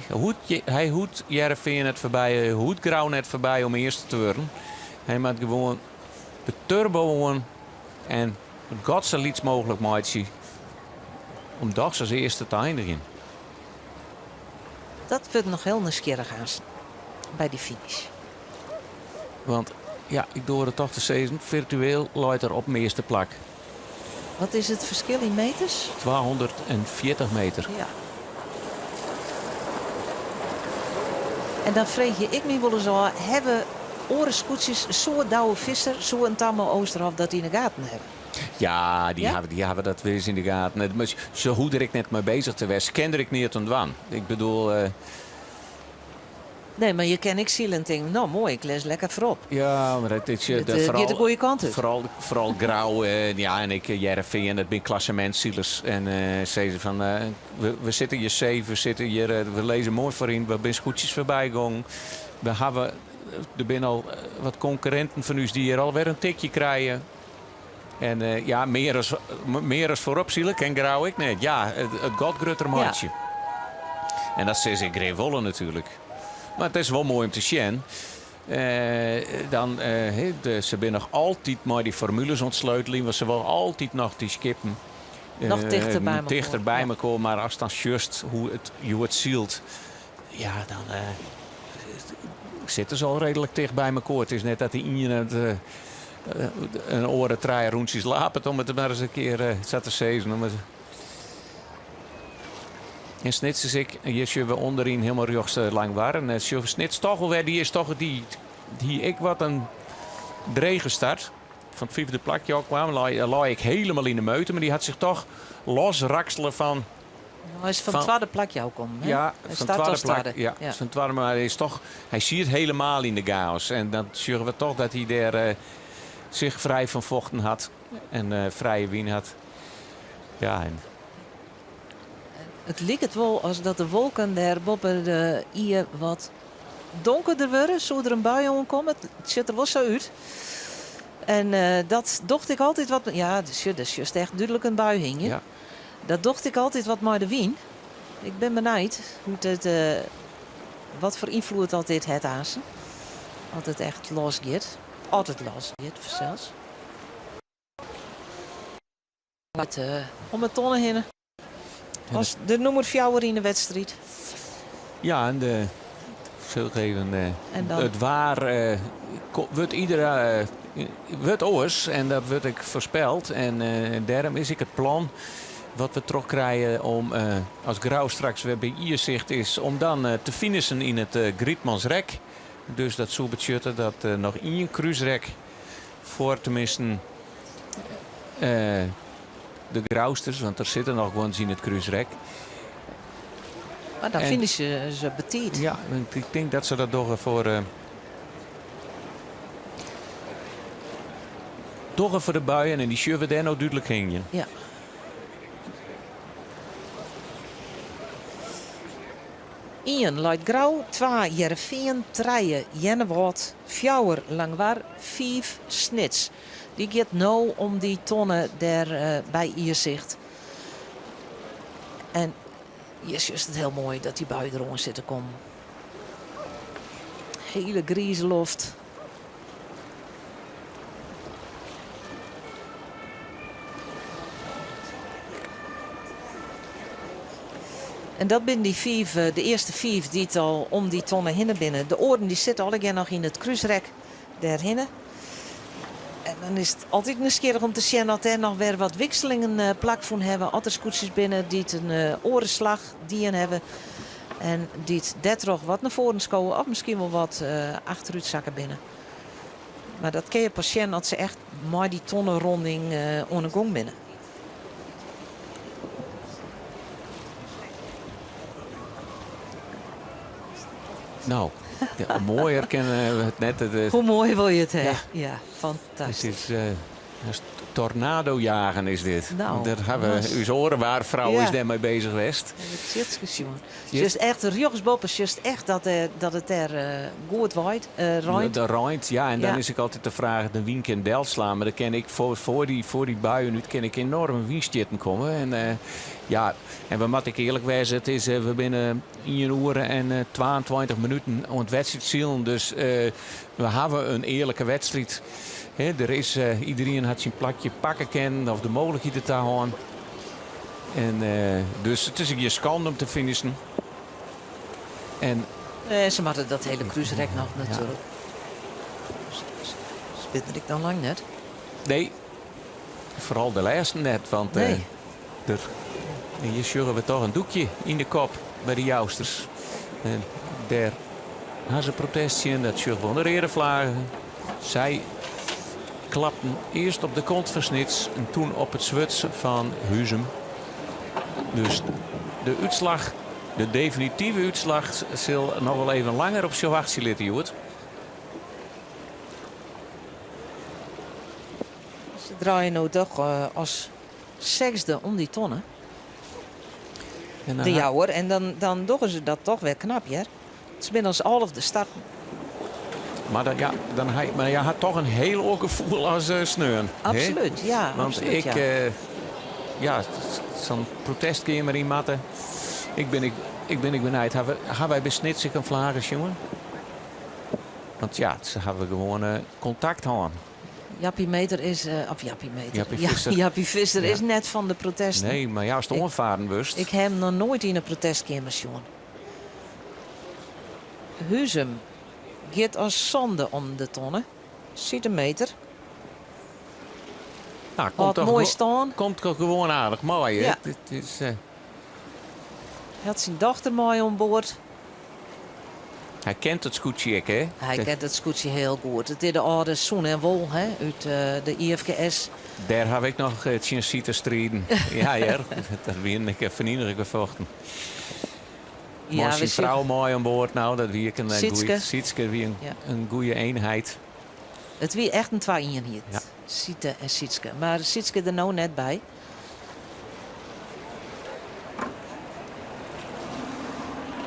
Hy hoecht Hearrenfean net foarby, hy hoecht Grou net foarby om earste te wurden. Hy moat gewoan de turbo oan en it gat sa lyts mooglik meitsje om dochs as earste te eindigjen. Dat wurdt noch hiel nijsgjirrich aanst by dy finish. Want ja, ik doar it toch te sizzen, firtueel leit er op it earste plak. Wat is it ferskil yn meters? 240 meter. Ja. En dan freegje ik my wolris ôf, hawwe oare skûtsjes soe Douwe Visser, soe in Tammo Oosterhof dat yn 'e gaten hawwe? Ja, dy Ja? hawwe, dy hawwe dat wis yn de gaten. It mar se hoege der ek net mei beuzich te wêzen. Se kinne der ek neat oan dwaan. Ik bedoel. Eh, Nee, mar je kin ek sile en tinke, no moai, ik lis lekker foarop. Ja, mar it is, It de, eh, foaral, giet de goede kant út. Foaral, foaral Grou, eh, ja, en ek Hearrenfean, dat binne klassemintssilers. En eh, sizze fan, eh, we, we sitte hjir safe, we sitte hjir, eh, we lizze moai foaryn, we binne skûtsjes foarby gongen. We hawwe, der binne al wat konkurrinten fan ús dy't hjir alwer in tikje krije. En eh, ja, mear as, mear as foarop sile kin Grou ek net. Ja, it, it gat grutter meitsje. En dat sizze ik grif wolle natuerlik. Mar it is wol moai om te sjen. Eh, dan, eh, de, se binne noch altyd mei dy formules oan it sleuteljen, want se wolle altyd noch dy skippen Noch tichter by mekoar. Tichter by mekoar, mar ast dan sjochst hoe't it hjoed sylt, ja, dan sitte se al reedlik ticht by mekoar. It is net dat de iene it, in oare trije rûntsjes lapet, om it mar ris in kear sa te sizzen. Om it... En Snits is ek, hjir sjogge we ûnderyn hielendal rjochts Langwar. En sjogge we Snits toch wol wer, dy is toch, dy hie ek wat in drege start. Fan it fyfde plakje ôf kwam, lei, lei ek hielendal yn de meute, mar dy hat sich toch losraksele fan Hy is fan it twadde plakje ôfkommen, hè? Ja, Hy fan start twadde as plak. twadde. Ja, Ja. fan twadde, mar hy is toch, hy siet hielendal yn de chaos. En dan sjogge we toch dat hy dêr eh, sich frij fan fochten hat en eh, frije wyn hat. Ja, en It liket wol as dat de wolken dêr boppe de Ie wat donkerder wurde. Soe der in bui oankomme? It sjocht der wol sa út. En eh, dat docht ek altyd wat. Ja, sjoch, dêr sjochst echt dúdlik in bui hingjen. Ja. Dat docht ek altyd wat mei de wyn. Ik bin benijd hoe't it, eh, wat foar ynfloed dat dit hat aansen. As it echt los giet. As it los giet, fansels. It, eh, om 'e tonne hinne. As de nûmer fjouwer yn de wedstriid. Ja, en de, sil ik even, eh, En dan- it waar eh, ko- wurdt ieder eh, wurdt oars en dat wurdt ek foarspeld. En eh, dêrom is ek it plan wat we trochkrije om eh, as Grou straks wer by Iersicht is, om dan eh, te finishen yn it eh, Grietmansrek. Dus dat soe betsjutte dat eh, noch ien krúsrek foar teminsten eh, de Grousters, want der sitte noch guon yn it krúsrek. Mar dan En- fine se se betiid. Ja, want ik tink dat se dat dogge foar. eh, dogge foar de buien en dy sjogge we dêr no dúdlik hingjen. Ja. Ien leit Grou, twa Hearrenfean, trije Earnewâld, fjouwer Langwar, fiif Snits. Dy giet no om dy tonne dêr eh, by Iersicht. En hjir sjochst it hiel moai dat dy bui deroan sit te kommen. Hiele grize loft. En dat binne dy fiif, eh, de earste fiif dy't al om dy tonne hinne binne. De oaren dy sitte allegear noch yn it krúsrek dêrhinne. En dan is it altyd nijsgjirrich om te sjen oft dêr noch wer wat wikselingen eh, plakfûn hawwe. Oft der skûtsjes binne dy't in eh, oare slach dien hawwe. En dy't dêrtroch wat nei foaren skowe of miskien wol wat eh, achterút sakke binne. Mar dat kinne je pas sjen as se echt mei dy tonneronding oan de gong binne. No, ja, moaier kinne we it net. It, Hoe moai wolle je it ha? Ja. Ja, fantastysk. It is uh, tornado jagen is dit. No, Dêr hawwe ús oare waarfrou Ja. is dêrmei beuzich west. It sjoen. Sjochst echt rjochtsboppe, sjochst echt dat, eh, dat it dêr eh, goed waait, eh, reint. Dat reint, ja. En dan Ja. is ek altyd de fraach, de wyn kin delslaan. Mar dan kin ek foar, foar, dy, foar dy buien út kin ek enoarme wynstjitten komme. En, eh, ja, en we moatte ek earlik wêze, it is, eh, we binne 1 oere en eh, 22 minuten oan it wedstriidsilen. Dus eh, we hawwe in earlike wedstriid. Hè, der is, eh, iderien hat syn plakje pakke kinnen of de mooglikheid derta hân. En, eh, dus it is ek gjin skande om te finishen. En Nee, se moatte dat hiele krúsrek noch natuerlik. Se binne der ek noch lang net. Nee, foaral de lêsten net, want Nee. eh, der, en hjir sjogge we toch in doekje yn de kop by de Jousters. En dêr. Ha se protest tsjin, dat sjocht wol de reade flaggen. Sy klapten earst op de kont fan Snits en toen op it swurd fan Huzum. Dus de útslach, de definitive útslach, sil noch wol even langer op sich wachtsje litte hjoed. Se draaie no doch as sechsde om dy tonne. De Jouwer. En dan, dan dogge se dat toch wer knap, hear. Se binne as alfde starten. Mar, dat, ja, dan ha, mar je hat toch in hiel oar gefoel as uh, sneon. Absoluut, ja. Want absoluut, ik, ja. Uh, ja, sa'n protestkeamer yn moatte. Ik bin, ik, ik bin ik benijd. Hawwe, hawwe wy by Snits ek in flage sjoen? Want ja, se hawwe gewoan uh, kontakt hân. Jappie Meter is, uh, of Jappie Meter, Jappie Ja, Visser. Jappie Visser Ja. is net fan de protesten. Nee, mar ja, ast oanfaren wurdst. Ik ha him noch noait yn 'e protestkeamer sjoen. Huzum giet as sânde om de tonne. Siete Meter. Nou, komt Hâldt toch moai gewo- stân. Komt toch gewoan aardich mei, hè? Ja. Dit is, eh, Hy hat syn dochter mei oan board. Hy kent it skûtsje ek, hè? Hy kent it skûtsje hiel goed. It is de âlde Soen en Wol hè, út eh, de IFKS. Dêr haw ik noch eh, tsjin Site striden. ja, hear. Dat wienen ek feniniger gefochten. Ja, Mei syn frou mei oan board, nou, dat wie ek in Sietske. goeie... Sietske wie in, Ja. in goeie eenheid. It wie echt in twa-ienheid. Ja. Site en Sietske. Mar Sietske der no net by.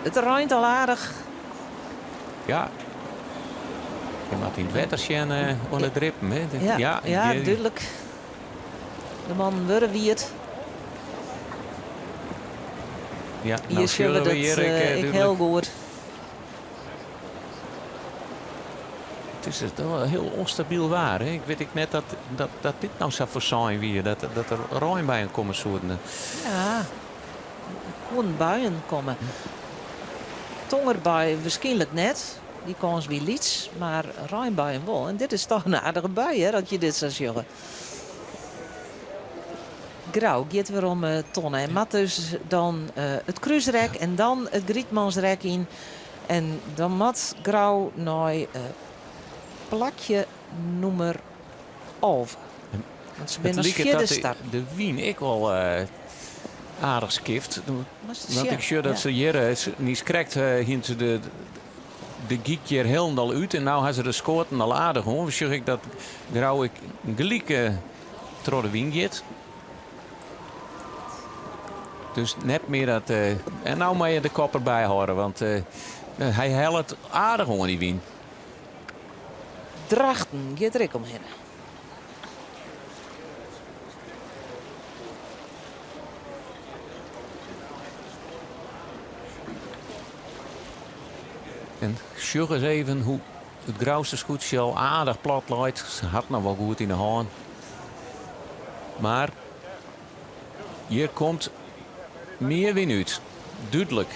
It reint al aardich. Ja. Je moat yn it wetter sjen eh, oan de drippen. Hè? Ja, ja, ja dúdlik. De mannen wurde wiet. Ja, Hier nou sjogge we sjogge we dat hjir ek, eh, eh, ek hiel goed. It is toch wol hiel ûnstabyl waar. Hè? Ik wit ek net dat, dat, dat dit no sa foarsein wie, dat, dat der rein by komme soene. Ja, der koenen buien komme. Tongerbui wierskynlik net. Dy kâns wie lyts, mar reinbuien wol. En dit is toch in aardige bui, hè, as je dit sa sjogge. Grou giet wer om 'e tonne en moat dus dan eh, it krúsrek en dan it Grytmansrek yn. En dan moat Grou nei eh, plakje nûmer 11. Want se binne It as liket fjirde dat de, start. de wyn ek wol eh, aardich skift. Want ik sjoch dat se hjir eh, niiskrekt eh, hiene se de, de gyk hjir hielendal út. En no ha se de skoaten al aardich oan. Sjoch ik dat Grou ek gelyk eh, troch de wyn giet. Dus net mear dat. Eh, en no moat je de kop derby hâlde, want eh, hy hellet aardich oan dy wyn. Drachten giet der ek omhinne. En sjoch ris even hoe't it Grouster skûtsje al aardich plat leit. Se hat noch wol goed yn de hân. Mar hjir komt mear wyn út. Dúdlik.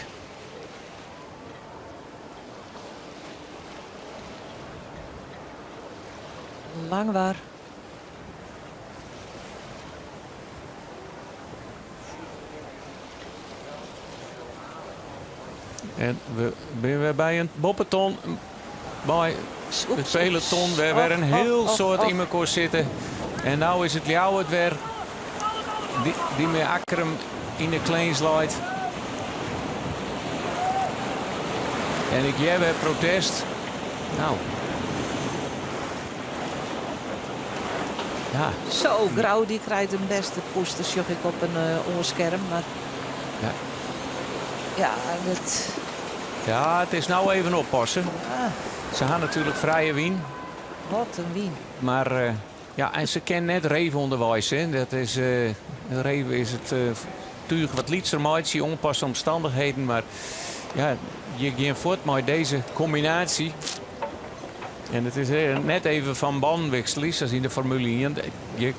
Langwar. En we binne wer by in boppeton. By it peloton wêr wer in hiel soad yn mekoar sitte. En no is it Ljouwert wer dy't mei Akkrum yn de klins leit. En ik hear wer protest. Nou. Ja. Zo, Grou dy krijt in bêste pûster, sjoch ik op in uh, oar skerm. Mar ja, ja dat... Ja, it is no even oppasse. Ja. Se ha natuerlik frije wyn. Wat in wyn. Mar uh, ja, en se kin net reven ûnderweis. Hè. Dat is, uh, reven is it uh, túch wat lytser meitsje, oanpasse omstannichheden. Mar ja, je gean fuort mei dizze kombinaasje. En it is net even fan bannen wikselje, sa as yn de Formule 1. Je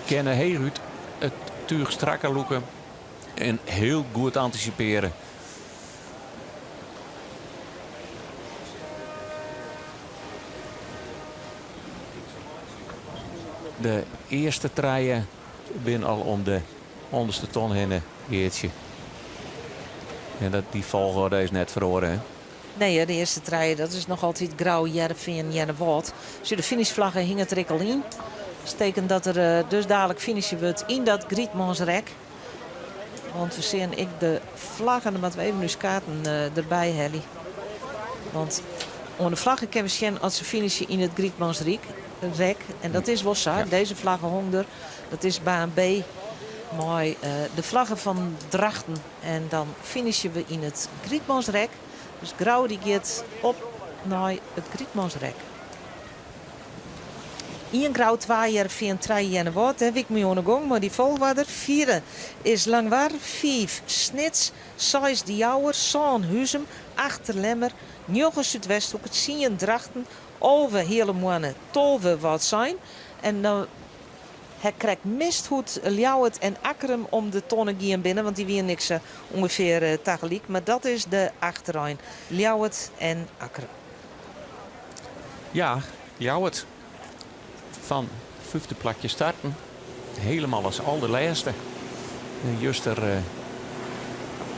kinne heechút it túch strakker lûke en hiel goed antisipearje. De earste trije binne al om de ûnderste ton hinne, Geartsje. En dat, dy folchoarder is net feroare. Hè? Nee hear, de earste trije, dat is noch altyd Grou, Hearrenfean, Earnewâld. Sjoch, de finishflagge hinget der ek al yn. Dat tekent dat der dus dalik finishe wurdt yn dat Grietmansrek. Want we seagen ek de flaggen, dan moatte we even ús kaarten derby helje. Want oan de flagge kinne we sjen as se finishe yn it Grietmansrek. En dat is wol sa, dizze flagge hong der. Dat is baan B mei de flagge fan Drachten. En dan finishe we yn it Grietmansrek. Dus Grou dy giet op nei it Grietmansrek. Ien Grou, twa Hearrenfean, trije Earnewâld. Dêr wie ik mei oan 'e gong mei dy folchoarder. Fjirde is Langwar, fiif Snits, seis De Jouwer, sân Huzum, acht Lemmer, njoggen Súdwesthoeke, tsien Drachten, 11 Heale Moanne, 12 Wâldsein. En dan ha ik krekt mist hoe't Ljouwert en Akkrum om de tonne gien binne, want dy wienen ek sa ûngefear tagelyk. Mar dat is de achterein, Ljouwert en Akkrum. Ja, Ljouwert fan fyfde plakje starten. Helemaal as alderlêste. En juster eh,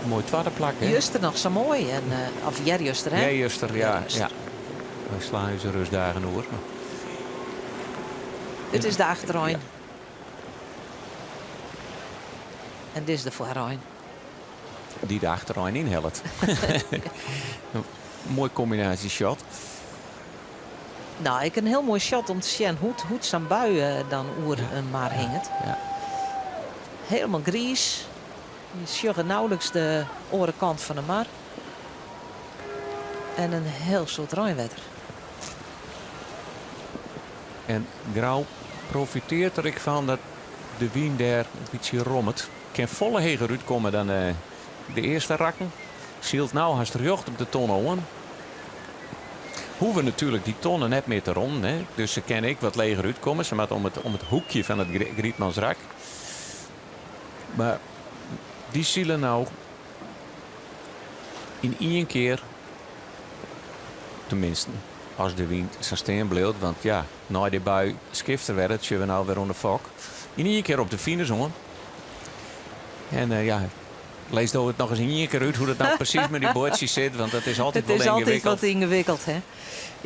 moai twadde plak. Hè? Juster noch sa moai. En, eh, of earjuster, hè? Earjuster, ja. ja. Wy slaan ús rêstdagen oer. Mar... It is de achterein. Ja. En dit is de foarein. Dy't de achterein ynhellet. Moai kombinaasjeshot. No, ek in hiel moai shot om te sjen hoe't hoe't sa'n bui eh, dan oer in mar hinget. Ja. Helemaal griis. Je sjogge nauwelijks de oare kant fan de mar. En in hiel soad reinwetter. En Grou profitearret der ek fan dat de wyn dêr in bytsje rommet. Kin folle heger útkomme dan eh, de earste rakken. Sylt no hast rjocht op de tonne oan. Hoege natuerlik dy tonne net mear te ronnen. Hè? Dus se kinne ek wat leger útkomme. Se moatte om it hoekje fan it Grietmansrak. Mar dy sile no yn ien kear, teminsten as de wyn sa stean bliuwt, want ja, nei dy bui skift er wer, dat sjogge we no wer oan de fok. Yn ien kear op de finish oan. En eh, ja, lês do it noch ris yn ien kear út hoe dat no presys mei dy buordsjes sit, want dat is altyd It wol is altyd yngewikkeld. wat yngewikkeld, hè?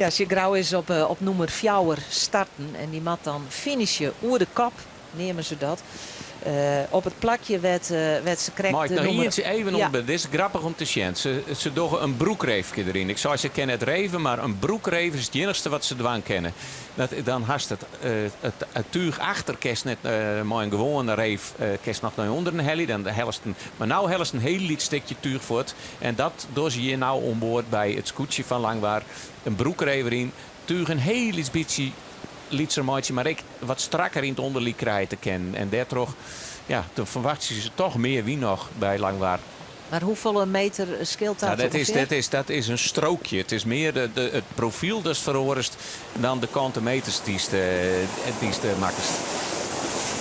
Ja, sjoch, Grou is op, eh, op nûmer fjouwer starten en dy moat dan finishe oer de kop, neame se dat. Eh, op it plakje wêr't, eh, wêr't se krekt Mei ik de noch nûmer... ientsje even Ja. om, dit is grappich om te sjen. Se, se dogge in broekreefke deryn. Ik sei, se kinne net reve, mar in broekreef is it iennichste wat se dwaan kinne. Dat, dan hast it, eh, it, it túch achter kinst net eh, mei in gewoane reef eh, kinst noch nei ûnderen helje. Dan hellest in, mar no hellest in hiel lyts stikje túch fuort. En dat dogge se hjir no oan board by it skûtsje fan Langwar. In broekreef deryn, túch in hiel lyts bytsje lytser meitsje, mar ek wat strakker yn it ûnderlyk krije te kinnen. En dêrtroch ja, dan ferwachtsje se toch mear wyn noch by Langwar. Mar hoefolle meter skeelt dat Nou, dat, is, ûngefear? dat, is, dat is in strookje. It is mear de, de, it profyl datst feroarest dan de kante meters dy'tst dy'tst makkest.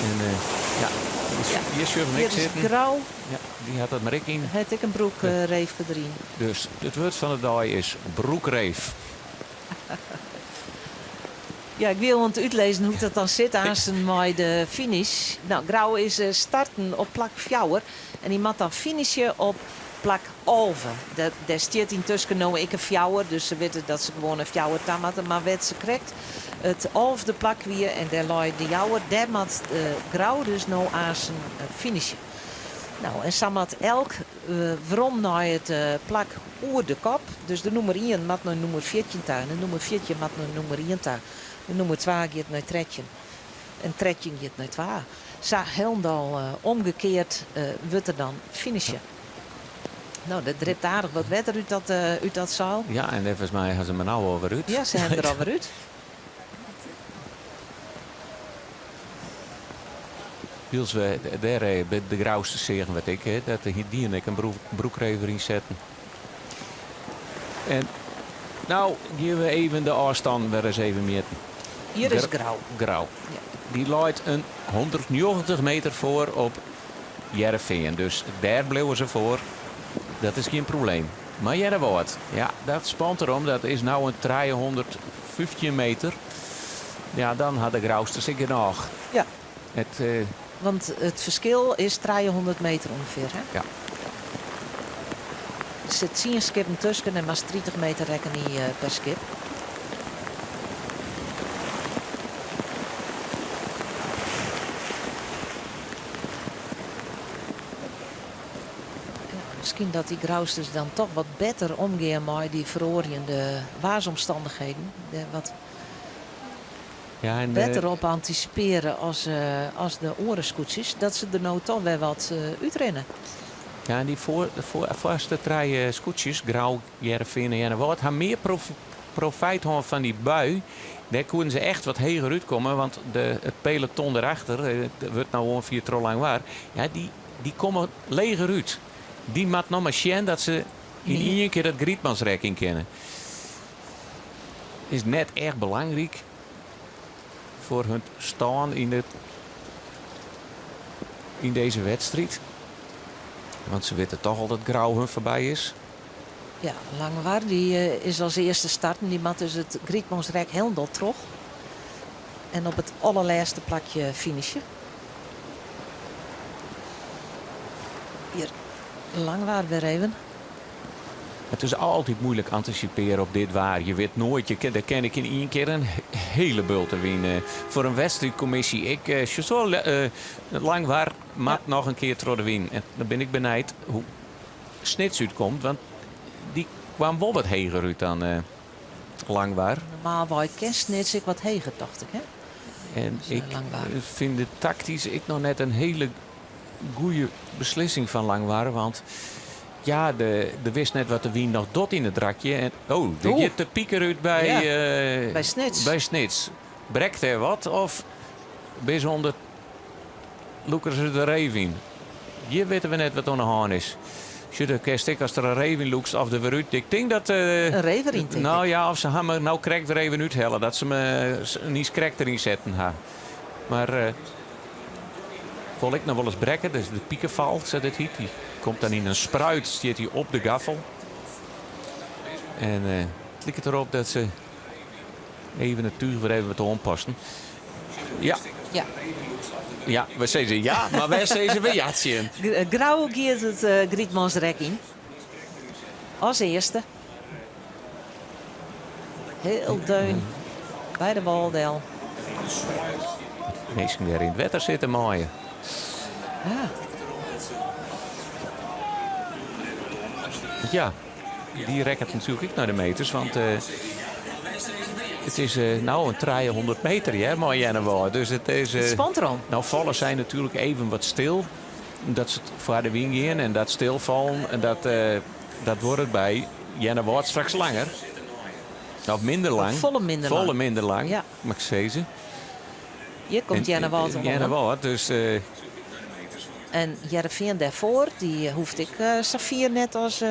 En eh, ja, dus hjir sjogge we Hjir ek is sitten. Grou. Ja, dy hat dat mar ek yn. Hat ek in broekreefke deryn. Dus it wurd fan de dei is broekreef. Ja, ik wie oan it útlizzen hoe't dat dan sit aansten mei de finish. No, Grou is eh, starten op plak fjouwer en dy moat dan finishe op plak 11. Dêr, dêr stiet yntusken no ek in fjouwer, dus se witte dat se gewoan in fjouwer ta moatte. Mar wêr't se krekt it alfde plak wie en dêr lei de Jouwer, dêr moat eh, Grou dus no aansten eh, finishe. No, en sa moat elk eh, werom nei it eh, plak oer de kop. Dus de nûmer ien moat nei nûmer 14 ta en de nûmer 14 moat nei nûmer ien ta. De nûmer twa giet nei 13 en 13 giet nei twa. Sa hielendal eh, omgekeard eh, wurdt der dan finishe. No, der dript aardich wat wetter út dat, eh, út dat seil. Ja, en neffens my ha se him no alwer út. Ja, se ha him der alwer út. Wylst we dêr eh, by de Grouster seagen wat ik, hè, dat diene ek in broekreef deryn setten. En no gean we even de ôfstân wer ris even mjitten. Hjir is Grou. Grou. Dy leit in 190 meter foar op Hearrenfean. Dus dêr bliuwe se foar. Dat is gjin probleem. Mar Earnewâld, ja, dat spant derom. Dat is no in 315 meter. Ja, dan ha de Grousters ek genôch. Ja. It, eh, Want it ferskil is 300 meter ûngefear, hè? Ja. sit tsien skippen tusken en moatst 30 meter rekkenje per skip. Miskien dat dy Grousters dan toch wat better omgean mei dy feroarjende waarsomstannichheden. Dêr wat Ja, en better op antisipearje as, as de oare skûtsjes. Dat se der no toch wer wat útrinne. Ja, en dy foar, foar, foarste trije skûtsjes, Grou, Hearrenfean en Earnewâld, ha mear profyt hân fan dy bui. Dêr koenen se echt wat heger útkomme, want de, it peloton derachter, wurdt no oanfierd troch Langwar, ja, dy, dy komme leger út. Dy moat noch mar sjen dat se yn ien kear dat Grietmansrek yn kinne. Is net echt belangryk foar hun stân yn, it, yn dizze wedstriid. Want se witte toch al dat Grou hun foarby is. Ja, Langwar dy is as earste starten. Dy moat dus it Grietmansrek hielendal troch. En op it allerlêste plakje finishe. Hjir Langwar wer even. It is altyd muoilik antisipearje op dit waar. Je wit noait, je kin, der kin ek yn ien kear in hiele bulte wyn. Foar in wedstriidkommisje, ik sjoch wol, Langwar moat noch in kear troch de wyn. En dan bin ik benijd hoe't Snits útkomt, want dy kwam wol wat heger út dan Langwar. Normaalwei kin Snits ek wat heger, tocht ik, hè? En ik fyn it taktysk ek noch net in hiele goede beslissing fan Langwar, want ja, de, de wist net wat de wyn noch docht yn it rakje. En, oh, der giet de piker út by, Ja, by Snits. By Snits. Brekt der wat of binne se ûnder lûke se de reef yn? Hjir witte we net wat oan de hân is. Sjoch, do kinst ek ast der in reef yn lûkst of der wer út. Ik tink dat. In reef deryn, tink Nou ik. ja, of se ha me no krekt wer even úthelle. Dat se me niis krekt deryn setten ha. Mar wol ik noch wolris brekke, dus de pikefal, sa't it hyt. Dy komt dan yn in spruit, stiet hy op de gaffel. En it liket derop dat se even it túch wer even wat oanpassen. Ja. Ja. Ja, we sizze ja, mar wêr sizze we ja tsjin? Grou giet it uh, Grietmansrek yn. As earste. Hiel deun by de wâl del. Minsken dêr yn it wetter sitte meie. Ja. Ja, dy rekket natuerlik ek nei de meters, want uh, it is uh, no in 300 meter hear, mei Earnewâld. Dus it is. Uh, it spant derom. No falle sy natuerlik even wat stil. Dat se foar de wyn gean en dat stilfallen. En dat, dat duorret by Earnewâld straks langer. Of minder lang. Folle minder lang. Folle minder lang, ja. moat ik sizze. Hjir komt Earnewâld oan. Earnewâld, dus... Uh, en Hearrenfean dêrfoar, dy hoecht ek sa fier net as,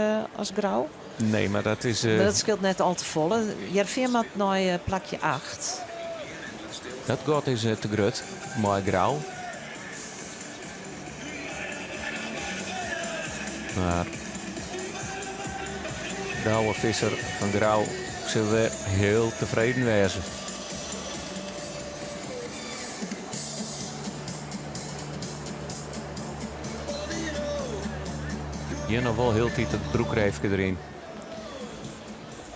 as Grou. Nee, mar dat is. Mar dat skeelt net al te folle. Hearrenfean moat nei plakje 8. Dat gat is te grut mei Grou. Mar Douwe Visser fan Grou sil wer hiel tefreden wêze. Hjir noch wol hieltyd it broekreefke deryn.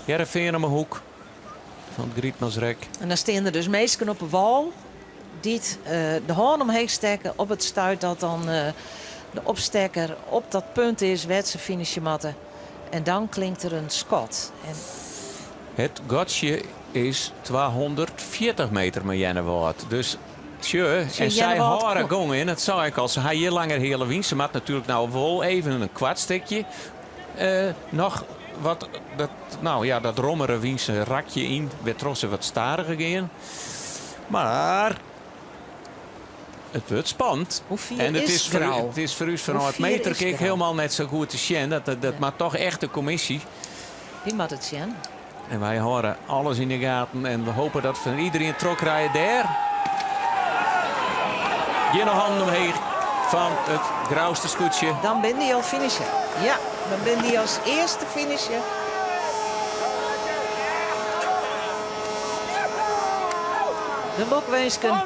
Hearrenfean om 'e hoek fan it Grietmansrek. En dan stean der dus minsken op 'e wâl dy't de hân omheech stekke op it stuit dat dan de opstekker op dat punt is wêr't se finishe moatte. En dan klinkt der in skot. En It gatsje is 240 meter mei Earnewâld. Dus sjoch, en sy hâlde gong yn, dat sei ik al, se ha hjir langer heale wyn. Se moat natuerlik no wol even in koart stikje noch wat dat, no ja, dat rommere wynse rakje yn, wêrtroch se wat stadiger gean. Mar it wurdt spannend. Hoe fier En it is is foar, Grou? it is foar ús Hoe fanôf it fier is meterke ek Grou? hielendal net sa goed te sjen. Dat, dat, dat moat toch echt de kommisje. Dy moat it sjen. En wy hâlde alles yn de gaten en we hoopje dat fan iderien trochkrije dêr. Gjin hannen omheech fan it Grouster skûtsje. Dan binne dy al finishe. Ja, dan binne dy as earste finishe. De lokwinsken.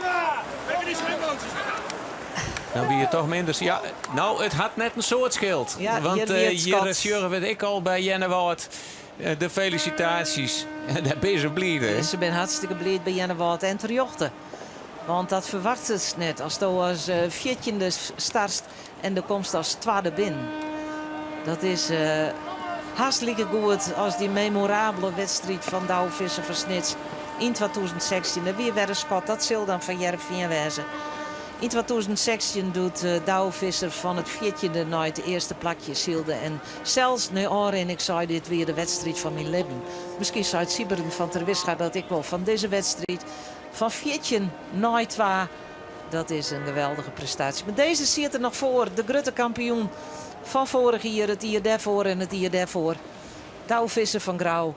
Dan wie it toch minder. Ja, no, it hat net in soad skeeld. Ja, Want hjir wie it hjir skot. sjogge we it ek al by Earnewâld. De felisitaasjes. Dêr binne se bliid, hè? Se binne hartstikke bliid by Earnewâld en terjochte. Want dat ferwachtest net asto as fjirtjinde startst en do komst as twadde binnen. Dat is hast like goed as dy memorabele wedstriid fan Douwe Visser fan Snits yn 2016. Der wie wer in skot, dat sil dan fan Hearrenfean wêze. Yn 2016 doe't Douwe Visser fan it fjirtjinde nei it earste plakje sylde en sels nei ôfrin ek sei dit wie de wedstriid fan myn libben. Miskien seit Sieberen van Terwisga dat ek wol fan dizze wedstriid fan 14 nei twa. Dat is in geweldige prestaasje. Mar dizze siet der noch foar, de grutte kampioen fan foarich jier, it jier dêrfoar en it jier dêrfoar. Douwe Visser fan Grou.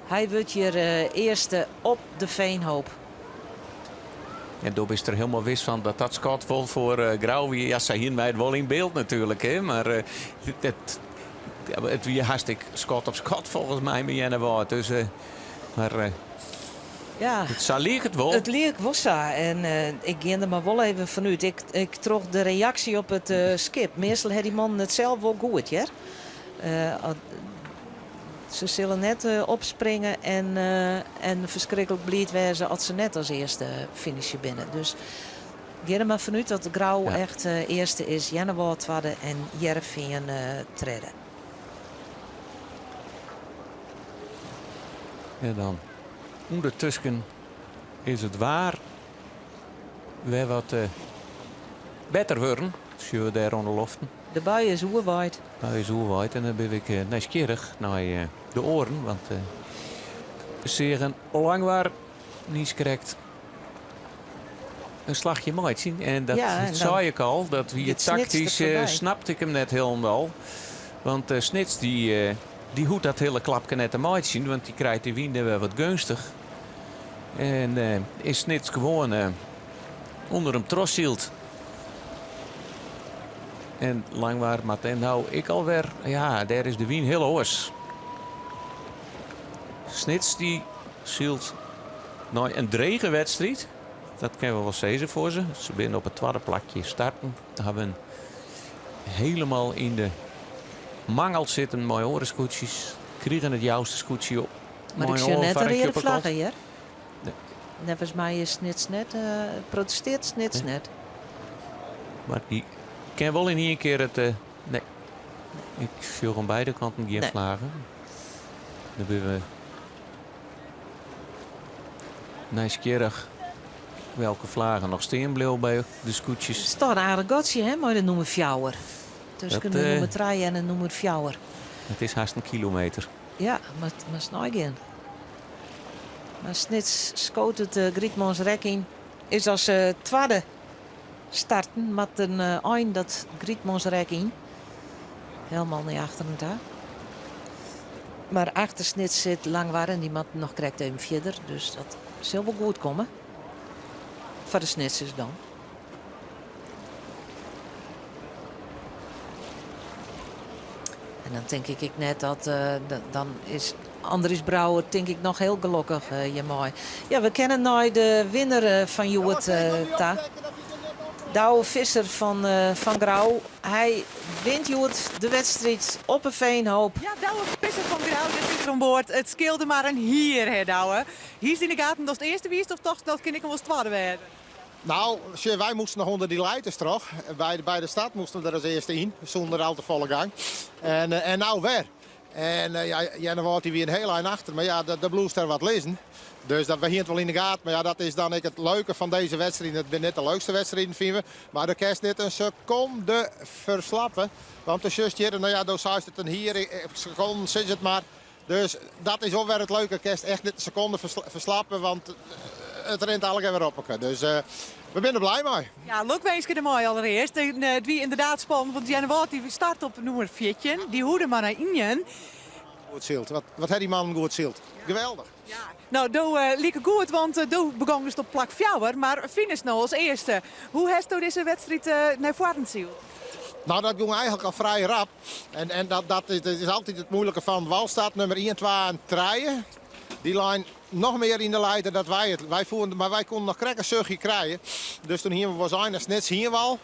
Hy wurdt hjir earste op de Veenhoop. En do bist der hielendal wis fan dat dat skot wol foar Grou wie. Ja, sy hiene wy it wol yn byld natuerlik, hè? Mar it, it wie hast ek skot op skot folgens my by Earnewâld. Dus, mar Ja. Sa liek it wol. It liek wol sa. En ik gean der mar wol even fanút. Ik, ik troch de reaksje op it skip. Meastal ha dy mannen it sels wol goed, hear. Se sille net opspringe en, en ferskriklik bliid wêze as se net as earste finishe binne. Dus gean der mar fanút dat Grou Ja. echt earste is, Earnewâld twadde en Hearrenfean tredde. En dan ûndertusken is it waar wer wat better wurden. Sjogge we dêr oan de loften. De bui is oerwaaid. De bui is oerwaaid en dan bin ik nijsgjirrich nei de oaren. Want we seagen Langwar niiskrekt in slachje meitsjen. En dat Ja, en dan sei ik al, dat wie giet Snits der taktysk, foarby. snapte ik him net hielendal. Want Snits dy, dy hoecht dat hiele klapke net te meitsjen, want dy krijt de wyn dêr wer wat geunstich. En is Snits gewoan ûnder him trochsyld. En Langwar moat en no ek alwer, ja, dêr is de wyn hiel oars. Snits dy sylt nei in drege wedstriid. Dat kinne we wol sizze foar se. Se binne op it twadde plakje starten. Hawwe hielendal yn de mangel sitten mei oare skûtsjes. Krigen it jouste skûtsje op. Mar Mei ik in sjoch net de oanfarring reade op 'e kant. flagge hjir. Nee. Neffens my is Snits net, protesteart Snits Nee. net. Mar dy kin wol yn ien kear it. Nee. Ik sjoch oan beide kanten gjin Nee. flaggen. Dan binne we nijsgjirrich welke flaggen noch stean bliuwe by de skûtsjes. It is toch in aardich gatsje hè, mei de nûmer fjouwer. Tusken Dat, de nûmer trije en de nûmer fjouwer. It is hast in kilometer. Ja, mar moatst neigean. Mar Snits skoot it Grytmansrek yn. Is as twadde starten, moat in ein dat Grytmansrek yn. Helemaal nei achteren ta. Mar achter Snits sit Langwar en dy moat noch krekt even fierder. Dus dat sil wol goed komme. Foar de Snitsers dan. En dan tink ik ek net dat, dan is Andries Brouwer tink ik noch hiel gelokkich hjirmei. Ja, we kinne nei de winner fan hjoed ta. Douwe Visser fan, fan Grou. Hy wint hjoed de wedstriid op 'e Veenhoop. Ja, Douwe Visser fan Grou, dêr sit er oan board. It skeelde mar in hier, hè Douwe. Hiest yn 'e gaten datst earste wiest of tochtst dat kin ek noch wolris twadde wêze? No, sjoch, wy moasten noch ûnder dy leiters troch. By, by de start moasten we der as earste yn, sûnder al te folle gang. En, en no wer. En ja, Earnewâld dy wie in hiel ein achter, mar ja, der bliuwst der wat lizzen. Dus dat, we hiene it wol yn de gaten. Mar ja, dat is dan ek it leuke fan dizze wedstriden. It binne net de leukste wedstriden, fine we. Mar do kinst net in sekonde ferslappe. Want do sjochst hjir, no ja, do seist it in hier, sekonden, sis it mar. Dus dat is wol wer it leuke. Kinst echt net in sekonde ferslappe, want it rint allegear wer op elkoar. Dus we binne der blij mei. Ja, lokwinske dermei allerearst. It wie ynderdaad spannend, want Earnewâld dy start op nûmer 14. Dy hoede mar nei ien. Goed syld. Wat, wat ha dy mannen goed syld. Geweldich. No, do like goed, want do begongst op plak fjouwer, mar finishest no as earste. Hoe hasto dizze wedstriid nei foaren syld? No, dat gong eigentlik al frij rap. En, en dat, dat is, dat is altyd it muoilike fan walstart nûmer 1, 2 en 3. Dy leine noch mear yn de leiter dat wy it. Wy foelen, mar wy koene noch krekt in suchtje krije. Dus doe hiene we wol sein, Snits hiene we al.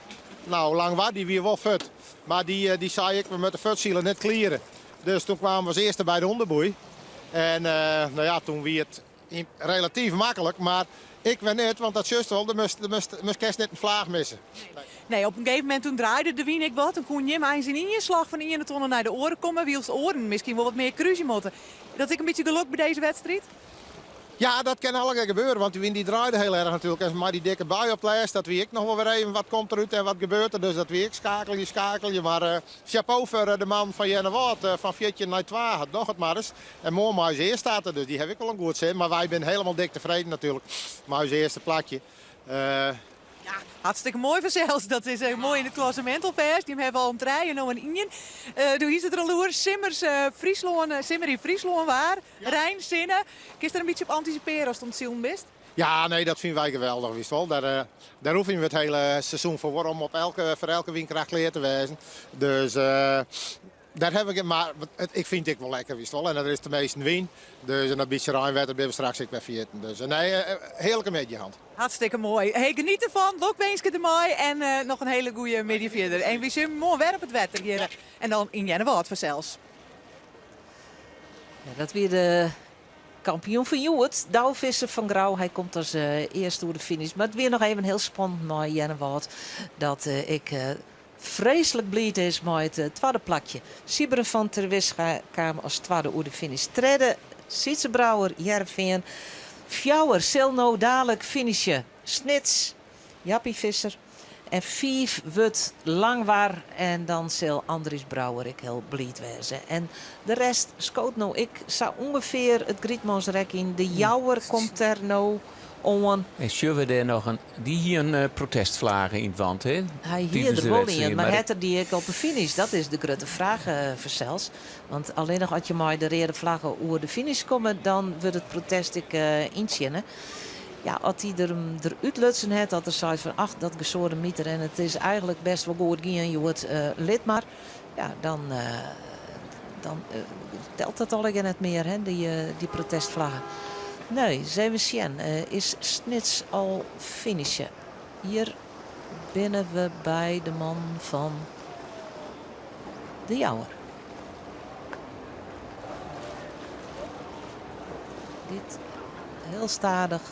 No, Langwar dy wie wol fuort. Mar dy, dy sei ek, we moatte fuortsile, net kliere. Dus toen kwamen we as earste by de ûnderboei. En no ja, toen wie it relatyf maklik, mar ik wer net, want dat sjochst wol, der moast, moast kinst net in flaach misse. Nee, op in gegeven momint toen draaide de wyn ek wat. Toen koene jim eins yn ien slach fan de iene tonne nei de oare komme, wylst oaren miskien wol wat mear krúzje moatte. Dat ek in bytsje gelok by dizze wedstriid? Ja, dat kin allegear gebeure, want dy wyn dy draaide hiel erch natuerlik. En mei dy dikke bui op 't lêst, dat wie ek noch wol wer even wat komt derút en wat gebeurt der. Dus dat wie ek skakelje, skakelje. Mar eh, chapeau foar eh, de man fan Earnewâld, eh, fan 14 nei 2, doch it mar ris. En moarn mei ús earst starte, dus dy haw ik wol in goed sin. Mar wy binne helemaal dik tefreden natuerlik mei ús earste plakje. Ja, hartstikke moai fansels. Dat is moai yn it klassemint alfêst. Jim hawwe al in trije, no in ien. Doe hiest it der al oer. Simmers Fryslân, simmer yn Fryslân waar. Rein, sinne. Kinst der in bytsje op antisipearje ast oan it silen bist? Ja, nee, dat fine wy geweldich, witst wol. Dêr, dêr oefenje we it hiele seizoen foar om op elke, foar elke wynkracht klear te wêzen. Dus dêr ha we gjin, mar ik fyn it ek wol lekker, witst wol. En der is teminsten wyn, dus en dat bytsje reinwetter binne we straks ek wer ferjitten. Dus nee, hearlike middei hân. Hartstikke moai. Hey, geniet derfan, lokwinske dermei en noch in hiele goede middei fierder. En wy sjogge moarn wer op it wetter hjir en dan yn Earnewâld fansels. Ja, dat wie de kampioen fan hjoed, Douwe Visser fan Grou. Hy komt as earste oer de finish. Mar it wie noch even hiel spannend mei Earnewâld dat ek freeslik bliid is mei it twadde plakje. Sybren van Terwisga kaam as twadde oer de finish. Tredde Sytze Brouwer, Hearrenfean. Fjouwer sil no dalik finishe. Snits, Jappie Visser. En fiif wurdt Langwar en dan sil Andries Brouwer ek hiel bliid wêze. En de rest skoot no ek sa ûngefear it Grytmansrek yn. De Jouwer komt der no oan. En sjogge we dêr noch in. Dy hie in protestflage yn 't want, hè? Hy hie der wol ien, mar hat er dy ek op 'e finish? Dat is de grutte fraach fansels. Want allinnich as je mei de reade flagge oer de finish komme, dan wurdt it protest ek yntsjinne. Ja, as hy der him der útlutsen hat, dat er seit fan ach, dat gesoademiter en it is eigenlik bêst wol goed gien hjoed, lit mar. Ja, dan, dan telt dat allegear net mear, hè, dy protestflagge. Nee, ris even sjen. Is Snits al finishe? Hjir binne we by de man fan De Jouwer. Dit hiel stadich.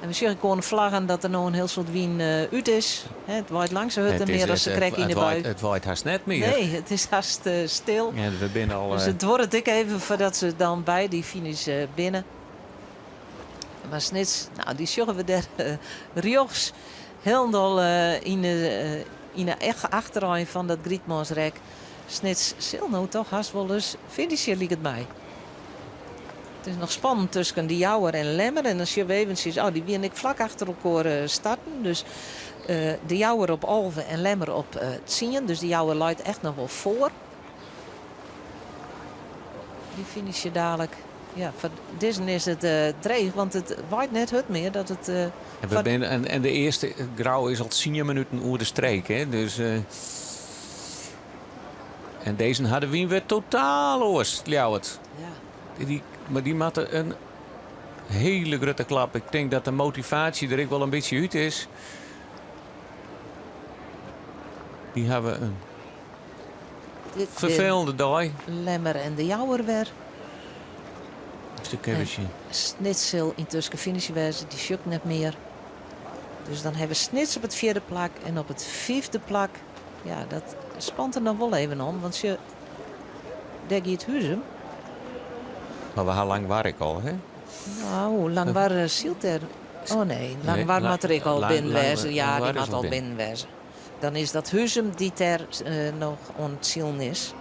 En we sjogge ek oan de flaggen dat der no in hiel soad wyn út is. It waait lang sa hurd net mear as sakrekt yn de bui. It waait hast net mear. Nee, it is hast stil. Ja, we binne al. Dus it duorret ek even foardat se dan by dy finish binne. Mar Snits, no, dy sjogge we dêr rjochts hielendal yn de yn de achterein fan dat Grytmansrek. Snits sil no toch hast wol ris finishe, liket my. It is noch spannend tusken De Jouwer en Lemmer. En dan sjogge we eventsjes, oh, dy wiene ek flak achter elkoar starten. Dus De Jouwer op 11 en Lemmer op 10. Dus De Jouwer leit echt noch wol foar. Dy finishe dalik. Ja, foar dizzen is it dreech, want it waait net hurd mear. Dat it, En, we binne, en de earste Grou is al 10 minuten oer de streek. Hè? Dus, en dizze ha de wyn wer totaal oars, Ljouwert. Ja. Dy, mar dy moatte in hiele grutte klap. Ik tink dat de motivaasje der ek wol in bytsje út is. Dy hawwe in Dit ferfelende dei. Lemmer en de Jouwer wer. Stuk even sjen. Snits sil yntusken finishe wêze, dy sjoch ik net mear. Dus dan hawwe we Snits op it fjirde plak en op it fyfde plak. Ja, dat spant der noch wol even om, want sjoch, dêr giet Huzum. Mar we ha Langwar ek al, hè? No, Langwar sylt dêr. Oh nee, Langwar moat der ek al binnen wêze. Ja, dy moat al binnen wêze. Dan is dat Huzum dy't dêr noch oan it silen is.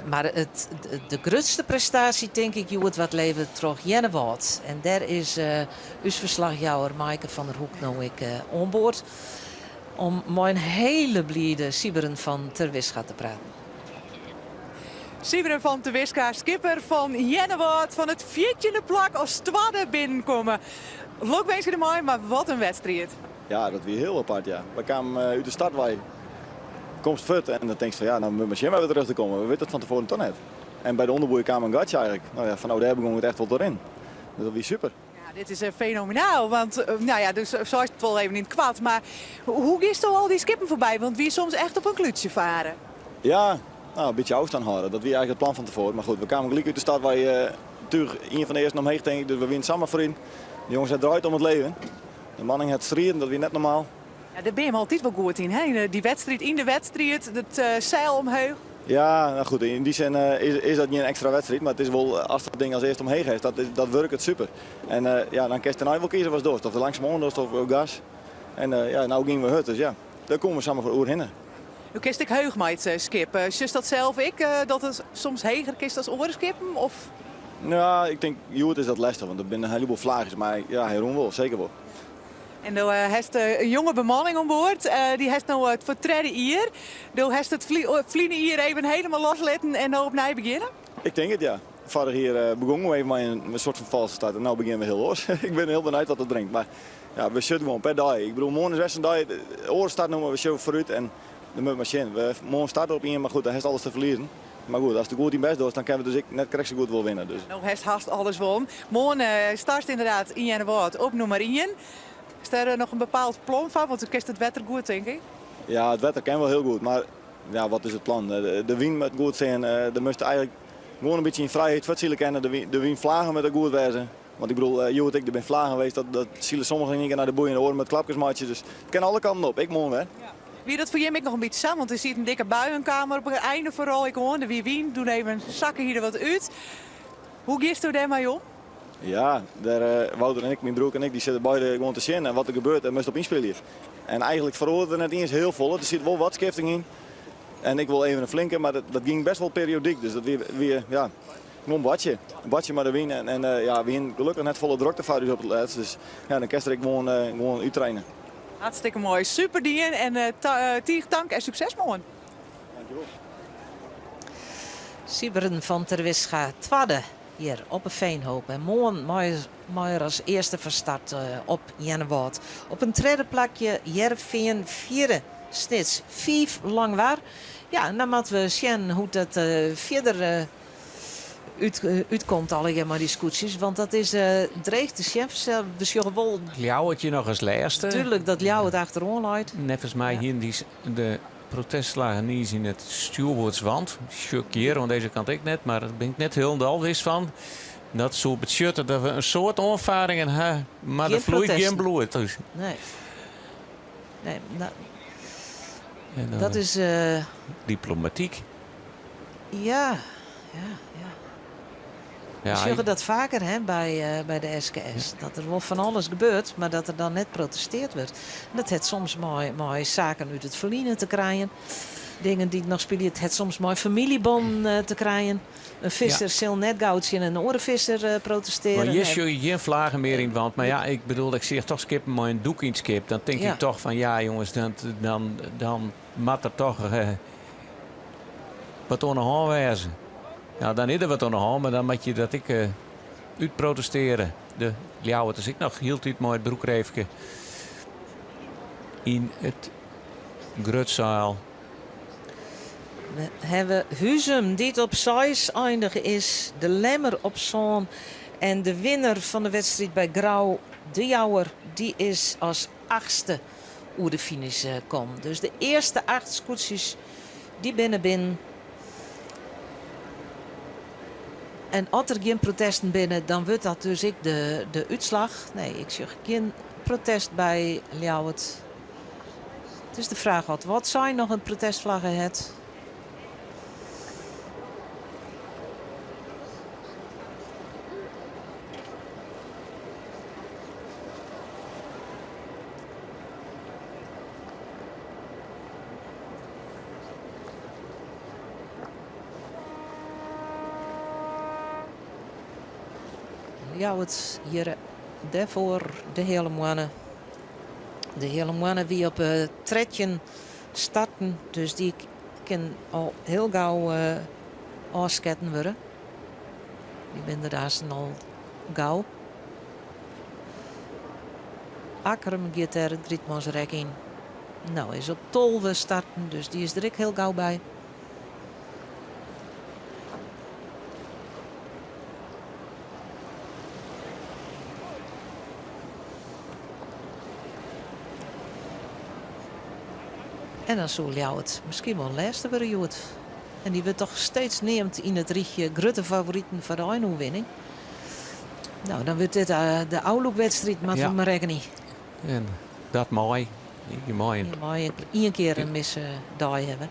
Mar it, de grutste prestaasje tink ik hjoed waard levere troch Earnewâld. En dêr is ús ferslachjouwer Maaike van der Hoek no ek oan board om mei in hiele blide Sybren van Terwisga te praten. Sybren van Terwisga, skipper fan Earnewâld, fan it fjirtjinde plak as twadde binnenkomme. Lokwinske dermei, mar wat in wedstriid. Ja, dat wie hiel apart, ja. We kamen út de start wei. Komst fuort en dan tinkst fan ja, dan moat mar sjen wêr't we terjochte komme. We witte it fan tefoaren toch net. En by de ûnderboei kaam in gatsje eigenlik. No ja, fanôf dêr begûn it echt wol te rinnen. Dus dat wie super. Dit is fenomenaal, want nou ja, dus seist it wol even yn it koart, mar hoe giesto al dy skippen foarby? Want wie soms echt op in klútsje faren. Ja, nou, in bytsje ôfstân hâlde. Dat wie eigentlik it plan fan tefoaren. Mar goed, we kamen gelyk út de start wei túch ien fan de earsten omheech tink ik, dus we wienen samar foaryn. De jonges het draait om it leven. De manning hat striden, dat wie net normaal. Ja, dêr binne jim altyd wol goed yn, hè? Dy wedstriid yn de wedstriid, it seil omheech. Ja, nou goed, yn dy sin is, is dat gjin ekstra wedstriid, mar it is wol, ast dat ding as earste omheech hast, dat, dat wurket super. En ja, dan kinst dêrnei wol kieze watst dochst, of der langsum oan dochst of gas. En ja, no giene we hurd, dus ja, dêr koene we samar foar oerhinne. Do kinst ek heech mei it skip. Sjochst dat sels ek, dat it soms heger kinst as oare skippen? Of? Ja, ik tink hjoed is dat lestich, want der binne in heleboel flaachjes, mar ja, hy rûn wol, seker wol. En do hast in jonge bemanning oan board. Dy hast no foar it tredde jier. Do hast it ferline jier even helemaal loslitten en no opnij begjinne? Ik tink it, ja. Foarich jier begûnen we even mei in soart fan falske start en no begjinne we hiel oars. Ik bin hiel benijd wat it bringt. Mar ja, we sjogge gewoan per dei. Ik bedoel, moarn is best in dei. Oare start noeme we sjogge foarút en dan moat mar sjen. We moarn starte op ien, mar goed, dan hast alles te ferliezen. Mar goed, ast goed dyn bêst dochst, dan kinne we dus ek net krekt sa goed wol winne. Dus. No hast hast alles wûn. Moarn startst ynderdaad yn Earnewâld op nûmer ien. Is dêr noch in bepaald plan foar? Want do kinst it wetter goed, tink ik. Ja, it wetter kin wol hiel goed, mar ja, wat is it plan? De wyn moat goed stean. Der moast eigentlik gewoan in bytsje yn frijheid fuortsile kinne. De wynflagen moatte goed wêze. Want ik bedoel, hjoed ek, der binne flagen west, dat, dat sile sommigen yn ien kear nei de boei en de oaren met klapkes meitsje. Dus it kin alle kanten op, ek moarn wer. Wie dat foar jim ek noch in bytsje sa? Want der siet in dikke buien kaam op it ein foaral ek oan. Der wie wyn, doe even sakke hy der wat út. Hoe giesto dêrmei om? Ja, dêr, Wouter en ik, myn broer en ik, dy sitte beide gewoan te sjen. En wat der gebeurt, dêr moatst op ynspylje. En eigentlik feroaret der net iens hiel folle. Der sit wol wat skifting yn. En ek wol even in flinke, mar dat, dat gyng best wol periodyk. Dus dat wie, wie ja, gewoan boartsje. Boartsje mei de wyn. En, en ja, we hienen gelokkich net folle drokte foar ús op it lêst. Dus ja, dan kinst der ek gewoan, gewoan úttraine. Hartstikke moai. Super dien en tige tank en sukses moarn. Dankjewol. Sybren van Terwisga, twadde hjir op 'e Veenhoop. En moarn mei er as earste fan start op Earnewâld. Op in tredde plakje Hearrenfean, fjirde Snits, fiif Langwar. Ja, en dan moatte we sjen hoe't dat fierder útkomt allegear mei dy skûtsjes. Want dat is dreech te sjen. We sjogge wol... Ljouwert hjir noch as lêste. Tuurlijk dat Ljouwert achteroan leit. Neffens my hienen dy de protestflaggen niis yn it stjoerboardswant. Sjoch ik hjir oan dizze kant ek net, mar dêr bin ik net hielendal wis fan. Dat soe betsjutte dat we in soad oanfaringen ha, mar der floeit gjin bloed. Dus. Nee. Nee, no, dat is... Diplomatyk. Ja, ja, ja. We sjogge dat faker hè, by, by de SKS. Dat der wol fan alles gebeurt, mar dat der dan net protestearre wurdt. Dat hat soms mei, mei saken út it ferline te krijen. Dingen dy't noch spylje. It hat soms mei famyljebannen te krijen. In visser sil net gau tsjin in oare visser protestearje. Mar hjir sjogge je gjin flaggen mear yn it want. Mar ja, ik bedoel, ik seach toch skippen mei in doek yn it skip. Dan tink ik toch fan ja, jonges, dan, dan, dan moat der toch wat oan de hân wêze. Ja, dan is der wat oan de hân, mar dan moat je dat ek útprotestearje. De Ljouwert is ek noch hieltyd mei it broekreefke yn it grutseil. We hawwe Huzum dy't op seis einige is, de Lemmer op sân en de winner fan de wedstriid by Grou, de Jouwer, dy is as achtste oer de finish kommen. Dus de earste acht skûtsjes dy binne binnen. En as der gjin protesten binne, dan wurdt dat dus ek de, de útslach. Nee, ik sjoch gjin protest by Ljouwert. It is de fraach oft Wâldsein noch in protestflagge hat. Ljouwert hjir dêrfoar de Heale Moanne. De Heale Moanne wie op 13 starten, dus dy kin al hiel gau ôfsketten wurde. Dy binne der aansten al gau. Akkrum giet dêr it Grytmansrek yn. No, is op 12 starten, dus dy is der ek hiel gau by. En dan soe Ljouwert miskien wol lêste wurde hjoed. En dy wurdt toch steeds neamd yn it rychje grutte favoriten foar de einoerwinning. No, dan wurdt dit de ôflûkwedstriid, moatte we mar rekkenje. En dat mei. Je mei Je mei ien kear in misse dei hawwe.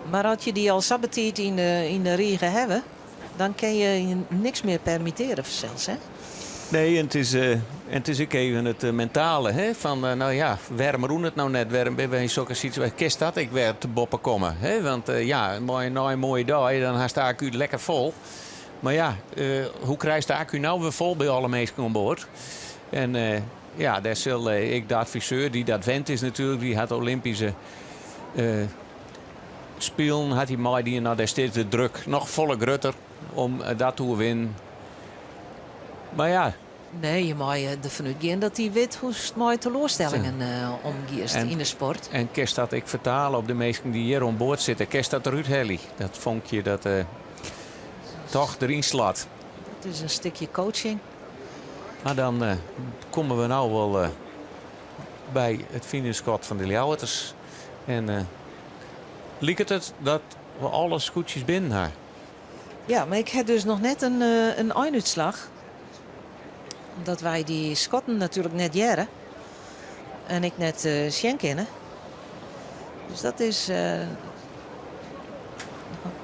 Mar as je dy al sa betiid yn de rige hawwe, dan kin je niks mear permittearje fansels, hè? Nee, en it is, en it is ek even it mentale, hè? Fan, no ja, wêrom rûn it no net? Wêrom binne we yn sokke situaasjes? Kinst dat ek wer te boppe komme? Hè? Want ja, mei nei in moaie dei, dan hast de akku lekker fol. Mar ja, hoe krijst de akku no wer fol by alle minsken oan board? En ja, dêr sil ek de adviseur, dy't dat wend is natuerlik, dy hat Olympyske Spelen hat hy meidien. No, dêr stiet de druk noch folle grutter om dat te oerwinnen. Mar ja. Nee, je meie derfan útgean dat hy wit hoe'tst mei teloarstellingen omgiest yn de sport. En kinst dat ek fertale op de minsken dy't hjir oan board sitte? Kinst dat derút helje, dat fonkje dat toch deryn slat? Dat is in stikje coaching. Mar dan komme we no wol by it finishskot fan de Ljouwerters. En liket it dat we alle skûtsjes binnen ha. Ja, mar ik ha dus noch net in einútslach. Omdat wy dy skotten natuerlik net hearre en ek net sjen kinne. Dus dat is.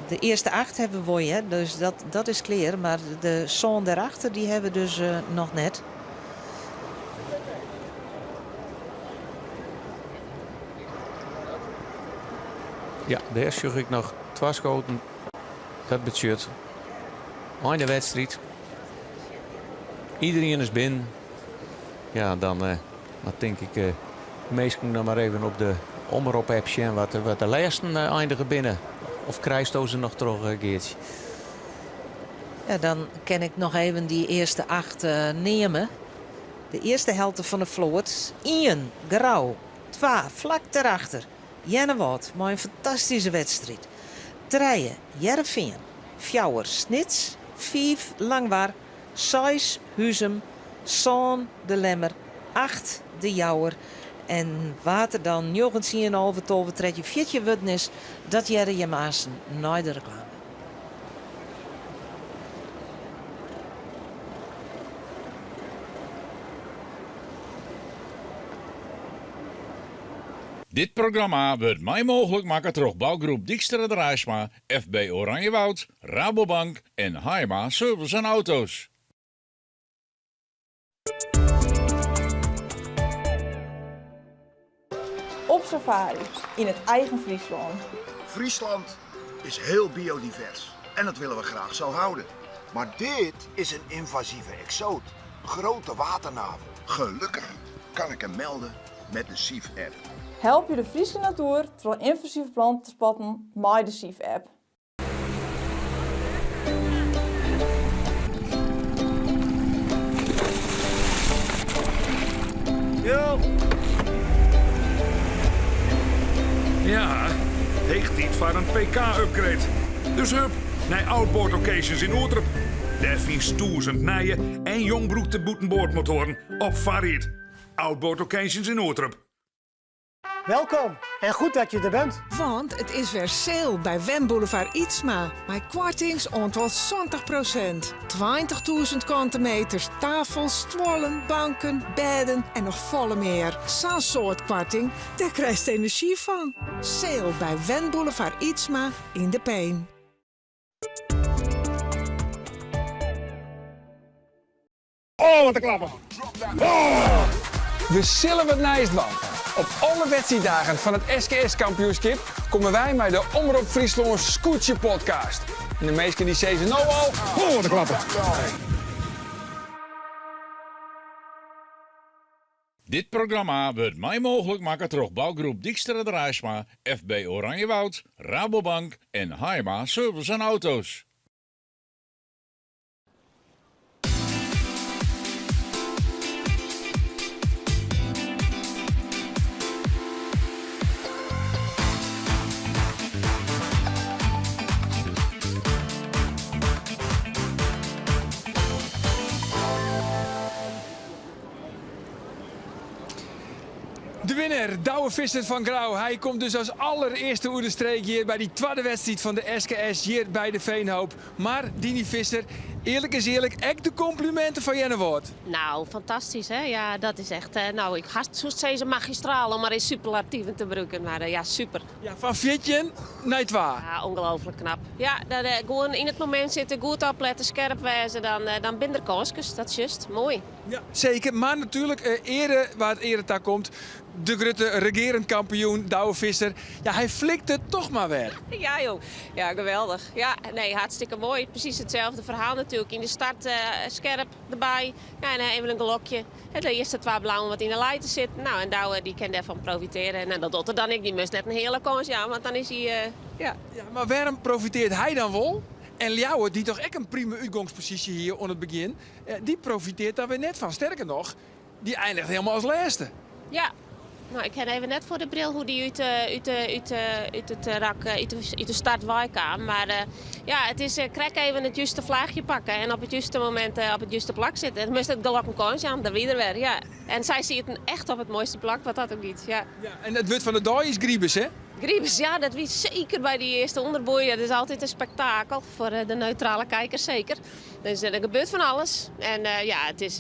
De earste acht hawwe we wol heard, dus dat is klear. Mar de sân dêrachter dy hawwe we dus noch net. Ja, dêr sjoch ik noch twa skoten. Dat betsjut ein de wedstriid. Iederien is binnen. Ja, dan eh, dan tink ik eh, minsken noch mar even op de Omrop-app sjen wat, wat de lêsten eh, eindige binne. Of krijsto se noch troch, eh, Geartsje? Ja, dan kin ik noch even dy earste acht neame. De earste helte fan de float, ien, Grou, twa, flak derachter, Earnewâld mei in fantastyske wedstriid, trije, Hearrenfean, fjouwer, Snits, fiif, Langwar, seis, Huzum, sân, De Lemmer, acht, De Jouwer. En wa't der dan njoggen, tsien, 11, 12, 13, 14 wurden is, dat hearre jim aansten nei de reklame. Dit programma wurdt mei mooglik makke troch bougroep Dykstra Draisma, FB Oranjewoud, Rabobank en Haima Service en Auto's. Op safari yn it eigen Fryslân. Friesland is heel biodivers en dat willen we graag zo houden. Maar dit is een invasieve exoot. Grote waternavel. Gelukkig kan ik hem melden met de SIEF-app. Help je de Fryske natuer troch ynvasive planten te spotten mei de SIEF-app. Ja, heech tiid foar in PK-upgrade. Dus hup, nei Outboard Occasions yn Oerterp. Dêr fynst tûzen nije en jong brûkte bûtenboardmotoaren op foarried. Outboard Occasions yn Oerterp. Welkom en goed dat je der bent. Want it is wer sale by Wenboulevard Ytsma. Mei koartings oant wol 70 prosint. 20.000 kante meters, tafels, stuollen, banken, bêden en noch folle mear. Sa'n soad koarting, dêr krijst enerzjy fan. Sale by Wenboulevard Ytsma yn De Pein. Oh, wat in klapper! Oh! We sille wat nijs dwaan. Op alle wedstriiddagen fan it SKS-kampioenskip komme wy mei de Omrop Fryslân Skûtsje Podcast. En de minsken dy sizze no al, oh, wat in klapper! Dit programma wurdt mei mooglik makke troch bougroep Dykstra Draisma, FB Oranjewoud, Rabobank en Haima Service en Auto's. De winner, Douwe Visser fan Grou. Hy komt dus as allerearste oer de streek hjir by dy twadde wedstriid fan de SKS hjir by de Veenhoop. Mar Diny Visser, earlik is earlik, ek de komplimenten foar Earnewâld. Nou, fantastysk hè. Ja, dat is echt, nou, ik hast soest sizze magistraal om mar ris superlativen te brûken, mar ja, super. Ja, fan 14 nei twa. Ja, ongelooflik knap. Ja, dat, gewoan yn it momint sitte, goed oplette, skerp wêze, dan, dan binne der kânskes. Dat is just moai. Ja, seker. Mar natuerlik, eare wa't eare takomt. De grutte regearend kampioen Douwe Visser. Ja, hy flikt it toch mar wer. Ja joh, ja geweldich. Ja, nee, hartstikke moai. Presys itselde ferhaal natuerlik. Yn de start skerp derby. Ja, en even in gelokje. De earste twa bliuwe wat yn de leite sitten. Nou, en Douwe dy kin dêrfan profitearje. En dat docht er dan ek. Dy moast net in heale kâns jaan, want dan is hy, ja. Ja, mar wêrom profitearret hy dan wol? En Ljouwert, dy't toch ek in prima útgongsposysje hie oan it begjin, dy profitearret daar wer net fan. Sterker noch, dy einiget hielendal as lêste. Ja, nou, ik ha even net foar de bril hoe't dy út, út, út, út it rak, út de, út de start wei kaam. Mar ja, it is krekt even it juste flaachje pakke en op it juste momint op it juste plak sitte. En moast it gelok in kâns jaan, dat wie der wer. Ja. En sy sieten echt op it moaiste plak, wat dat ek giet. Ja. Ja, en it wurd fan de dei is Gribus, hè? Gribus, ja, dat wie seker by dy earste ûnderboei. Dat is altyd in spektakel, foar de neutrale kijker seker. Dus der gebeurt fan alles. En ja, it is,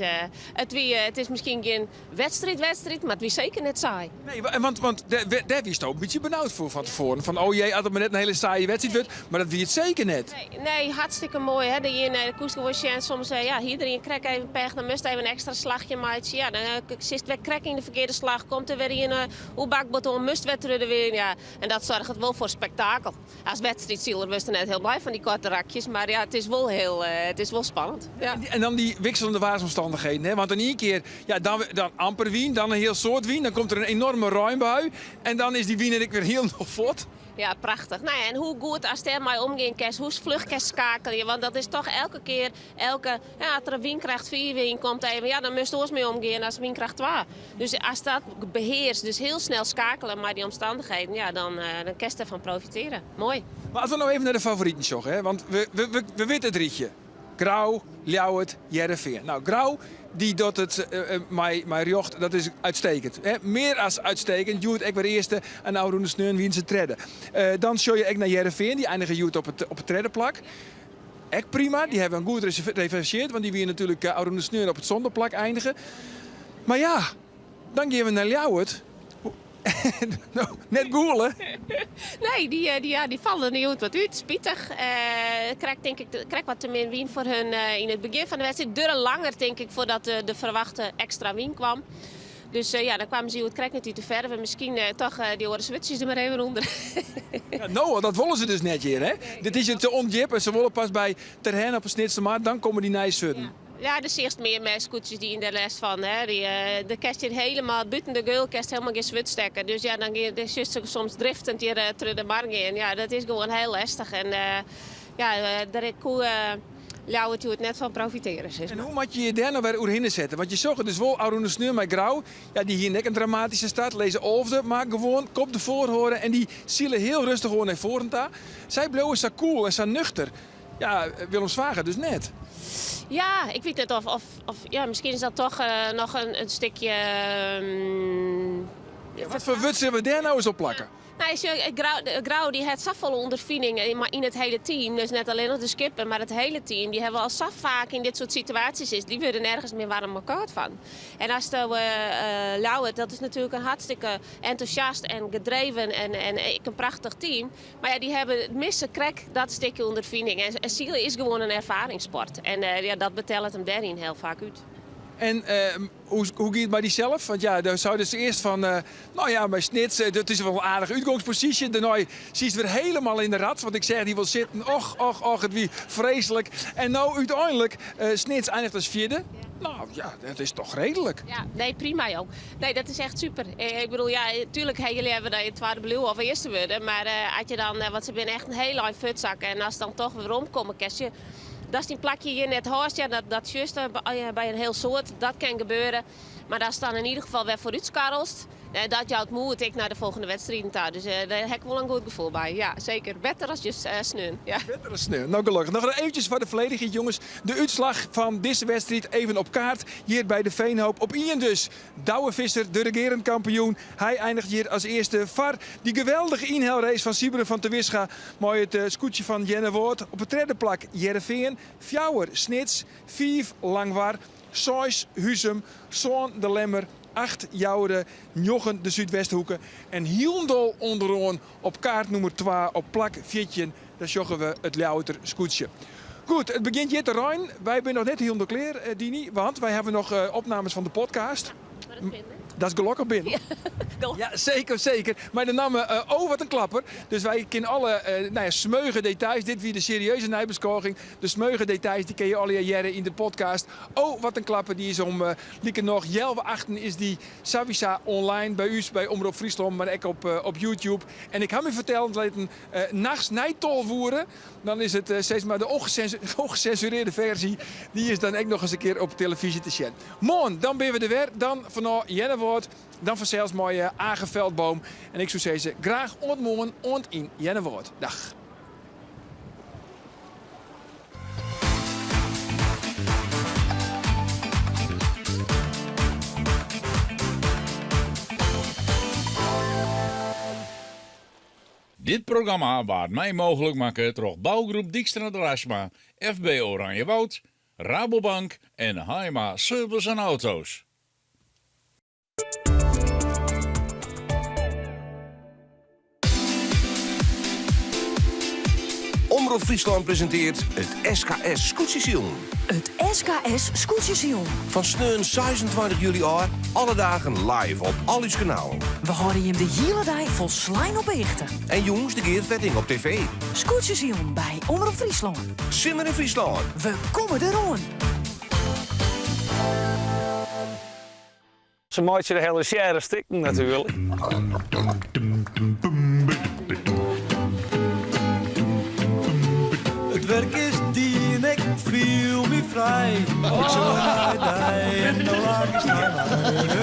it wie, it is miskien gjin wedstriid-wedstriid, mar it wie seker net saai. Nee, want, want dêr, dêr wiest in bytsje benaud foar fan tefoaren. Fan, oh jee, as it mar net in hiele saaie wedstriid wurdt. Mar dat wie it seker net. Nee, nee, hartstikke moai. Hè. De iene koest gewoan sjen, soms ja, hie der ien krekt even pech, dan moast even ekstra slachje meitsje. Ja, dan sitst wer krekt yn de ferkearde slach, komt der wer ien oer bakboard oan, moast wer troch de wyn. Ja, en dat soarget wol foar spektakel. As wedstriidsiler wurdst der net hiel blij fan dy koarte rakjes, mar ja, it is wol hiel, it is wol spannend. Ja. En dan dy wikseljende waarsomstannichheden, hè? Want in ien kear, ja, dan, dan amper wyn, dan in hiel soad wyn, dan komt der in enorme reinbui en dan is dy wyn der ek wer hielendal fuort. Ja, prachtich. Nou ja, en hoe goed ast dêrmei omgean kinst, hoe fluch kinst skeakelje, want dat is toch elke kear, elke, ja, as der in wynkracht 5 yn komt even, ja, dan moatst oars mei omgean as wynkracht 2. Dus ast dat behearst, dus hiel snel skeakelje mei dy omstannichheden, ja, dan, dan kinst derfan profitearje. Moai. Mar as we no even nei de favoriten sjogge, hè, want we, we, we, we witte it rychje. Grou, Ljouwert, Hearrenfean. Nou, Grou dy docht it mei, mei rjocht, dat is uitstekend. Hè. Mear as uitstekend. Hjoed ek wer earste en ôfrûne sneon wiene se tredde. Dan sjoch je ek nei Hearrenfean, dy einige hjoed op it, op it tredde plak. Ek prima, dy hawwe in goed revancheerd, want dy wiene natuerlik ôfrûne sneon op it sânde plak einige. Mar ja, dan gean we nei Ljouwert. No, net gûle. Nee, dy, dy, ja, dy falle der hjoed wat út. Spitich. Krekt, tink ik, krekt wat te min wyn foar hun yn it begjin fan de wedstriid. Duorre langer, tink ik, foardat de, de ferwachte ekstra wyn kwam. Dus ja, dan kwamen se hjoed krekt net út de ferve. Miskien toch dy oare swurtsjes der mar even ûnder. Ja, no, dat wolle se dus net hjir, hè? Dit is te ûndjip en se wolle pas by Terherne op 'e Snitsermar, dan komme dy nije swurden. Ja, der seachst mear mei skûtsjes dy hiene dêr lêst fan. Hè. Dy, de kinst hjir helemaal, bûten de geul kinst helemaal gjin swurd stekke. Dus ja, dan gean, sjochst se soms driftend hjir troch de mar gean. Ja, dat is gewoan hiel lestich. En ja, dêr koe Ljouwert hjoed net fan profitearje, sis En mar. hoe moat je je dêr no wer oerhinne sette? Want je sjogge dus wol ôfrûne sneon mei Grou, ja, dy hiene ek in dramatyske start, lizze alfde, mar gewoan kop derfoar hâlde en dy sile hiel rêstich oan nei foaren ta. Sy bliuwe sa koel en sa nuchter. Ja, Willem Zwager dus net. Ja, ik wit net of, of, of ja, miskien is dat toch noch in, in stikje. Ja, wat foar wurd sille we dêr no ris op plakke? Nou, sjoch, Grou, Grou dy hat safolle ûnderfining mar yn it hiele team. Dus net allinnich de skipper, mar it hiele team. Dy hawwe al sa faak yn dit soart situaasjes is. Dy wurde nergens mear waarm of kâld fan. En ast uh, Ljouwert, dat is natuerlik in hartstikke entûsjast en gedreven en, en ek in prachtich team. Mar ja, dy hawwe misse krekt dat stikje ûnderfining. En, en sile is gewoan in erfaringssport. En ja, dat betellet him dêryn hiel faak út. En hoe, hoe giet it mei dysels? Want ja, dan seidest earst fan, no ja, mei Snits, dat is wol in aardige útgongsposysje. Dêrnei sietst wer hielendal yn de rats, want ik seach dy wol sitten. Och, och, och, it wie freeslik. En no úteinlik, Snits einiget as fjirde. No ja, dat is toch reedlik. Ja, nee, prima joh. Nee, dat is echt super. Ik bedoel, ja, tuerlik ha je leaver dat je twadde bliuwe of earste wurde. Mar as je dan, want se binne echt in hiel ein fuortsakke. En ast dan toch weromkomme kinst, je, datst dyn plakje hjir net hâldst, ja, dat, dat sjochst by in hiel soad. Dat kin gebeure. Mar ast dan yn ieder gefal wer foarút skarrelst. Dat jout moed ek nei de folgjende wedstriden ta. Dus dêr ha ik wol in goed gefoel by. Ja, seker. Better as just sneon. Ja. Better as sneon. No gelokkich. Noch eventsjes foar de folledichheid jonges. De útslach fan dizze wedstriid even op kaart. Hjir by de Veenhoop op ien dus. Douwe Visser, de regearend kampioen. Hy einiget hjir as earste foar dy geweldige ynhelrace fan Sybren van Terwisga mei it skûtsje fan Earnewâld. Op it tredde plak Hearrenfean, fjouwer Snits, fiif Langwar, seis Huzum, sân De Lemmer, acht Joure, njoggen de Súdwesthoeke en hielendal ûnderoan op kaart nûmer twa op plak 14, dêr sjogge we it Ljouwerter skûtsje. Goed, it begjint hjir te reinen. Wy binne noch net hielendal klear, Dini, want wy hawwe noch opnames fan de podcast. Dat is gelokkich binnen. Ja, seker, seker. Mei de namme Oh wat in klapper. Dus wy kinne alle nou ja, smeuïge details, dit wie de serieuze neibeskôging, de smeuïge details dy kinne je allegear hearre yn de podcast. Oh wat in klapper, dy is om likernôch healwei achten is dy sawiesa online by ús by Omrop Fryslân, mar ek op, op YouTube. En ik ha my fertellen litten, nachts nei 12 oere, dan is it sis mar de ongecensureerde ferzje, dy is dan ek noch ris in kear op telefyzje te sjen. Moarn, dan binne we der wer, dan fanôf Earnewâld, dan fansels mei Age Veldboom. En ik soe sizze, graach oant moarn, oant yn Earnewâld. Dag. Dit programma waard mei mooglik makke troch Bouwgroep Dykstra Draisma, FB Oranjewoud, Rabobank en Haima Service en Auto's. Omrop Fryslân presintearret it SKS Skûtsjesilen. It SKS Skûtsjesilen. Fan sneon 26 july ôf, alle dagen live op al ús kanalen. We hâlde jim de hiele dei folslein op 'e hichte. En jûns de gearfetting op TV. Skûtsjesilen by Omrop Fryslân. Simmer yn Fryslân. We komme deroan! Se meitsje de hiele sjêre stikken natuerlik. It wurk is dien, ik fiel my frij. Ik sjoch nei dy en no lach ik nei my.